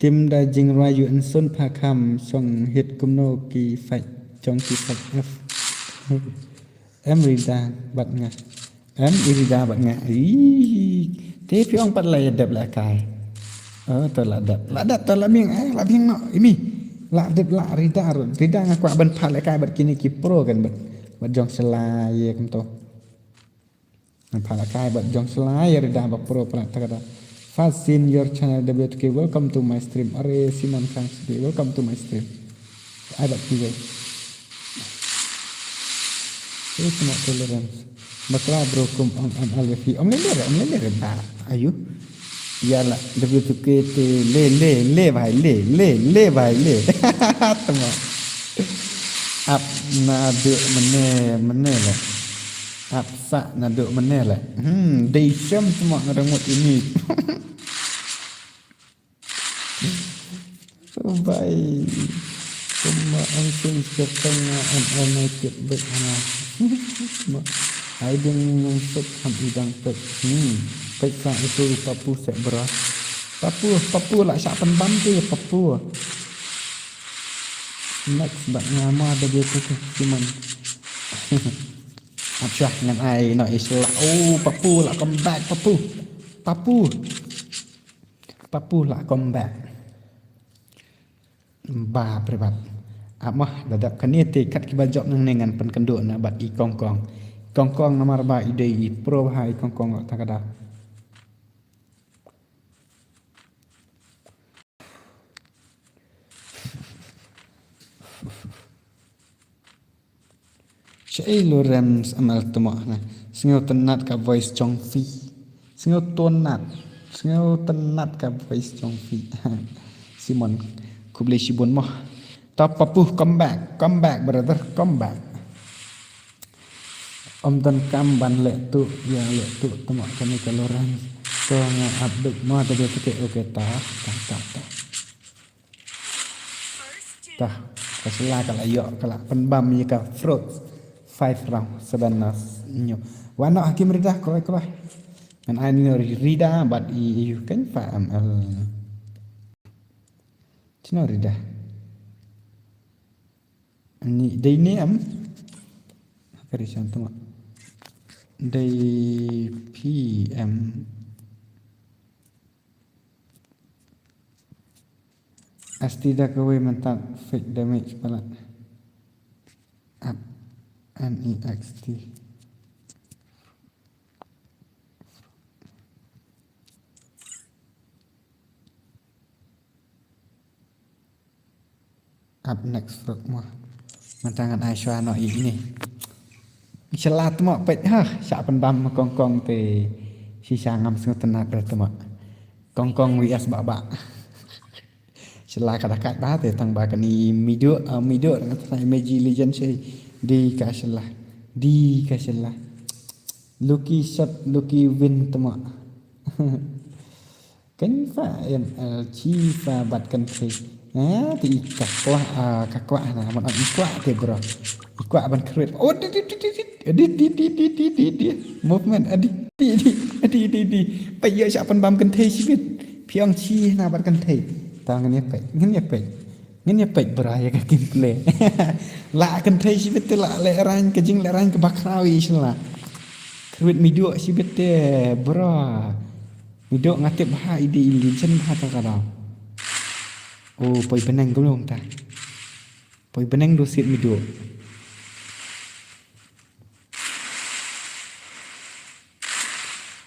Tim da jingrwai yu ensun pha kham shong hit kumno ki fight jong ki fight F. Em Rida bad nga. Em, i Rida bad nga. Ih, te phi ong pat la ïa dep la kai. Oh, to la dep. La dep, to la mieng, eh, la mieng noh, imi. La dep la Rida, Rida nga kwah ban phah la kai bad kine ki pro kan bad, bad jong sla ïa kumto. Ban phah la kai bad jong sla ïa Rida ba pro pra ta ka da. Fast in your channel W two K, welcome to my stream. Are Simon Kang Sidi, welcome to my stream. Ai bad ki wei. Itu nak tolerance. Bakla bro kum ong M L W P. Om le le, om le le ba. Ayu. Ïa la W two K te le le le bhai le le le bhai le. Tama. Ap naduh mene mene le. Ap sa naduh mene le. Hmm, dei shem tama ngarang mut ini. Bai. Kumba angsung skepeng na an an ai tip bek hana. Ma. Ai ding nang suk ham idang pek. Hmm. Pek sa itu papu sek bra. Papu, papu lah syak pen bam tu papu. Next bak ngama ada dia tu tu cuman. Apsyah ngan ai no isla. Oh, papu lah come back papu. Papu. Papu lah come back. Ba privat. Amah dadap kane te kat kiba jop nang ne ngan pynkynduh na bad i Kongkong. Kongkong namar ba i dei i pro bha i Kongkong ta ka da. Shei Lawrence M L tama na. Sngew tynnat ka voice jong phi. Sngew tynnat. Sngew tynnat ka voice jong phi. Simon, khublei shibun mo. Ta papu, come back, come back brother, come back. Om don kam ban leh tu, ïa leh tu tama kane ka Lawrence. To nga update mo ta dia tu ke, okay ta, ta, ta, ta. Tah, ka sla ka la ïoh, ka la pynbam ïa ka fruit. Five round, seven round, nyo. Wa noh hakim Rida, kroi, kroi. Ngan ai nyo Rida bad i, i yu kan fa M L. Chino Rida. Ni dei ni em. Ka ri san tama. Dei P M. S T da kawei mynta fake damage palat. Up. N E X T. Up next frog mo. Mynta ngan ai shwa no i ini. Shylla tmo peit ha, sha pynbam Kongkong te shisha ngam sngewtynnat re tmo. Kongkong V S Baba. Shylla ka da kat ba te tang ba kani midu, ah, midu ngan try Meji Legend shi. Di ka shylla. Di ka shylla. Lucky shot, lucky win tmo. Kan fa M L chi fa bat kan thei. Ha, ti ka kwah, ah, ka kwah na, man i kwah te bro. I kwah ban krit. Oh, di, di, di, di, di. Movement, adi, di, di, adi, di, di. Pa ïa sha pynbam kan thei shibit. Phi ong chi na bat kan thei. Ta ngan ïa peit, ngan ïa peit. Ngan ïa peit bro ïa ka gameplay. La kan thei shibit te la lehrain ka jing lehrain ka bakhraw i shylla. Krit midu shibit te bro. Midu nga tip bha i dei i Legend bha ta ka daw. Oh, poi bneng kumno ta. Poi bneng do sit midu.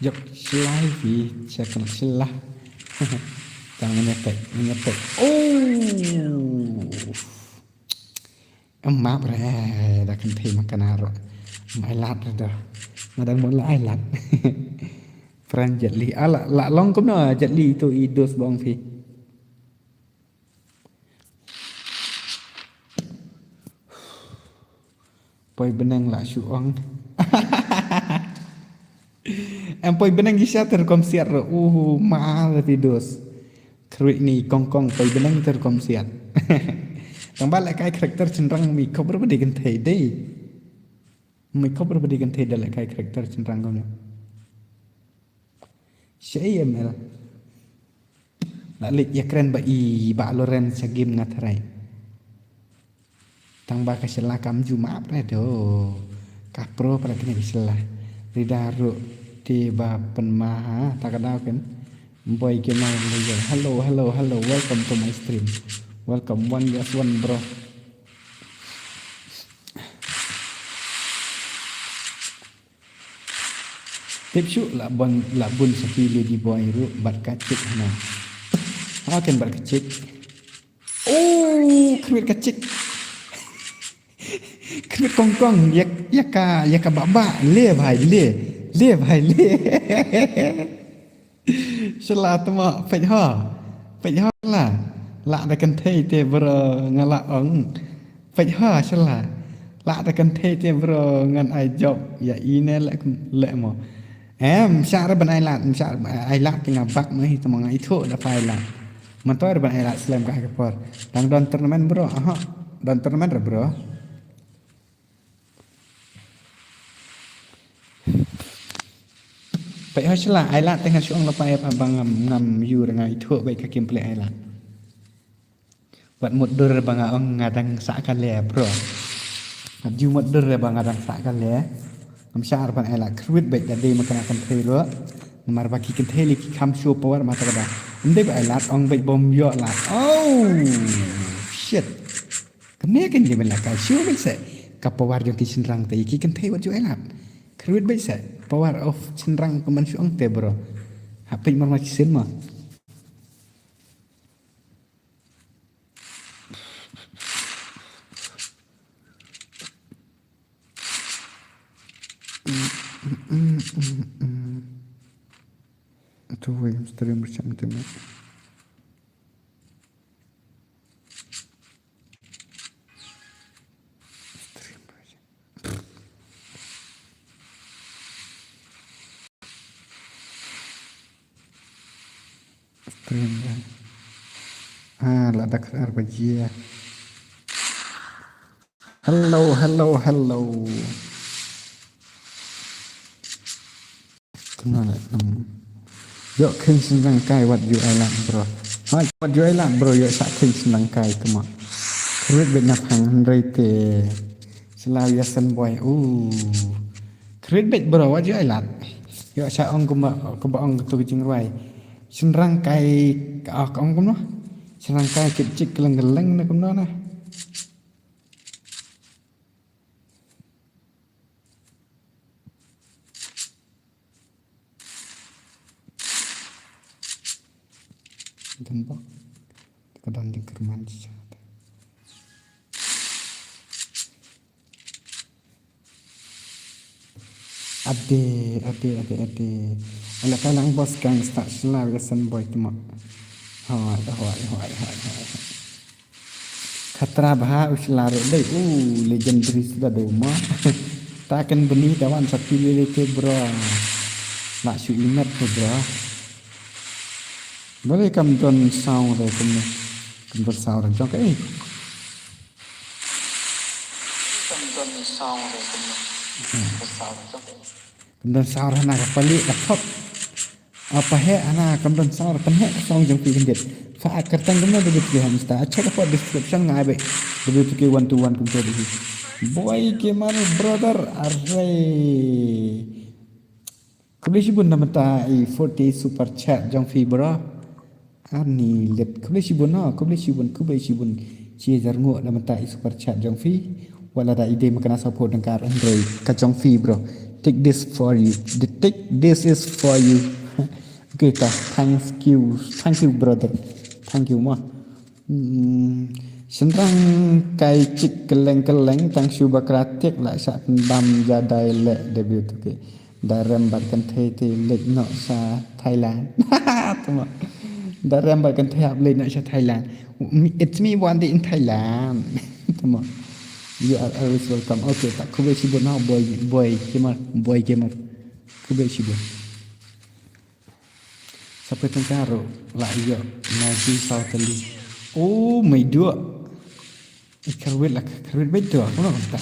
Jop shylla phi, check na shylla. Tang ngepek, ngepek. Oh. Em map re, da kan thei ma kana ro. Mai lat re da. Nga dang mon la ai lat. Pran Jet Li. Ah, la, la long kumno Jet Li to i dos bong phi. Poi bneng la shu ong. Em poi bneng ki sha ter kom siat ro. Uh, ma la ti dos. Kruik ni Kongkong poi bneng ter kom siat. Tang ba leh kai karakter chynrang mi khop re ba dei kan thei dei. Mi khop re ba dei kan thei da leh kai karakter chynrang kom. Shei M L. La leit ïa kren ba i ba Lawrence sha game nga tharai. Tang ba ka shylla kam ju map re do. Ka pro para kane ka shylla. Rida ruh te ba pynma ha, ta ka daw ken. Boy Gamer Layer. Hello, hello, hello. Welcome to my stream. Welcome, one yes one, bro. Tip shuh lah bun, lah bun sa ki lady boy ruh bad ka chick hana. Ha ken bad ka chick. Oh, khmih ka chick. Khmih kong kong, ïa, ïa ka, ïa ka baba, le bhai, le, le bhai, le. Shala tma, peit ha. Peit ha la. La da kynthei te bro nga la ong. Peit ha shala. La da kynthei te bro ngan ai job ïa ine le, le mo. Em, shah re ban ai lad, shah ai lad te nga bak mo hi tma nga ithuh da phai lad. Mantoi re ban ai lad slem ka ka por. Dang don tournament bro, aha. Don tournament re bro. Peit ha shala ai lad te nga shu ong la pa ep ba ngam, ngam ïu re nga ithuh beit ka kim play ai lad. Wat mut dur ba nga ong nga dang sah ka le bro. Wat ju mut dur ba nga dang sah ka le. Ngam shah re ban ai lad khruit beit da dei ma kane kynthei ruh. Namar ba ki kynthei le ki kham show power ma ta ka da. Ym dei ba ai lad ong beit bom ïoh lad. Oh shit. Kane kan dei ban la kai shuh beit se. Ka power jong ki shynrang te ki kynthei wat ju ai lad. Khruit beit se. Power of shynrang ka man shu ong te bro. Hapdeng mar ma ki sien ma. Tu William stream bersama tu. Stream. Stream. Ah, la dak ar baje. Hello, hello, hello. Kumno le, hmm. Ïoh kheiñ shynrang kai wat ju ai lad bro. Ha, wat ju ai lad bro, ïoh shah kheiñ shynrang kai kumno. Khruit beit na phang hynrei te. Shala ïa sen boy. Uh. Khruit beit bro, wat ju ai lad. Ïoh shah ong kumba, kumba ong tu ka jingrwai. Shynrang kai, ka ong kumno. Shynrang kai kit chik leng leng na kumno na. Gembok. Ka don jingkyrmen shisha. Ade, ade, ade, ade. Ala ka lang bos gang start sla ga sen boy tuma. Hoi, hoi, hoi, hoi, hoi. Khatra bha u sla ruh dei. U legendary sla do ma. Ta kan bni da wan sa pili le te bro. La shu imat te bro. Bale kam don sound re kumne. Kam don sound re jong ka eh. Kam don sound re kumne. Kam don sound re jong ka eh. Kam don sound hana ka pali ka thok. Apa he hana kam don sound pynhe ka song jong ki khyndiat. Fa kyrteng kumno da bit ki hamsta. Check ka description ngai be. Da bit ki one to one kumto da hi. Boy Gamer brother are. Khublei shibun na mynta i forty super chat jong phi bro. Ani let khublei shibun no, khublei shibun, khublei shibun. Chi hajar nguh na mynta i super chat jong phi. Wat la da i dei ma kane sa pho dang kar hynrei ka jong phi bro. Take this for you. The take this is for you. Okay ta, thank you, thank you brother. Thank you ma. Hmm, shynrang kai chik kylleng kylleng tang shu bakra tiak la shah pynbam jadai leh debut tu ke. Da rem bad kynthei te leit noh sha Thailand. Tuma. Da rem bad kynthei hap leit noh sha Thailand. It's me one day in Thailand. Tuma. You are always welcome. Okay, ta khublei shibun ha boy, boy gamer, boy gamer. Khublei shibun. Sa peit tyngka ruh la ïoh na ji saw tylli. Oh, mei duh. I kyrwit la kyrwit beit duh, kumno kumta.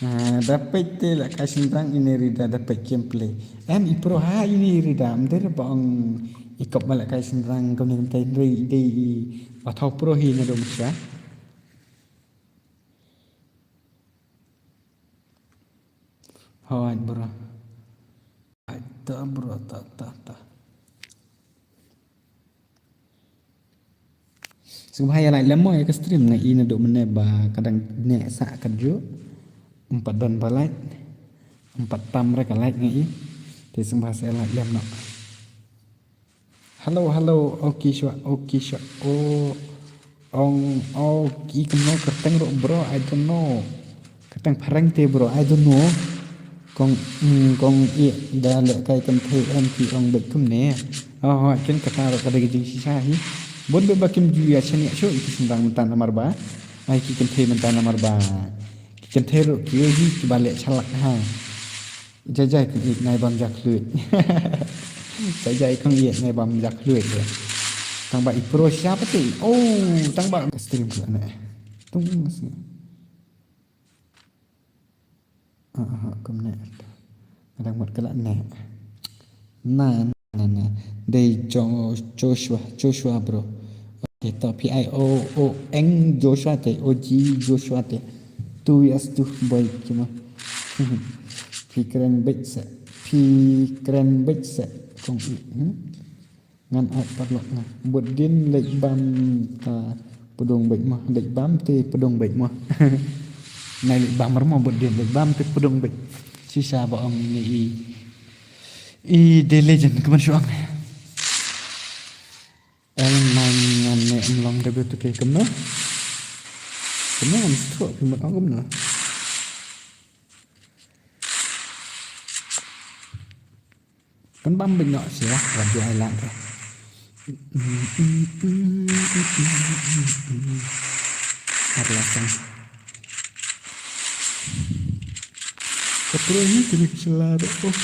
Ah, da peit te la kai shynrang ine Rida da peit gameplay. Em i pro ha ine Rida, ym dei ba ong i kop ma la kai shynrang kumne kumta hynrei i dei i ba thaw pro hi na dum sha. Hooid bro. Ta bro, ta, ta, ta. Sngewbha ïa like lem mo ïa ka stream, nga i naduh mynne ba ka dang neh sah kajuh. Ym pat don ba like. Ym pat tam re ka like nga i. Te sngewbha sa ïa like lem noh. Hello, hello. Okay, sure. Okay, sure. Oh, ong, oh, i kumno kyrteng ruh bro, I don't know. Kyrteng phareng te bro, I don't know. Kong, mm, kong i da lehkai kynthei em ki ong beit kumne. Oh, oh, ken kata ruh ka dei ka jingshisha hi. Bun beit ba kim ju ïa shaniah shuh ïa ki shynrang mynta namar ba. Ai ki kynthei mynta namar ba. Ki kynthei ruh ki ïohi kiba leh shalak ha. Jai jai kong ïeit nai bam ja khluit. Jai jai kong ïeit nai bam ja khluit. Tang ba i pro sha pati. Oh, tang ba ka stream ka ne. Tung sini. Ah, ah, kum ne. Kadang mut ka la ne. Na, na, na. Dei Jo-, Joshua, Joshua bro. Okay, to P I O O N Joshua te, O G Joshua te. Tu yes tu boy kima. Phi kren beit se. Phi kren beit se. Kong i. Hmm? Ngan ai paralok nga. Bud din leit bam ta pudung beit mo. Leit bam te pudung beit mo. Nai leit bam mo bud din leit bam te pudung beit. Shisha ba ong ini i. I dei legend kumno shu ong. Eng nang ngan ne em long da betu ke kumno. Kumno ngan stroke kumno ong kumno. Kan bam bynno sih lah, wat ju ai lang ke. Ar lasang. Keperlu ni kena keselar. Oh.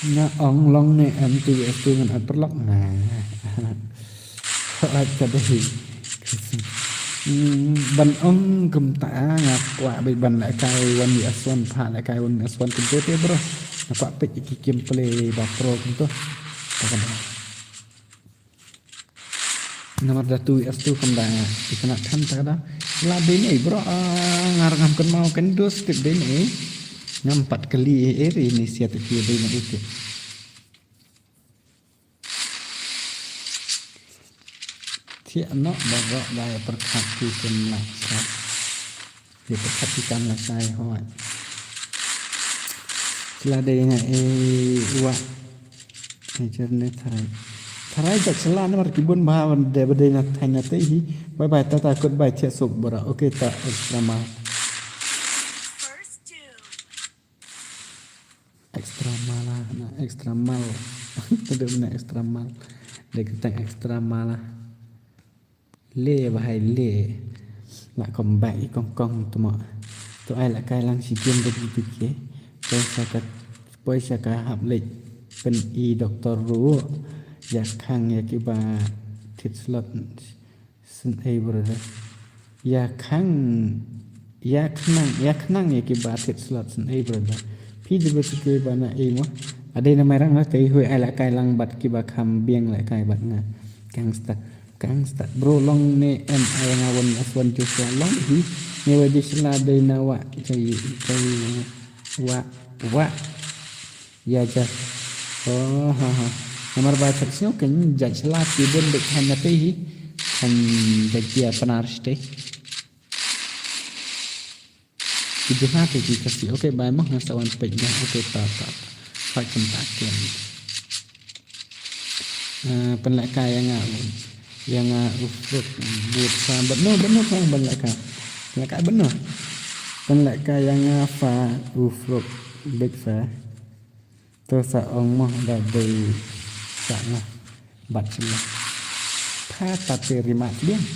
Nga ong long ne em tu es tu ngan at paralok nga. Hooid ka dei. Hmm, ban ong kumta nga kwah beit ban lehkai wan ïa aswan pha lehkai wan ïa aswan kumta te bro. Nga kwah peit ki gameplay ba pro kumta. Ta ka dei. Namar da tu ïa stu kam da nga. Ki kena than ta ka da. La dei ne bro, ah, ngar ngam kynmaw kan dos tip dei ne. Ngam pat kali eh, eh, ri ni siat ki dei ne ite. Thiah noh baroh ba ïa pyrkhat ki kum lashai. Ïa pyrkhat ki kam lashai hooid. Sla dei na e wa. E jer ne tharai. Tharai jait sla namar ki bun bha de ba dei na thaiñ na te hi. Bye bye tata goodbye thiah suk bora. Okay ta extra mal. Extra mala, na extra mal. Tadi mana extra mal. Dia kata extra mala. Le bahai le. Nak kembang i kong kong tu mak. Tu ai lak kai lang si game bagi tu ke. Poisa ka, poisa ka hap lek. Pen i doktor ru. Ya kang ya kiba tit slot. Syn ei brother. Ïa khang, ïa khnang, ïa khnang ïa ki ba thied slot syn ei brother. Phi dei ba shu kyrpad na ei mo. Adei na mai rang na tei hui ai la kai lang bad ki ba kham biang la kai bad nga. Gangsta, gangsta. Bro long ne em ai nga wan aswan Joshua long hi. Ne wa di sla dei na wa. Jai, jai wa, wa. Ïa ja. Oh, ha, ha. Namar ba chak sñiaw kan jait sla ki bun beit kan na te hi. Kan jait ïa panar ste. Ki jina te ki kasi. Okay, bye mo, nga sa wan peit nga. Okay, ta, ta, ta. Peit kan ta ken. Ah, pynlehkai ïa nga. Ïa nga u fruk but sa. But no, but no, pynlehkai. Pynlehkai, but no. Pynlehkai ïa nga fa u fruk. Big fa. To sa ong mo da dei sa nga bat sila. Pha ta te rimat liang.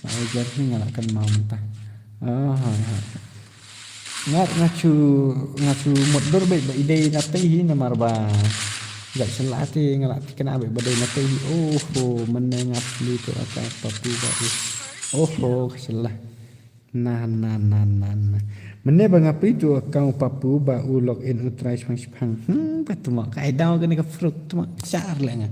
Ba jar ni nga la kan mau mentah. Oh, ha, ha. Nga, nga chu, nga chu mut dur beit ba i dei na tei hi namar ba. Gat sila te nga la tikna beit ba dei na tei hi. Oh, ho, mene nga pli tu aka papu ba u. Oh, ho, sila. Na, na, na, na, na. Mene ba nga pli tu account papu ba u log in u try shpang shpang. Hmm, ba tu ma ka ai daw kane ka fruit tu ma char le nga.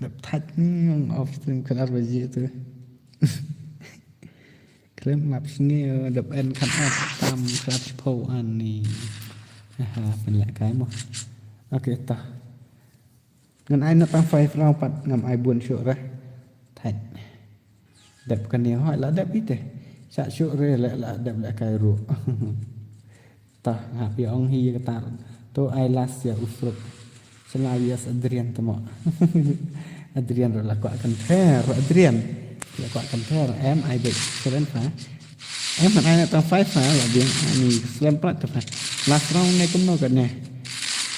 Dap thaj ni off stream kan ar baje tu. Khlem lap sngi, eh, dep en kham ap tam khlap shiphew ani. Aha, pynlehkai mo. Okay, tah. Ngan ai na tang five round pat ngam ai bun shuh re. Thait. Dep kane hoi la dep ite. Sa shuh re le la dep lehkai ruh. Tah, hap ïa ong hi ïa kata. To ai last ïa u Fruk. Selawi as Adrian tamo. Adrian ruh la kwah kynthei, Adrian. La kwah kynthei, em ai beit seven fa. Em man ai na tang five fa, la biang ani seven plat fa. Last round ne kumno kane.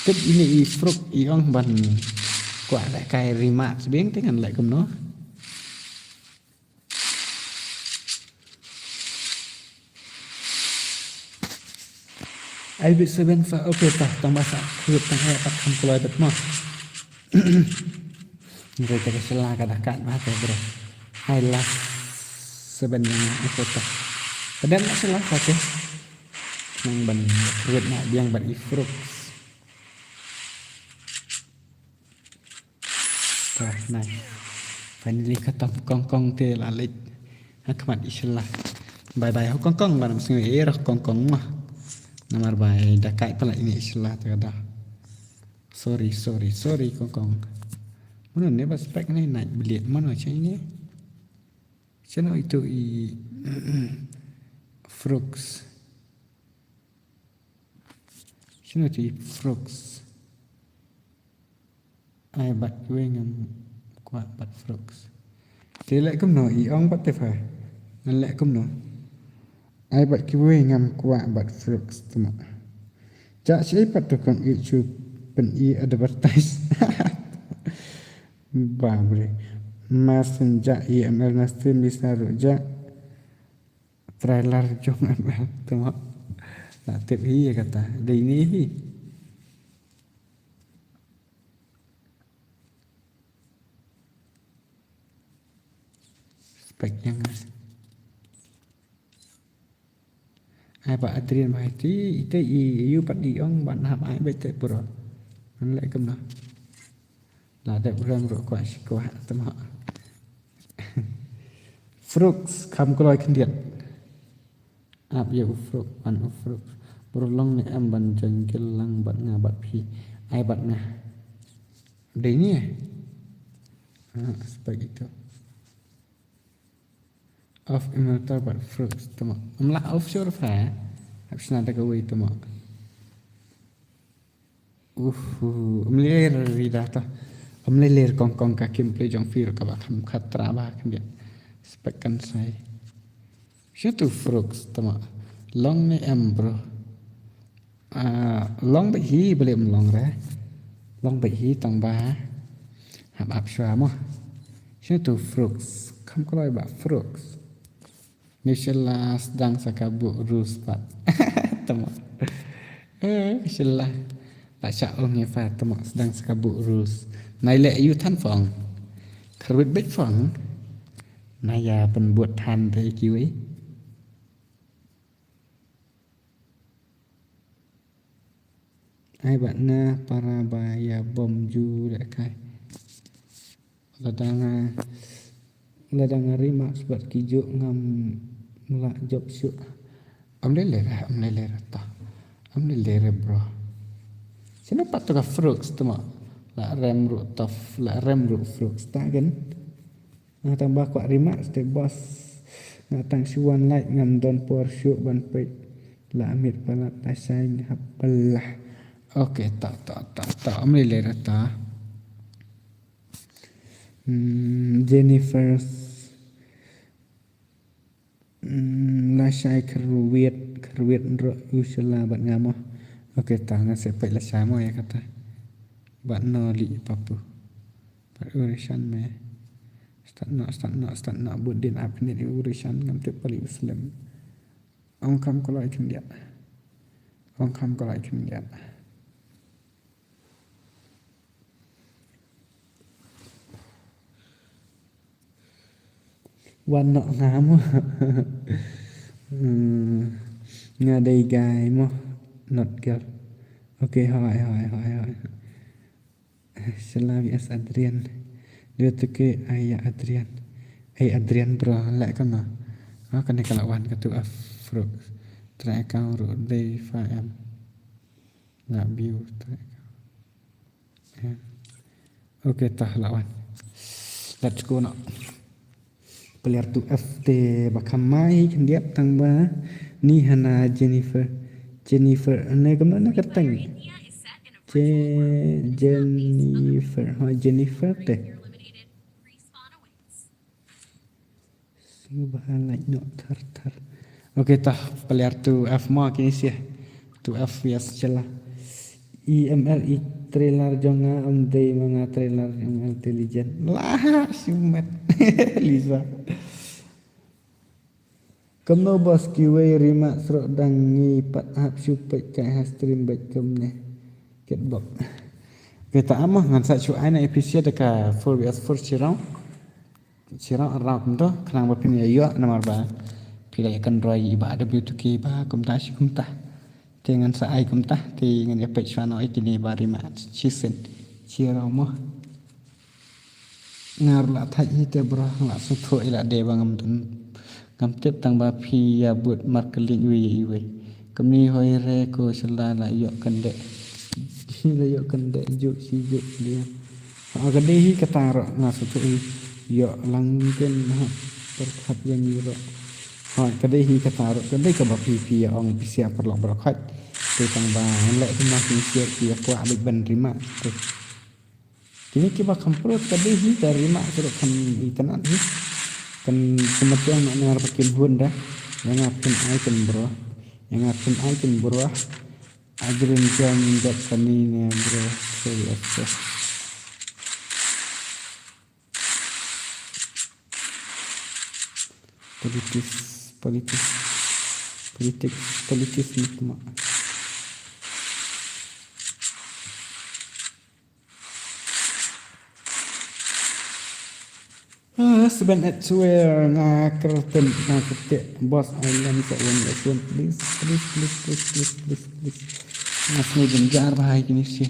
Tip ini i Fruk i ong ban kwah lehkai rematch biang te ngan leh kumno. Ai beit seven fa, okay tah, tang ba sa khuid tang eh pat kham kloi bet mo. Ngai ta ka shala ka da kat ba te bro. Ai last seven na, okay tah. Padan na shala ka te. Nang ban khuid na biang ban i Fruk. Tah, nice. Finally khatam, Kong Kong te la leit ha khmat i shala. Bye bye ho Kong Kong, ba nam sngew ei ruh Kong Kong mah. Namar ba ei da kai pala ini i shala te ka da. Sorry, sorry, sorry Kong Kong. Mano ne ba spek ne night blade mano cha ini. Chano itu i Fruk. Chano itu i Fruk. Ai bad kiwei ngam kwah bad Fruk. Te leh kumno i ong bad te fa. Ngan leh kumno. Ai bad kiwei ngam kwah bad Fruk tama. Cha shi pat tu kong i chu pen i advertise. Babre. Mas sen ja i M L na stream bisa ru ja. Trailer jong M L tama. La tip hi kata. Dei ni hi. Spek yang. Ai ba Adrian ba ti ite i yu pat di ong ban hap ai ba te pura. An le kem na. La dep rem ro kwa shi kwa tama. Fruk kham kloi khyndiat. Ap ïa u Fruk, ban u Fruk. Bro long ne em ban jengkel lang bad nga bad phi. Ai bad nga. Dei ni eh. Ha, spek itu. Of Immortal bad Fruk tama. Am la of sure fa. Hap shna da kawei tama. Uhu, um le ler ri da ta. Um le ler kong kong ka kim play jong fir ka ba kham khatra ba kham biat. Spek kan sai. Shutu Fruk tama. Long ne em bro. Ah, long bad hi bele um long re. Long bad hi tang ba. Hap ap shwa mo. Shutu Fruk. Kham kloi ba Fruk. Ni shela sdang sa ka bu rus pat. Tama. Eh, shela. La sha ong ïa fa tama sdang sa ka bu rus. Nai le yu than fong. Kharwit bit fong. Na ïa pen but than te kiwi. Ai ba nga para ba ïa bom ju le kai. Lada nga, lada nga rematch bad ki juk ngam la jop shuh. Am le le ra, am le le ra ta. Am le le ra bro. Sino pat to ka Fruk tama. La rem ru tof, la rem ru Fruk ta gen. Nga tang ba kwah rematch te boss. Nga tang shu wan like ngam don por shuh ban peit. La mit palat la shai hap pelah. Okay, ta, ta, ta, ta. Am le le ra ta. Hmm, Jennifer. Hmm, la shai kharwit, kharwit ro u shela bad nga mo. Okay, ta nga se peit la shai mo ïa kata. Bad no li papu. Bad u rishan me. Start no, start no, start no. Bud din ap nit u rishan ngam tip pali u slem. Ong kham kloi khyndiat. Ong kham kloi khyndiat. Wan noh nga mo. Hmm, nga dei guy mo, not girl. Okay, hoi, hoi, hoi, hoi. Shalawi as Adrian. Dua tu ke ai ïa Adrian. Ai Adrian bro, lek kano. Ah, kane ka la wan ka tu F ruh. Try account ruh dei five M. La view try account. Ya. Okay, tah la wan. Let's go now. Player tu F te ba kham mai khyndiat tang ba ni hana Jennifer. Jennifer, ne kam na ka tang. Je-, Jennifer, ha Jennifer te. Sngewbha lait noh thar thar. Okay, tah player tu F mo kine sia. Tu F, yes, shala. I M L i trailer jong nga, ym dei ma nga trailer jong L T Legend. Lah, shimet. Lisa. Kumno boss, kiwei Rimak sroh dang ngi pat hap shu peit kai ha stream beit kumne. Kitbok. Kita ama ngan sa shu ai na A P C da ka four versus four shirong. Shirong arau kumto, khnang ba phin ïa ïoh namar ba phi la ïa kynroi i ba W two K ba kumta shi kumta. Te ngan sa ai kumta, te ngan ïa peit shwa noh ïa kine ba Rimak shisien. Shirong mo. Nga ruh la thait hi te bro, la sngewthuh ïa lade ba ngam don. Ngam tip tang ba phi ïa bud markyllieng iwei ïa iwei. Kumne hoi re ko shala la ïoh kyndeh. Hi la ïoh kyndeh juk shi juk dia. Ha ka dei hi kata ruh nga sngewthuh hi. Ïoh lang ken ha pyrkhat ïa ngi ruh. Ha ka dei hi kata ruh ka dei kaba phi phi ïa ong phi sia paralok baroh khoit. Te tang ba ngan leh kumno phi sia phi ïa kwah beit ban Rimak. Te. Kine kiba kham pyrkhat ka dei hi ka Rimak shuh kham itynnad hi. Kan kumba tiang na ngar ba kim hun da. Ïa nga phin ai kin bro. Ïa nga phin ai kin bro. Adrin jam jap kani ne bro. Sorry, sorry. Politics, politics, politics, politics ni kuma. Ah, seven eight swear nga kertem nga ketek boss island sa one last one please, please, please, please, please, please, please. Nga sngewjynjar bha ïa kine shi.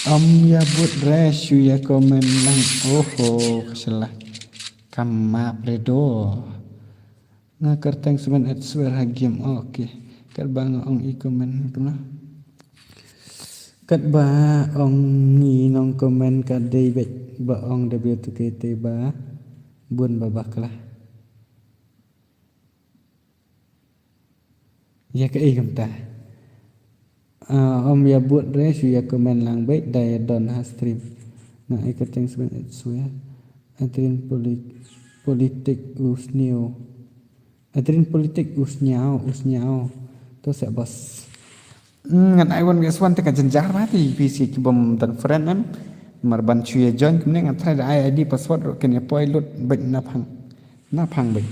Am ïa bud re shu ïa comment lang. Oho, ka shala. Kam map re do. Nga kyrteng seven eight swear ha game. Oh, okay. Katba nga ong i comment kumno. Katba ong i nong comment ka dei beit ba ong W two K te ba bun ba bakla. Ïa kaei kumta. Ah, ym ïa bud re shu ïa comment lang beit da ïa don ha stream. Nga ai kyrteng seven eight swear. Adrin polit-, politik u sniew. Adrin politik u sniew, u sniew. To seh boss. Hmm, ngan ai one versus one te ka jynjar ba te phi shi ki bym don friend em. Mar ban shu ïa join kumne ngan try da ai I D password ruh kin ïa poi lut beit na phang. Na phang beit.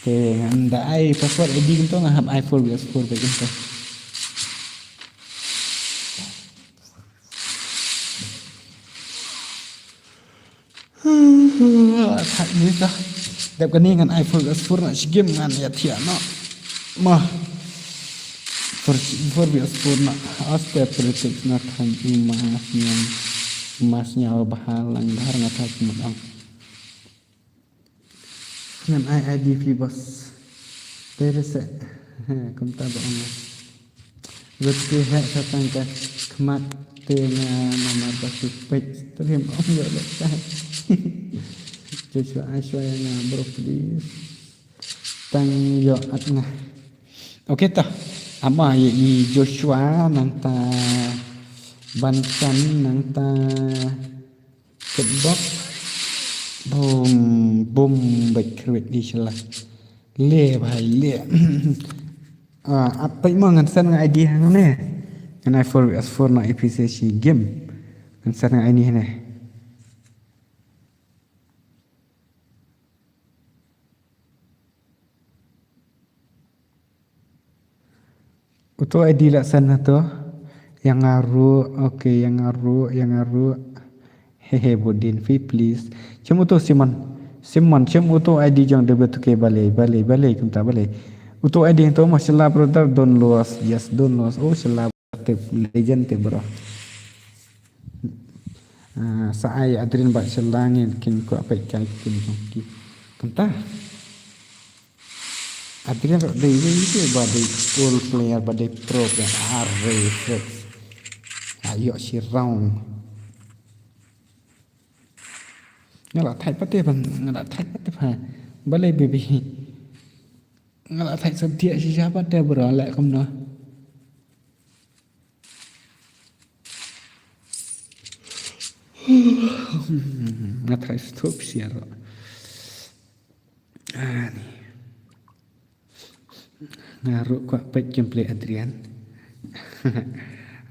Te ngan da ai password I D kumto nga hap ai four versus four beit kumto. Thak ni ta. Dep kane ngan ai four versus four na shi game ngan ïa thiah na. Ma. Four, four versus four na. Aste politics na than i ma sniang. Ma sniang ba ha lang dhar nga thak mut ang. Ngan ai I D phi boss. Te re se. Kumta ba ong. Rut ki heh sa tang ka khmat te nga namar ba ki peit stream ong ïoh leh tai. Joshua Aishwarya nga bro please. Tang ïoh at nga. Okay ta. Ama ïa i Joshua nangta Bansan nangta Kitbok. Bum, bum, bek kruit di shala. Le, bhai, le. Ah, ap peit mo ngan send nga I D hangne. Ngan ai four versus four na A P C C game. Ngan send nga I D hangne. Uto I D la send na to. Ïa nga ruh, okay, ïa nga ruh, ïa nga ruh. Hehe, Budin, phi please. Shem uto Simon. Simon, shem uto I D jong W two K balei, balei, balei, kumta balei. Uto I D to ma shala brother, don't lose. Yes, don't lose. Oh, shala. Te legend te bro. Ah, sa ai adrin ba shalangin kin ko apai kai kin jong ki. Kumta. Adrian ruh dei wei te ba dei old player ba dei pro player. Are fix. Ayo si round. Nga la thait pat te ban, nga la thait pat te ba. Balei baby. Nga la thait sa dia si siapa te bro, leh kumno. Nga thait stop share. Ani. Nga ruh kwah peit gameplay Adrian.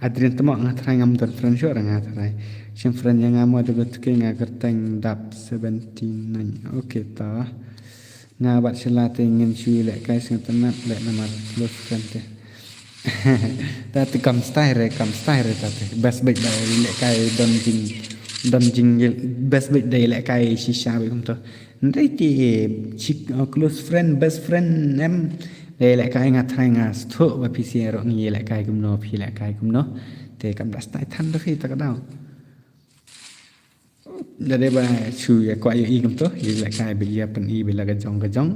Adrian te mo nga try ngam don friend sure nga try. Shem friend ïa nga mo da bet ke nga kyrteng dap seventy nine. Okay ta. Nga bad Sheila te ngin shu lehkai sngewtynnat leh namar close friend te. Ta te kam style re, kam style re ta te. Best bet da lehkai don jing, don jing best bet da lehkai shisha be kumto. Hynrei te, chik, uh, close friend, best friend em. Dei lehkai nga try nga sthoh ba phi sngewthuh ngi lehkai kumno, phi lehkai kumno. Te kam da stai than da phi ta ka daw. Lada ba shu ïa kwah ïa i kumto, ïa lehkai ba ïa pyn i ba la ka jong ka jong.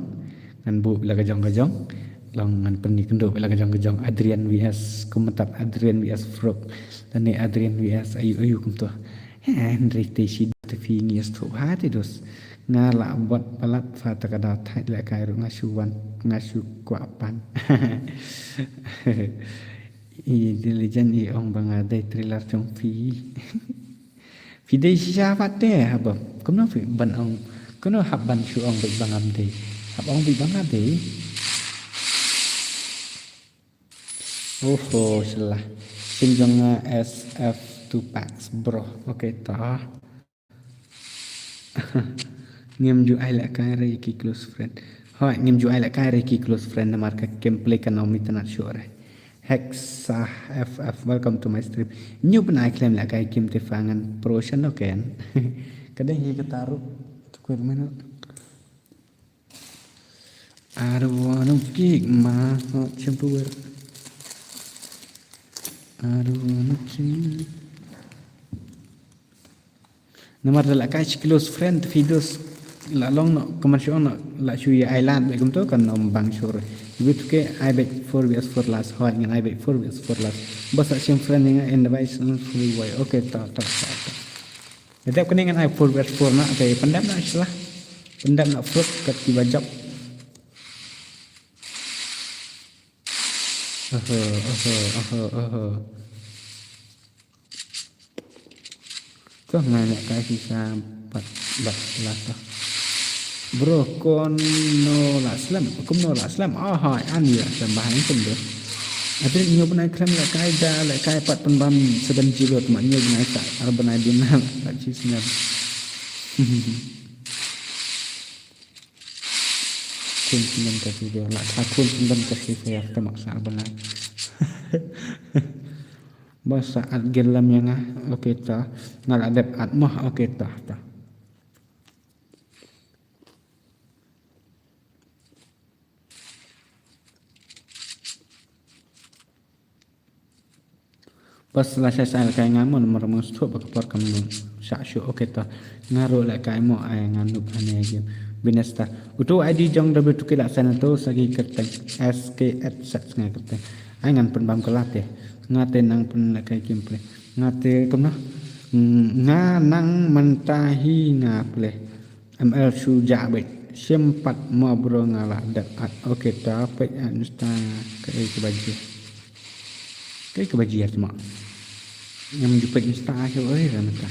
Ngan buh ba la ka jong ka jong. Long ngan pyn i kynduh ba la ka jong ka jong. Adrian V S, kumta Adrian V S Frog. Lane Adrian V S ayu ayu kumto. Hynrei te shi te phi ngi sthoh ha te dos. Nga la bot palat fa ta ka da thait lehkai ruh nga shu wan nga shu kwah pan. I diligent i ong ba nga dei trailer jong phi. Phi dei shisha pat te haba. Kumno phi ban ong. Kumno hap ban shu ong bad ba ngam dei. Hap ong bad ba nga dei. Oho, salah. Sing jong nga S F two packs, bro. Okay, ta. Ngim ju ai lehkai re ki close friend. Hoi, ngim ju ai lehkai re ki close friend namar ka gameplay kan ym itynnad shuh re. Hexa F F, welcome to my stream. Nyu pynai khlem lehkai kim te fa ngan pro shen no ken. Ka dei hi ka taruh. Tu kwer meno. I don't wanna kick my heart, Chempur. I don't wanna kick. Namar da la kai shi close friend, phi dos la long no, kumne shu ong no, la shu ïa ai lad bad kumto kan ym bang shuh. Bit ke ai bad four V S four last, hoi ngan ai bad four V S four last. Bas sa shem friend nga in device on free way. Okay, ta ta ta ta. Dep kane ngan ai four versus four na, okay, pyndep na shuwa. Pyndep na four kat kiba jop. Oho, oho, oho, oho. Toh ngan ïa kai shisha pat bat la toh. Bro, kumno la slem, kumno la slem. Oh, hai, an ïa slem bah, an slem deh. Ati nyo bnai khlem lehkai da, lehkai pat pynbam seven zero, tma nyo bnai sa, ar bnai dina, la chi snem. Khun snem ka si deh, la tha khun snem ka si sa ïa tma sa ar bnai. Ba sa at gel lam ïa nga, okay ta, nga la dep at mah, okay ta, ta. Bas la shai shai lehkai nga mo namar mung sthok ba ka por kam shah shuh, okay ta. Nga ruh lehkai mo ai nga noob hane game. Binesta. Uto I D jong da bri tuki la sana to sa ki kyrteng S K at sat nga kyrteng. Ai ngan pynbam ka late. Nga te nang pynlehkai game play. Nga te kumno. Nga nang mynta hi nga play. M L shu jah beit. Shim pat mo bro nga la dep at. Okay ta peit at Insta kaei kaba jia. Kaei kaba jia tma. Ngam ju peit Insta shu oi ra mynta.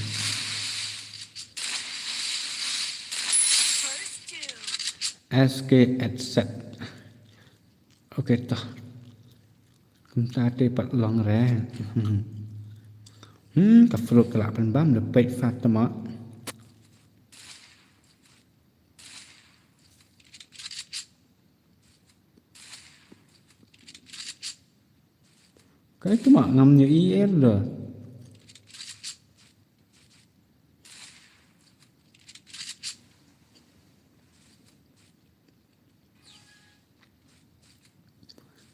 S K at sat. Okay ta. Kumta te pat long re. Hmm, ka fruit ka la pynbam da peit fat tma. Kai tma ngam nyu i er da.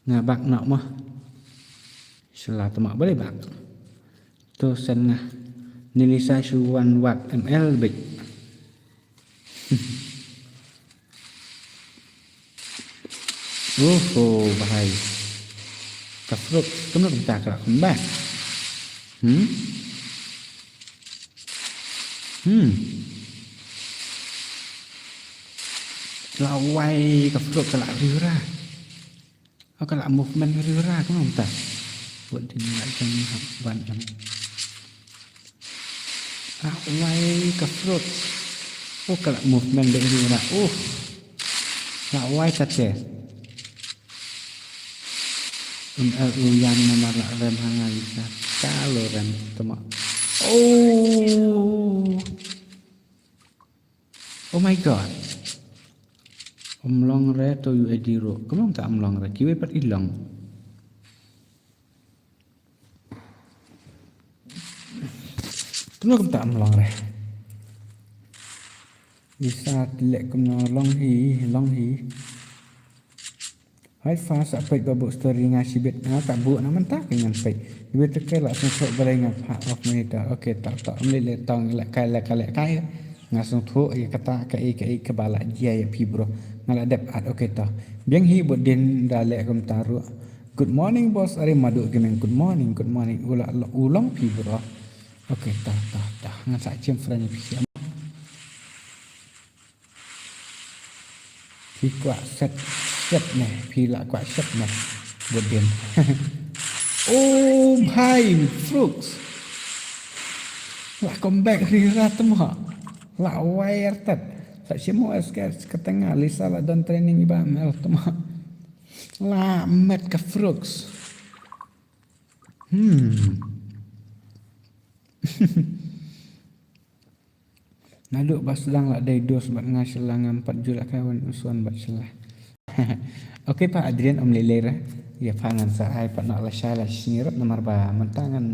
Nga bak nok mo. Shala tma balei bak. To sen nga. Nilisa shu wan wat M L bit. Oh, oh, bhai. Ka Frooks, kumno kumta ka la come back? Hmm? Hmm. La wai ka Frooks ka la riewra. Oh, ka la movement riewra, kumno kumta? Bad dien la jam hap ban jam. La wai ka Frooks. Oh, ka la movement de riewra. Oh. La wai kate. Em, eh, u Jan namar la rem ha nga Lisa. Ka la rem tama. Oh. Oh my God. Ym long re to U A D ruh. Kumno kumta ym long re? Kiwei pat i long. Kumno kumta ym long re? Lisa te leh kumno long hi, long hi. Hai fa sa peit ba buh story nga shibit, nga ta buh na mynta ka ngan peit. Shibit te ka la sngewthuh balei nga pha off monitor. Okay, ta ta ym leh leh tang leh kai leh kai leh kai. Nga sngewthuh ïa kata kaei kaei kaba la jia ïa phi bro. Nga la dep at, okay ta. Biang hi bad dien da leh kumta ruh. Good morning boss. Are Madu Gaming, good morning, good morning. U la, u long phi bro. Okay ta ta ta. Ngan sa chim friend ïa phi. Phi kwah set set ne, phi la kwah set ne. Bad dien. Oh bhai, Frooks. La come back riewra tama. La wai artat. Sa shim mo sketch ka tnga Lisa la don training iba mel tama. La met ka Frooks. Hmm. Naduh ba sdang la dei dos bad nga shylla ngam pat ju la kai wan u son bad shylla. Okay pa Adrian, ym lei lei re. Ïa pha ngan sa ai pat noh lashai la shisngi ruh namar ba mynta ngan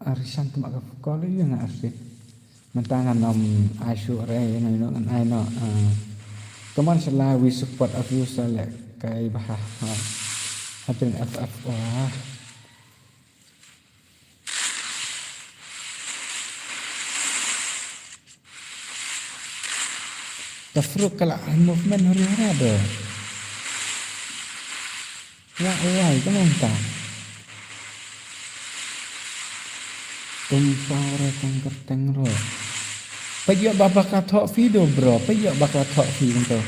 ar shan tma ka call ïa nga ar shan. Mynta ngan ym ai shuh re ïa nga ngan ai noh. Ah. Come on shylla, we support of you shylla kai bah. Adrian F F. Wah. Ka Frooks ka la movement hori hara do. Wa wai ka nong ta. Tum pau re tang kerteng ro. Pa ïoh ba ba ka thok phi do bro, pa ïoh ba ka thok phi nto.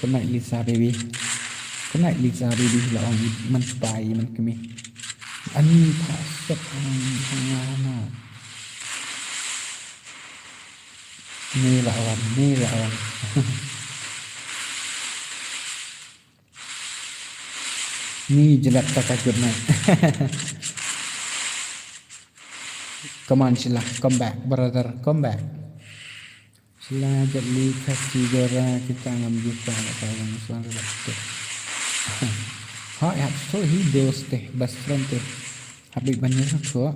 Good night, Lisa baby. Good night, Lisa baby. La ong man spy man kemi. Ani pa set ang hanga na. Ni la wan, ni la wan. Ni jelat kata good night. Come on, Sheila, come back, brother, come back. Sheila, jet li kasi gora kita ngam jumpa, tak tahu ngam suara waktu. Ha, ya, so hi dos teh, best friend teh. Habib banyak tu.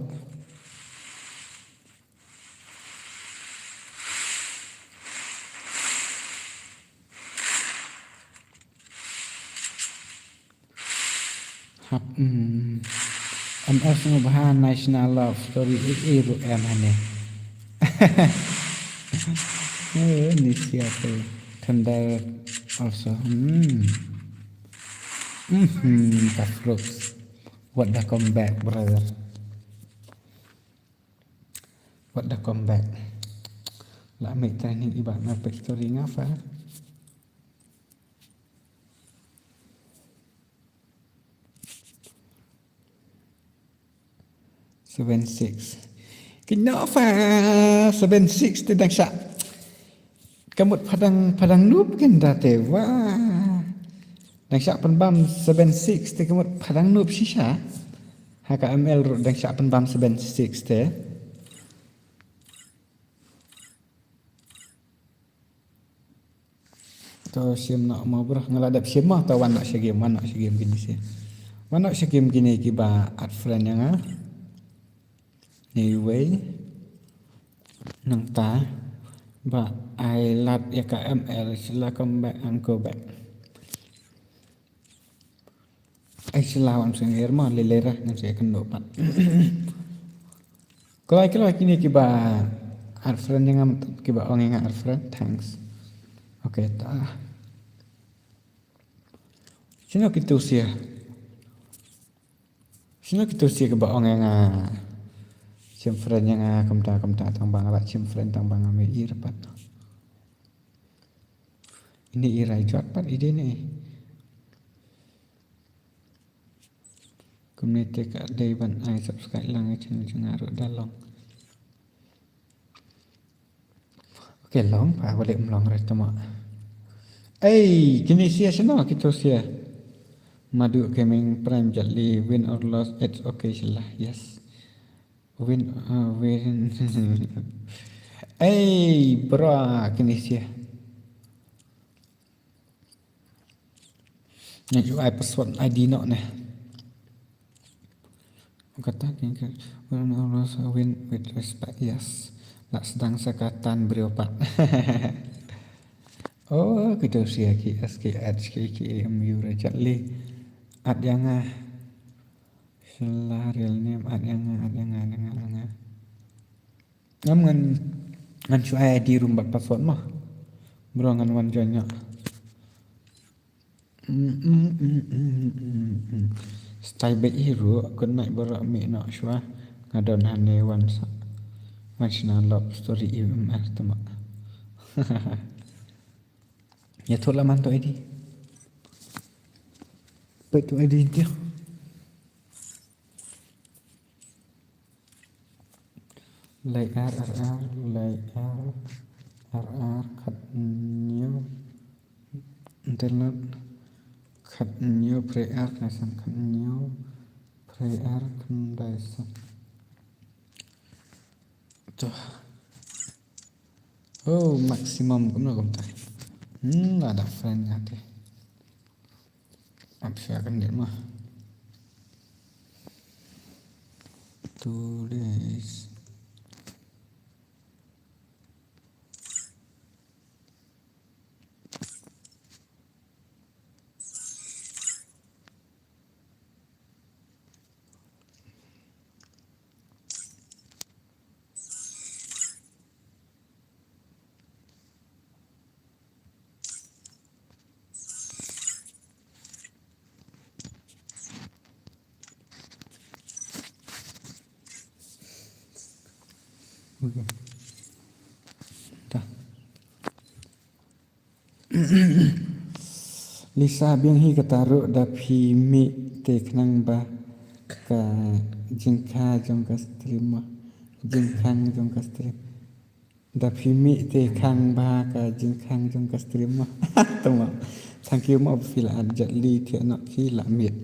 Hap, mm. M S Ngubha National Love Story, eh, eh, ruh em hane. Eh, ni siapa? Thunder also. Hmm. Mhm, tough looks. What the comeback, brother? What the comeback? La mei training iba na pek story ngafa. Seven six. Kino fa seven six te dang sha. Ka mut padang, padang nup kin da te wa. Dang sha pynbam seven six te ka mut padang nup shisha. Ha ka M L ruh dang sha pynbam seven six te. To shim noh mo bro, nga la dep shim mo, to wan noh sha game, wan noh sha game kine shi. Wan noh sha game kine kiba add friend ïa nga. Anyway. Nangta ba ai lad ïa ka M L, Sheila come back and go back. Ai Sheila wan sngewsih mo, lei lei re ngan sa ïakynduh pat. Kloi kloi kine kiba add friend ïa nga, kiba ong ïa nga add friend, thanks. Okay, ta. Shano kito sha? Shano kito sha kiba ong ïa nga shim friend ïa nga kumta kumta tang ba nga la shim friend tang ba nga mih ïa pat. Ine i rai jot pat ide ne. Kumne te ka dei ban ai subscribe lang ïa channel jong nga ruh da long. Okay, long pa, balei ym long re tama. Ei, kine sha shano kito sha? Madu Gaming Prime Jet Li, win or loss, it's okay sha la. Yes. Win, uh, win. Ei, bro, kine sha. Ngan ju ai password I D noh ne. Kata kane ka, win or loss, win with respect, yes. La sdang sa ka tan briew pat. Oh, kito sha ki S K H K K M U Richard Lee. Add ïa nga. Sha la real name, add ïa nga, add ïa nga, add ïa nga, add ïa nga. Ngam ngan, ngan shu ai I D ruh bad password mo. Bro ngan wan join noh. Mm, mm, mm, mm, mm, mm. Stay back hi ruh, good night bro, mih noh shuwa. Nga don hangne wan sa. Wan shna love story E M R tama. Ïathuh la man to I D. Peit to I D dia. Lai ar ar ar, lai ar ar ar, khathynñiew, download, khathynñiew phra ar khyndai san, khathynñiew phra ar khyndai san. To. Oh, maximum kumno kumta. Hmm, la da friend nga te. Ap sha kan dia mah. Two days. Okay. Dah. Lisa biang hi kata ruh da phi mih te khnang ba ka jingkhang jong ka stream mo. Jingkhang jong ka stream. Da phi mih te khang ba ka jingkhang jong ka stream mo. Tama. Thank you mo phi la add Jet Li te no phi la mih.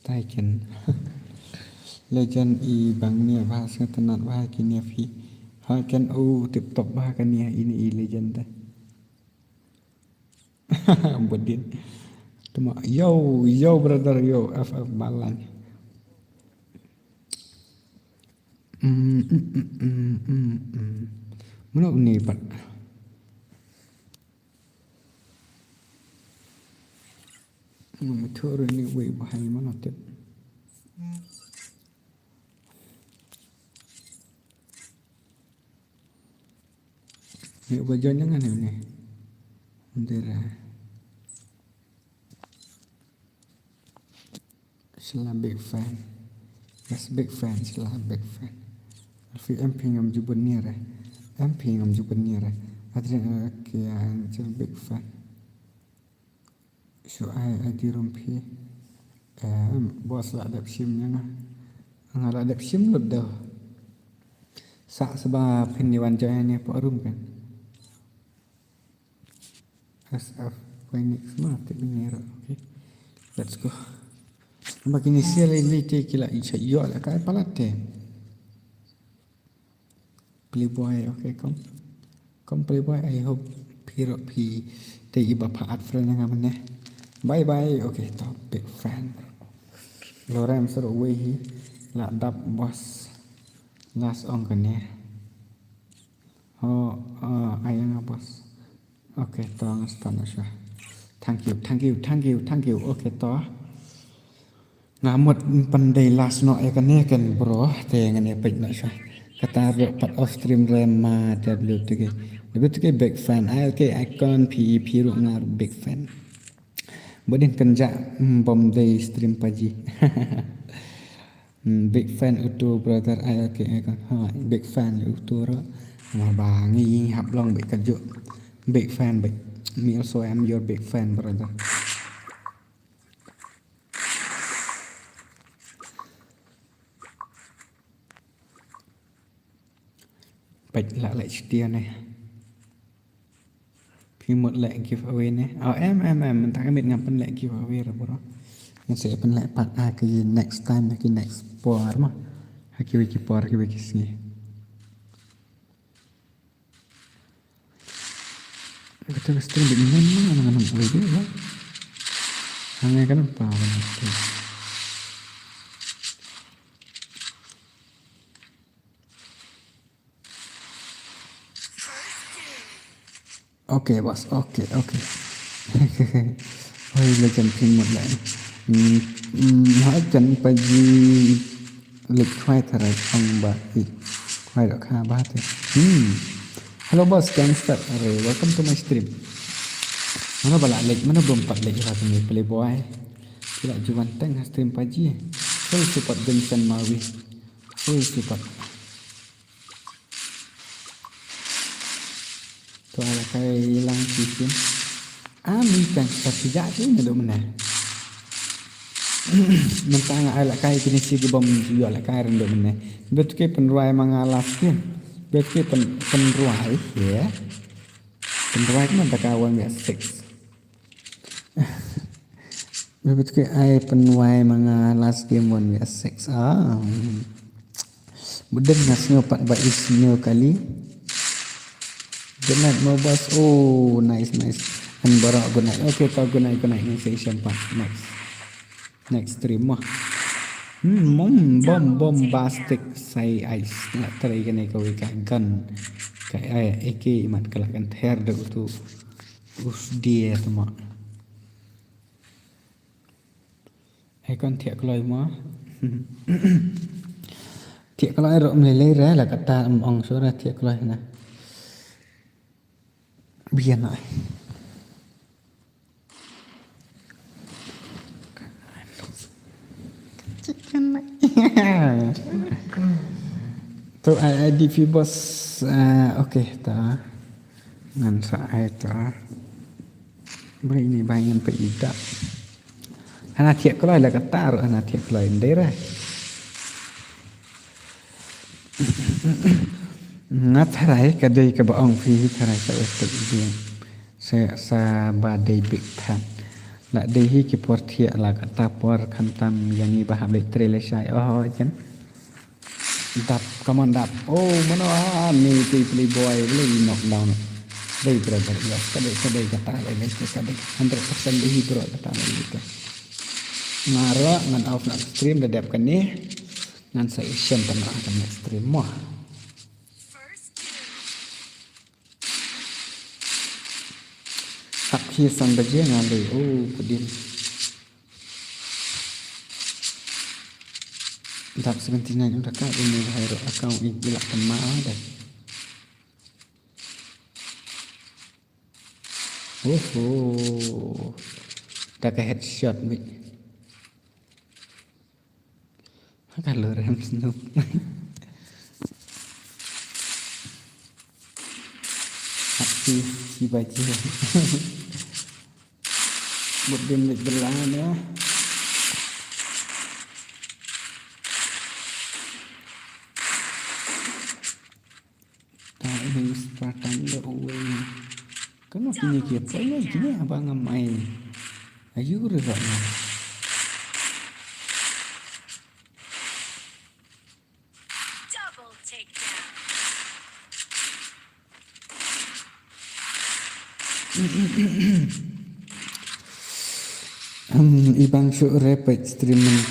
Stay ken. Legend i bang nia ba sngewtynnat ba ki nia phi. Ha ken u tip top ba ka nia ini i legend te. Budin. Tuma yo yo brother yo F F Balang. Mm, mm, mm, mm, mm, mm. Mano ni pat. Ngam ithuh ruh ine uwei ba hynrei mano tip. Ine uba join ïa nga ne une. Ndira. Sila big fan. Yes, big fan, sila big fan. Alfi em phi ngam ju bun nia re. Em phi ngam ju bun nia re. Adrian, okay, I'm still big fan. Shu ai, ai di rum phi. Em, boss la dep shim ïa nga. Nga la dep shim lut deh. Sa sba phin ni wan join ni po rum kan. S F Phoenix ma te bini ro. Okay. Let's go. Ba kini sia le le te kila i cha yo la kai palat te. Playboy, okay, kom. Kom Playboy, I hope phi ro phi te iba pha add friend nga mane. Bye bye, okay, top big fan. Lorem sero wei hi la dap boss. Last ong kane. Oh, uh, ayang boss. Okay, to nga stop noh shuwa. Thank you, thank you, thank you, thank you. Okay, to. Nga mut pyn dei last noh ïa kane kan bro. Te ngan ïa peit noh shuwa. Kata ruh pat off stream re ma W T K. W T K big fan. Ai okay, icon phi phi ruh nga big fan. Ba dei kynja, mm, bym dei stream paji. Mm, big fan uto brother, ai okay, ai kan. Ha, big fan uto ro. Namar ba ngi hap long big kajuh. Big fan big. Me also, I'm your big fan brother. Peit lah leh shutia ne. Phi mut leh giveaway ne. Oh, em, em, em. Mynta ka miet ngam pynleh giveaway re bro. Ngan sa pynleh pat ha ki next time, ha ki next por ma. Ha kiwei ki por, kiwei ki sngi. Kata ka stream bad ngan ma ngan ngan oi dei ba. Hangne kan pa ba. Okay boss, okay, okay. Hoi la jan phi mut la. Hmm, hmm, ha jan paji. Lek khwai tharai ong ba i khwai dok ha ba te. Hmm. Hello boss, gangster. Are, welcome to my stream. Mano ba la lek, mano bym pat lek ba kane playboy. Ki la ju wan teng ha stream paji. Full support Vincent Mawi. Full support. To ai la kai lang shisien. Ami kan sa pijak tu nyedo mena. Mentang ai la kai kini si gubom yo la kai rendo mena. Betuke penruai manga laskin. Betuke pen penruai ya. Penruai kena dakawan ya six. Betuke ai penruai manga last game one ya six. Ah. Buden nga sngew pat ba i sngew kali. Good night mo boss. Oh, nice, nice. An baroh good night. Okay, to good night, good night. Ngin sa ïashem pat. Next. Next stream mo. Hmm, mom, bom, bombastic. Sai ice. Nga try kane kawei ka gun. Ka ai, A K mat ka la kan ther da utu. Us dia tu mo. Ai kon thiah kloi mo. Thiah kloi ruh mlei lei re la kata em ong sura thiah kloi na. Bian ai. Tu ai ai di fi bos, ah, okay ta. Ngan sa ai ta. Bri ini bai ngan pe ida. Hana thiah kloi la kata ruh hana thiah kloi ndai re. Nga tharai ka dei kaba ong phi tharai ka epek ïa. Sa sa ba dei big fan. La dei hi ki por thiah la kata por khamtam ïa ngi ba hap leit trei lashai. Oh jen. Dap, come on, dap. Oh, mano, ah, ni tu playboy, boleh knock down. Dei brother, yes, ka dei, ka dei kata, dei, dei, ka dei. Hundred percent dei hi bro kata, dei, dei. Nga ruh ngan off na stream da dep kane. Ngan sa ïashem pan na ka next stream mo. Hap hi san baje nga lei. Oh, pudin. Dap seventy nine unda ka ini hai ro account in ila kema dai. Oho. Da ka headshot mi. Ka lorem snoop. Hati si baje. Bud dim lik belan ya. Ta ini Spartan da uwe. Kano kini ki apa ya kini apa ngamai. Ayu re ba na. Double takedown. Hmm, ibang shu repet streaming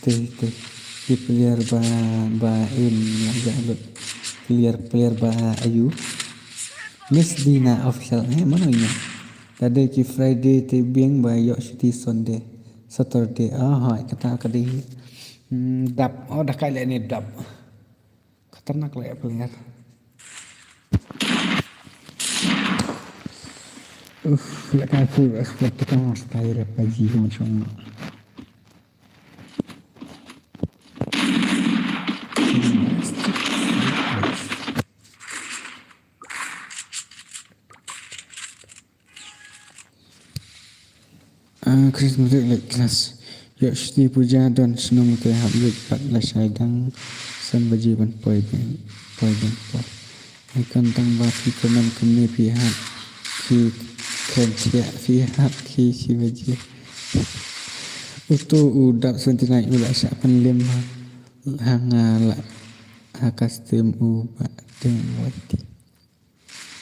te te. Di player ba ba in ya lut. Player player ba ayu. Miss Dina Official, eh, mano ïa? Lada ki Friday te biang ba ïoh shuti Sunday, Saturday. Ah, hai, kata ka dei. Hmm, dap. Oh, da kai leh ne dap. Khatarnak leh player. Uff, leh kai full expert kita style apa ji macam. Ah, Christmas leh class. Ïoh shuti puja don shnong te hap lut pat lashai dang san baje ban poi beng, poi beng poi. Ai kan tang ba phi kmen kumne phi hap ki kren thiah phi hap ki shi baje. Uto u dap seventy-nine u la shah pynlem ha, ha nga la ha custom u ba deng wati.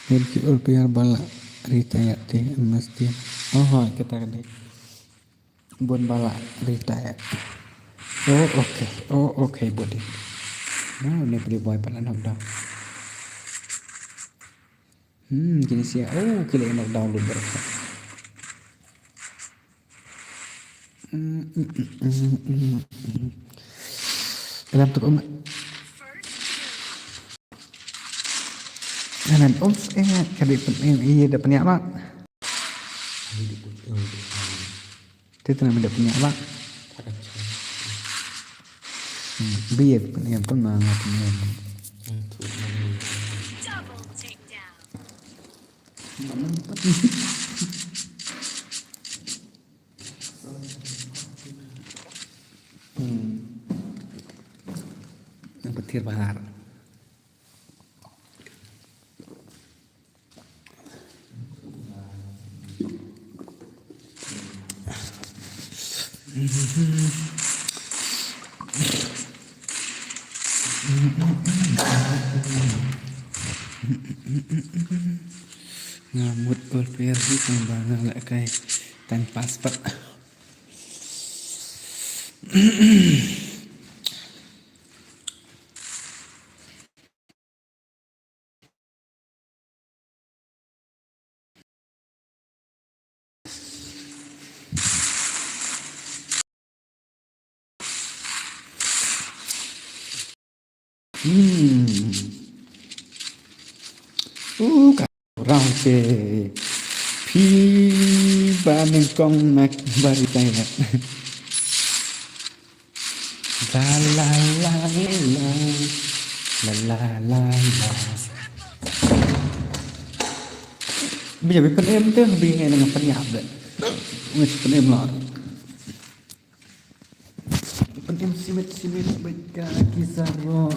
Bun ki ol player ba la retire te, mesti. Oh, ha, kita ka dei. Bun ba la retire. Oh, okay. Oh, okay, buddy. Nah, ni playboy pala knockdown. Hmm, kini sia. Oh, kila knockdown lu berasa. Dalam tu, um. Dalam, um, eh, kali pun, eh, iya dah peniak, Mak. Dia tu nama dah peniak, Mak. Hmm, biar peniak pun, Mak, peniak. Hmm. Yang petir bahar. Nga mut ol player hi tang ba nga leh kai tang pass pat. Hmm. Uh, ka orang te. Phi ba nyngkong nak bari tai. La la la la. La la la la. Bi ja bi pynim te, bi ngai nang pyniap de. Ngai pynim la. Pynim simit simit bad ka ki zaro.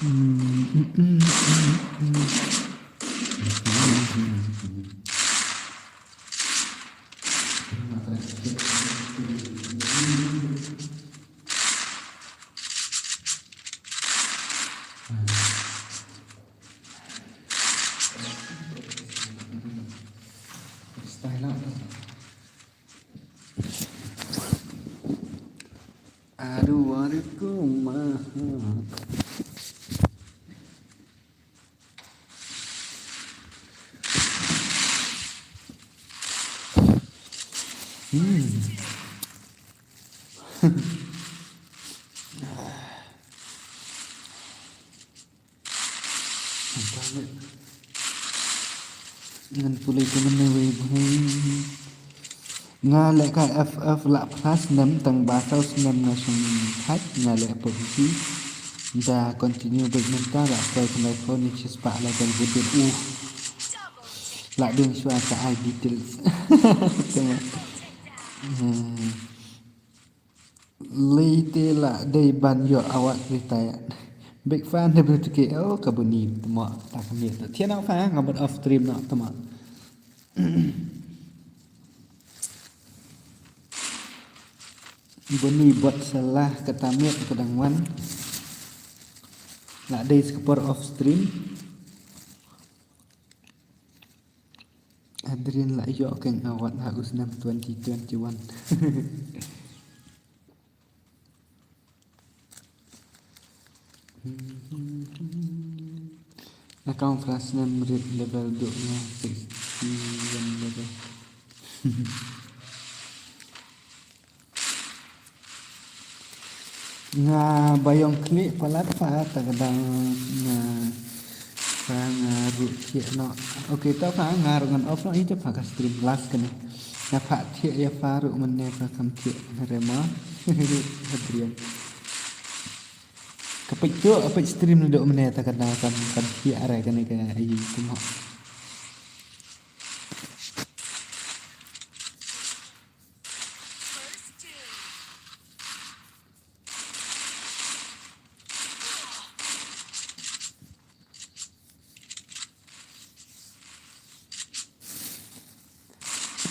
Hmm, hmm, hmm, hmm, hmm. Style up. Aduh, aduh, kumaha. Hmm. Ngan pule kumne wei bhai. Nga leh ka F F la phra snem tang ba saw snem nga shong thait nga leh PUBG. Da continue bad mynta la poi kumne phone ni chispah la jan budut uh. La ding shwa ka ai details. Tama. Hmm. Lei te la dei ban ïoh award retire. Big fan de W T K. Oh, ka buni mo ta ka miet. Thian au fa nga bad off stream no tama. Buni bot salah kata miet ka dang wan. La dei skipper off stream. Adrian la ïoh keng award ha u snem twenty twenty-one. Kong Frasnem rit level duk nga sixty-one level. Nga ba ïong klik palat pha ta ka dang nga pha nga ruh thiah noh. Okay, ta pha nga ruh ngan off noh ïa ta pha ka stream last kane. Nga pha thiah ïa pha ruh mynne pha kam thiah re ma. Hadrian. Ka peit tu, ka peit stream naduh mynne ta ka dang kam kam thiah re kane ka ai kumno.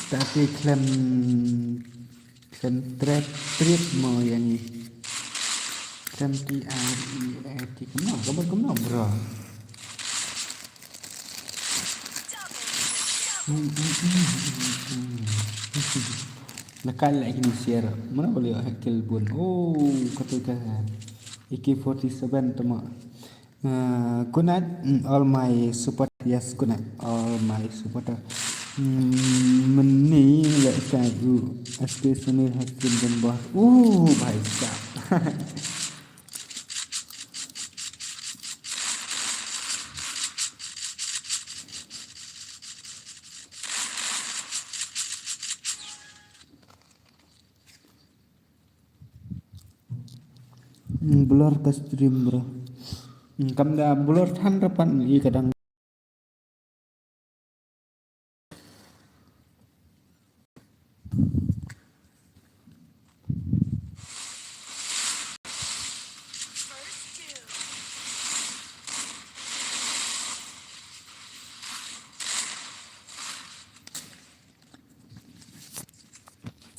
Ta te khlem khlem trep trep mo ïa ngi. Khlem T R E A T kumno, kumno, kumno, bro. Hmm, hmm, hmm, hmm, hmm. Na kai la kini share. Mana boleh hack kill bun. Oh, kata ka A K forty-seven tama. Uh, good night, mm, all my supporter. Yes, good night, all my supporter. Mm, mani la kai u S K Samir Hakim dan bah. Uh, bhai sahab. Hmm, blur ka stream, bro. Hmm, kam da blur than rapan i kadang.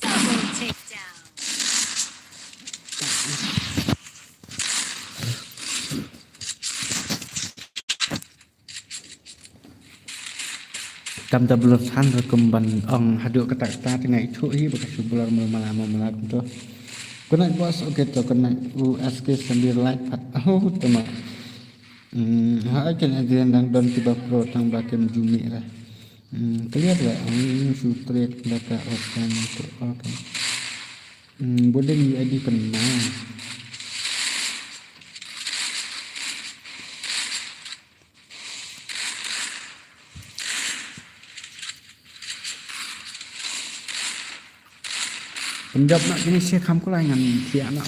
Double takedown. Kam da blur than ruh kum ban ong haduh kata kata te nga ithuh hi ba ka shu blur mala mala mala kumto. Good night boss, okay to, good night. U S K Samir like pat. Oh, tama. Hmm, ha, I can agree, dang don kiba pro tang ba kem jumi ra. Hmm, clear ra. Hmm, su trade data open to, okay. Hmm, boleh ni adi pun ma. Punjab na kini sia kham kulai ngan thiah na.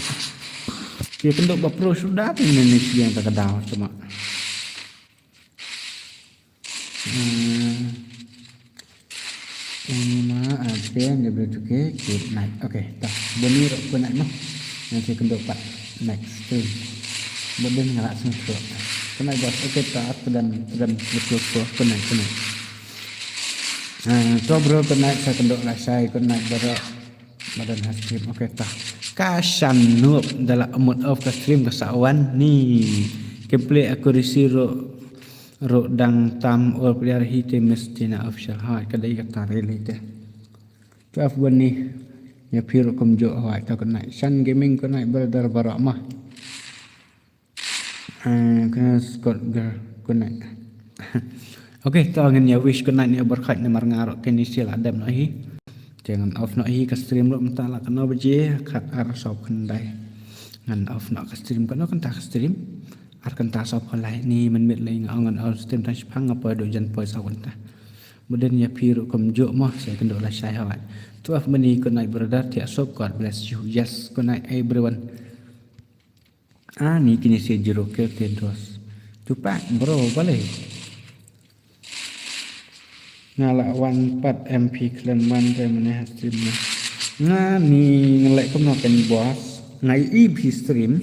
Sia kynduh ba pro suda te ne ne sia ta ka daw tama. Hmm. Ini ma, ah, okay, ni boleh tu ke, good night. Okay, ta. Bani ruh good night noh. Nanti kynduh pat next stream. Bad dei nga la sngewthuh. Good night boss. Okay, ta, tedam, tedam, betul, betul. Good night, good night. Ah, to bro, good night, sa kynduh lashai, good night baroh. Madan ha stream, okay, ta. Ka shan nup da la mut off ka stream ka sa wan ni. Gameplay accuracy ruh, ruh dang tam ol player hi te mesti na official, ha, ka dei kata really te. Twelve Bani, ïa phi ruh kumjuh, ha, ta good night. Shan Gaming, good night brother baroh ma. Eh, ka Scott girl, good night. Okay, to ngin ïa wish good night ne barkhat namar nga ruh kine shi la dep noh hi. Te ngan off noh hi ka stream ruh mynta la kano baje, khat ar sawphew khyndai. Ngan off noh ka stream, kano kynta ka stream. Ar kynta sawphew lai ni mynmiet lei nga ong ngan off stream tang shipang nga poi duh jan poi saw kynta. Bad dei ïa phi ruh kumjuh mo, sa kynduh lashai hawai. Twelve Bani, good night brother, thiah suk, God bless you. Yes, good night everyone. Ah, ni kine shi zero kill te dos. Tupak, bro, balei? Nga la wan pat M P khlem man te mynne ha stream ne. Nga ni ngan leh kumno kane boss. Nga ïohi phi stream.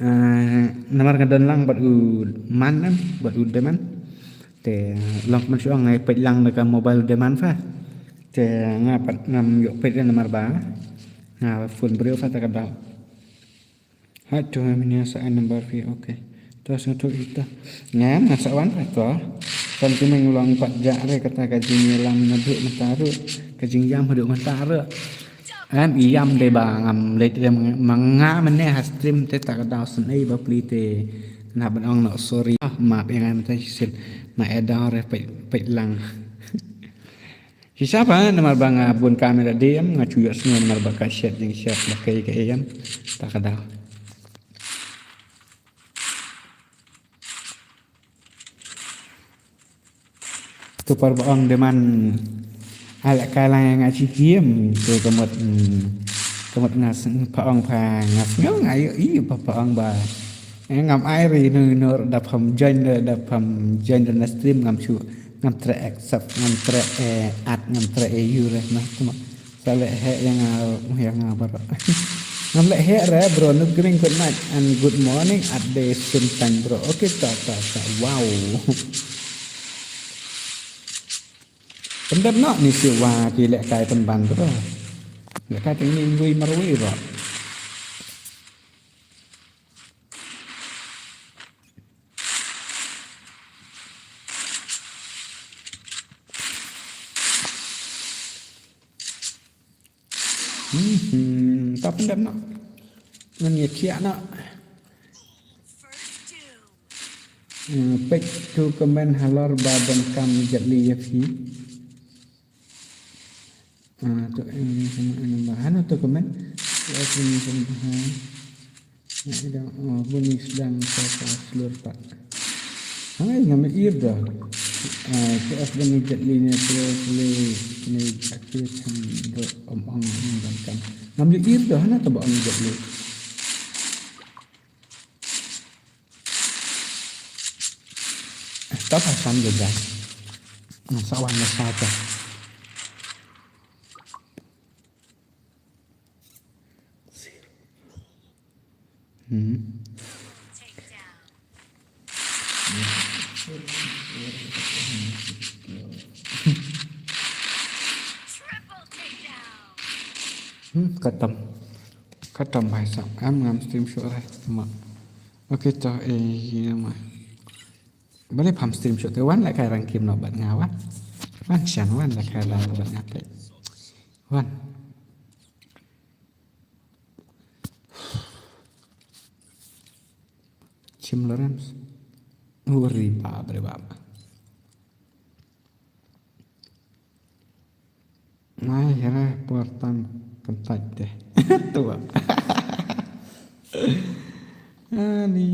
Ah, namar nga don lang bad u man em, bad u Deman. Te long kumno shu ong nga peit lang da ka mobile u Deman fa. Te nga pat ngam ïoh peit namar ba nga phone briew fa ta ka daw. Ha, to mynne sa ai number phi, okay. To sngewthuh ita. Ngam, nga sa wan pat to. Kan kine ngi long pat jah re kata ka jingïalam naduh mynta ruh. Ka jingïam haduh mynta ruh. Em, ïam dei ba ngam leit re ma nga mynne ha stream te ta ka daw sngewbha pli te. Na ban ong noh sorry. Ah, map ïa nga mynta shisien. Na edar eh peit, peit lang. Shisha ba namar ba nga bun kamera dei em nga shu ïohsngew namar ba ka shet jingshet ba kaei kaei em. Ta ka daw. To par ba ong de man. Ai lehkai lang ïa nga shi game to ka mut, hmm, ka mut nga s-, pha ong pha nga sngew nga ïohi pha, pha ong ba. Eh, ngam ai re ino ino da pham join da, da pham join da na stream ngam shu, ngam treh accept, ngam treh, eh, add, ngam treh, eh, you re na, to mut. Sa leh heh ïa nga, ïa nga baroh. Ngam leh heh re bro, Nupgring good night and good morning at the same time bro. Okay, ta, ta, ta. Wow. Pyndep noh ni shuwa ki lehkai pynban bro. Lehkai teng ni ngui marwei bro. Hmm, hmm, ta pyndep noh. Ngan ïa khiah noh. Hmm, peit to comment halor ba donkam Jet Li ïa phi. Ah, to, eh, hano to comment. Ïa phi ni comment ha. Nga i dang, oh, bun i sdang sa ka slur pat. Hangai ngam ïohi da. Ah, K F bun i Jet Li ne, K F Lee ne, aku chang do om ong ni ban kam. Ngam ïohi da, hana to ba ong Jet Li. Eh, ta pa san da jai. Ngam sa wan na sa ta. Hmm. Hmm, khatam. Khatam bhai sahab. Em ngam stream shuh re. Ma. Okay to, eh, ïa ma. Balei pham stream shuh te wan lehkai rangkim noh bad nga wan. Wan shan wan lehkai lang bad nga peit. Wan. Chim Lawrence. Uri bab re bab. Nai hera por tan kyntait te. Tua. Ani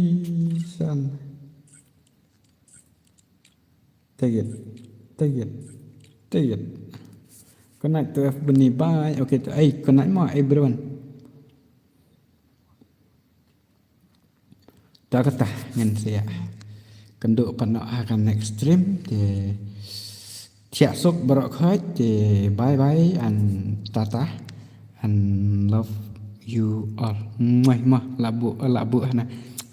san. Take it. Take it. Take it. Good night to everybody. Bye. Okay, to, eh, good night mo, everyone. Ta kata ngan sa ïa kynduh pat noh ha ka next stream te thiah suk baroh khoit te bye bye and tata and love you all. Muah muah la bu la bu hana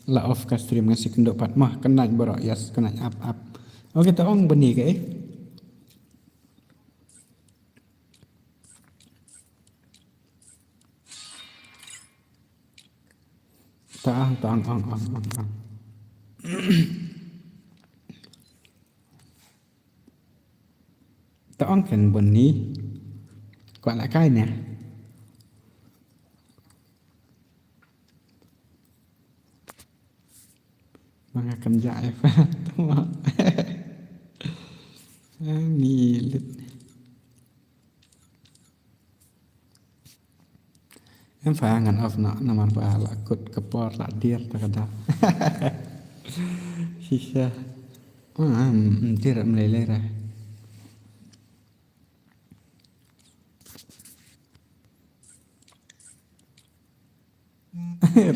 la off ka stream ngan sa kynduh pat muah kynduh baroh yes kynduh ap ap. Okay ta ong bani ka eh. Tang, tang, ang, ang, ang, ang. Tang kan bun ni. Kwah lah kai ne. Manga kan jai fa. Ni lit. Em fa ngan off noh namar ba la kut ka por la dier ta ka dap. Shisha. Ah, mm, mm, dier mlei lei ra.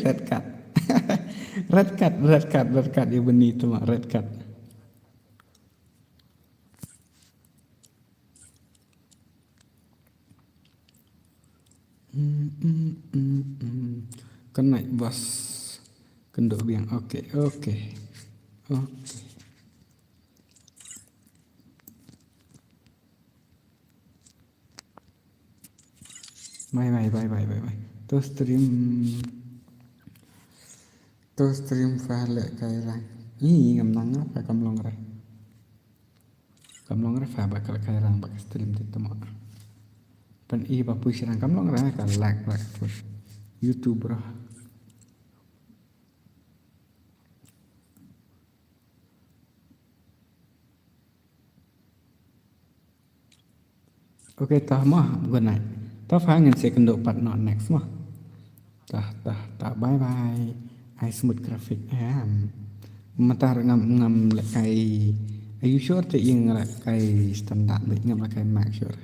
Red card. Red card, red card, red card ïa bani tu ma red card. Mm, mm, mm, mm. Kena bos. Kynduh biang. Okay, okay. Okay. Bye, bye, bye, bye, bye, bye. To stream. To stream fa leh kai rang. Ih, ngam nang apa kam long reh. Kam long reh fa ba ka leh kai rang ba ka stream te temo. Pan i ba push rang kam long reh ka lag lag push. YouTube bro. Okay, tah mo, good night. Tah, fa ngan sa ïakynduh pat noh next mo. Tah, tah, tah, bye bye. Ai smooth graphic em. Mynta ngam, ngam lehkai. Are you sure te ïa nga lehkai standard beit, ngam lehkai max, sure.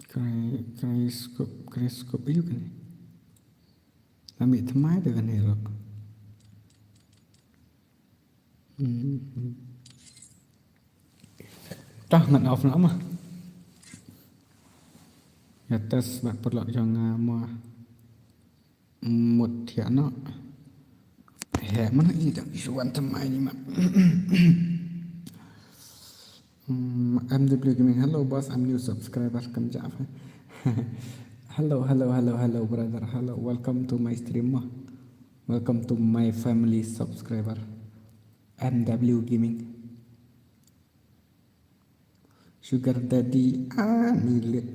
Cry-, Cryoscope, Cryoscope, aiu kane? Nga mih thymmai te kane ruh. Hmm. Tah, ngan off noh mo. Ïa test bad paralok jong nga mo. Mut thiah noh. Heh, mana i dang i wan thymmai ni ma. Hmm, M W Gaming, hello boss, I'm new subscriber, kam ja. Hello, hello, hello, hello, brother, hello, welcome to my stream mo. Welcome to my family subscriber, M W Gaming. Sugar daddy, ah, ni lit.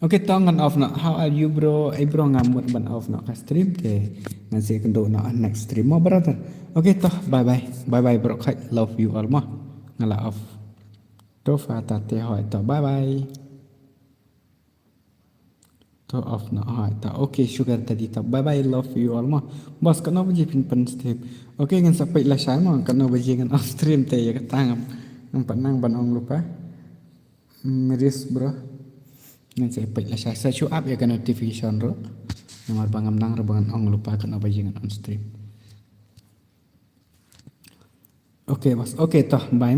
Okay, to ngan off noh. How are you, bro? Eh, bro, nga mut ban off noh ka stream te. Ngan sa ïakynduh noh next stream mo, brother. Okay, to, bye bye. Bye bye, bro. Khat, love you all mo. Nga la off. To, fa ta te hoi to. Bye bye. To off noh hoi to. Okay, sugar daddy to. Bye bye, love you all mo. Boss, katno baje phin pyn stream? Okay, ngan sa peit lashai mo, katno baje ngan off stream te, ïa kata ngam, ngam pat nang ban ong lypa. Miris, bro. Ngan sa peit lashai, sa shu ap ïa ka notification ruh. Namar ba ngam nang ruh ba ngan ong lypa katno baje ngan on stream. Okay boss. Okay, to, bye.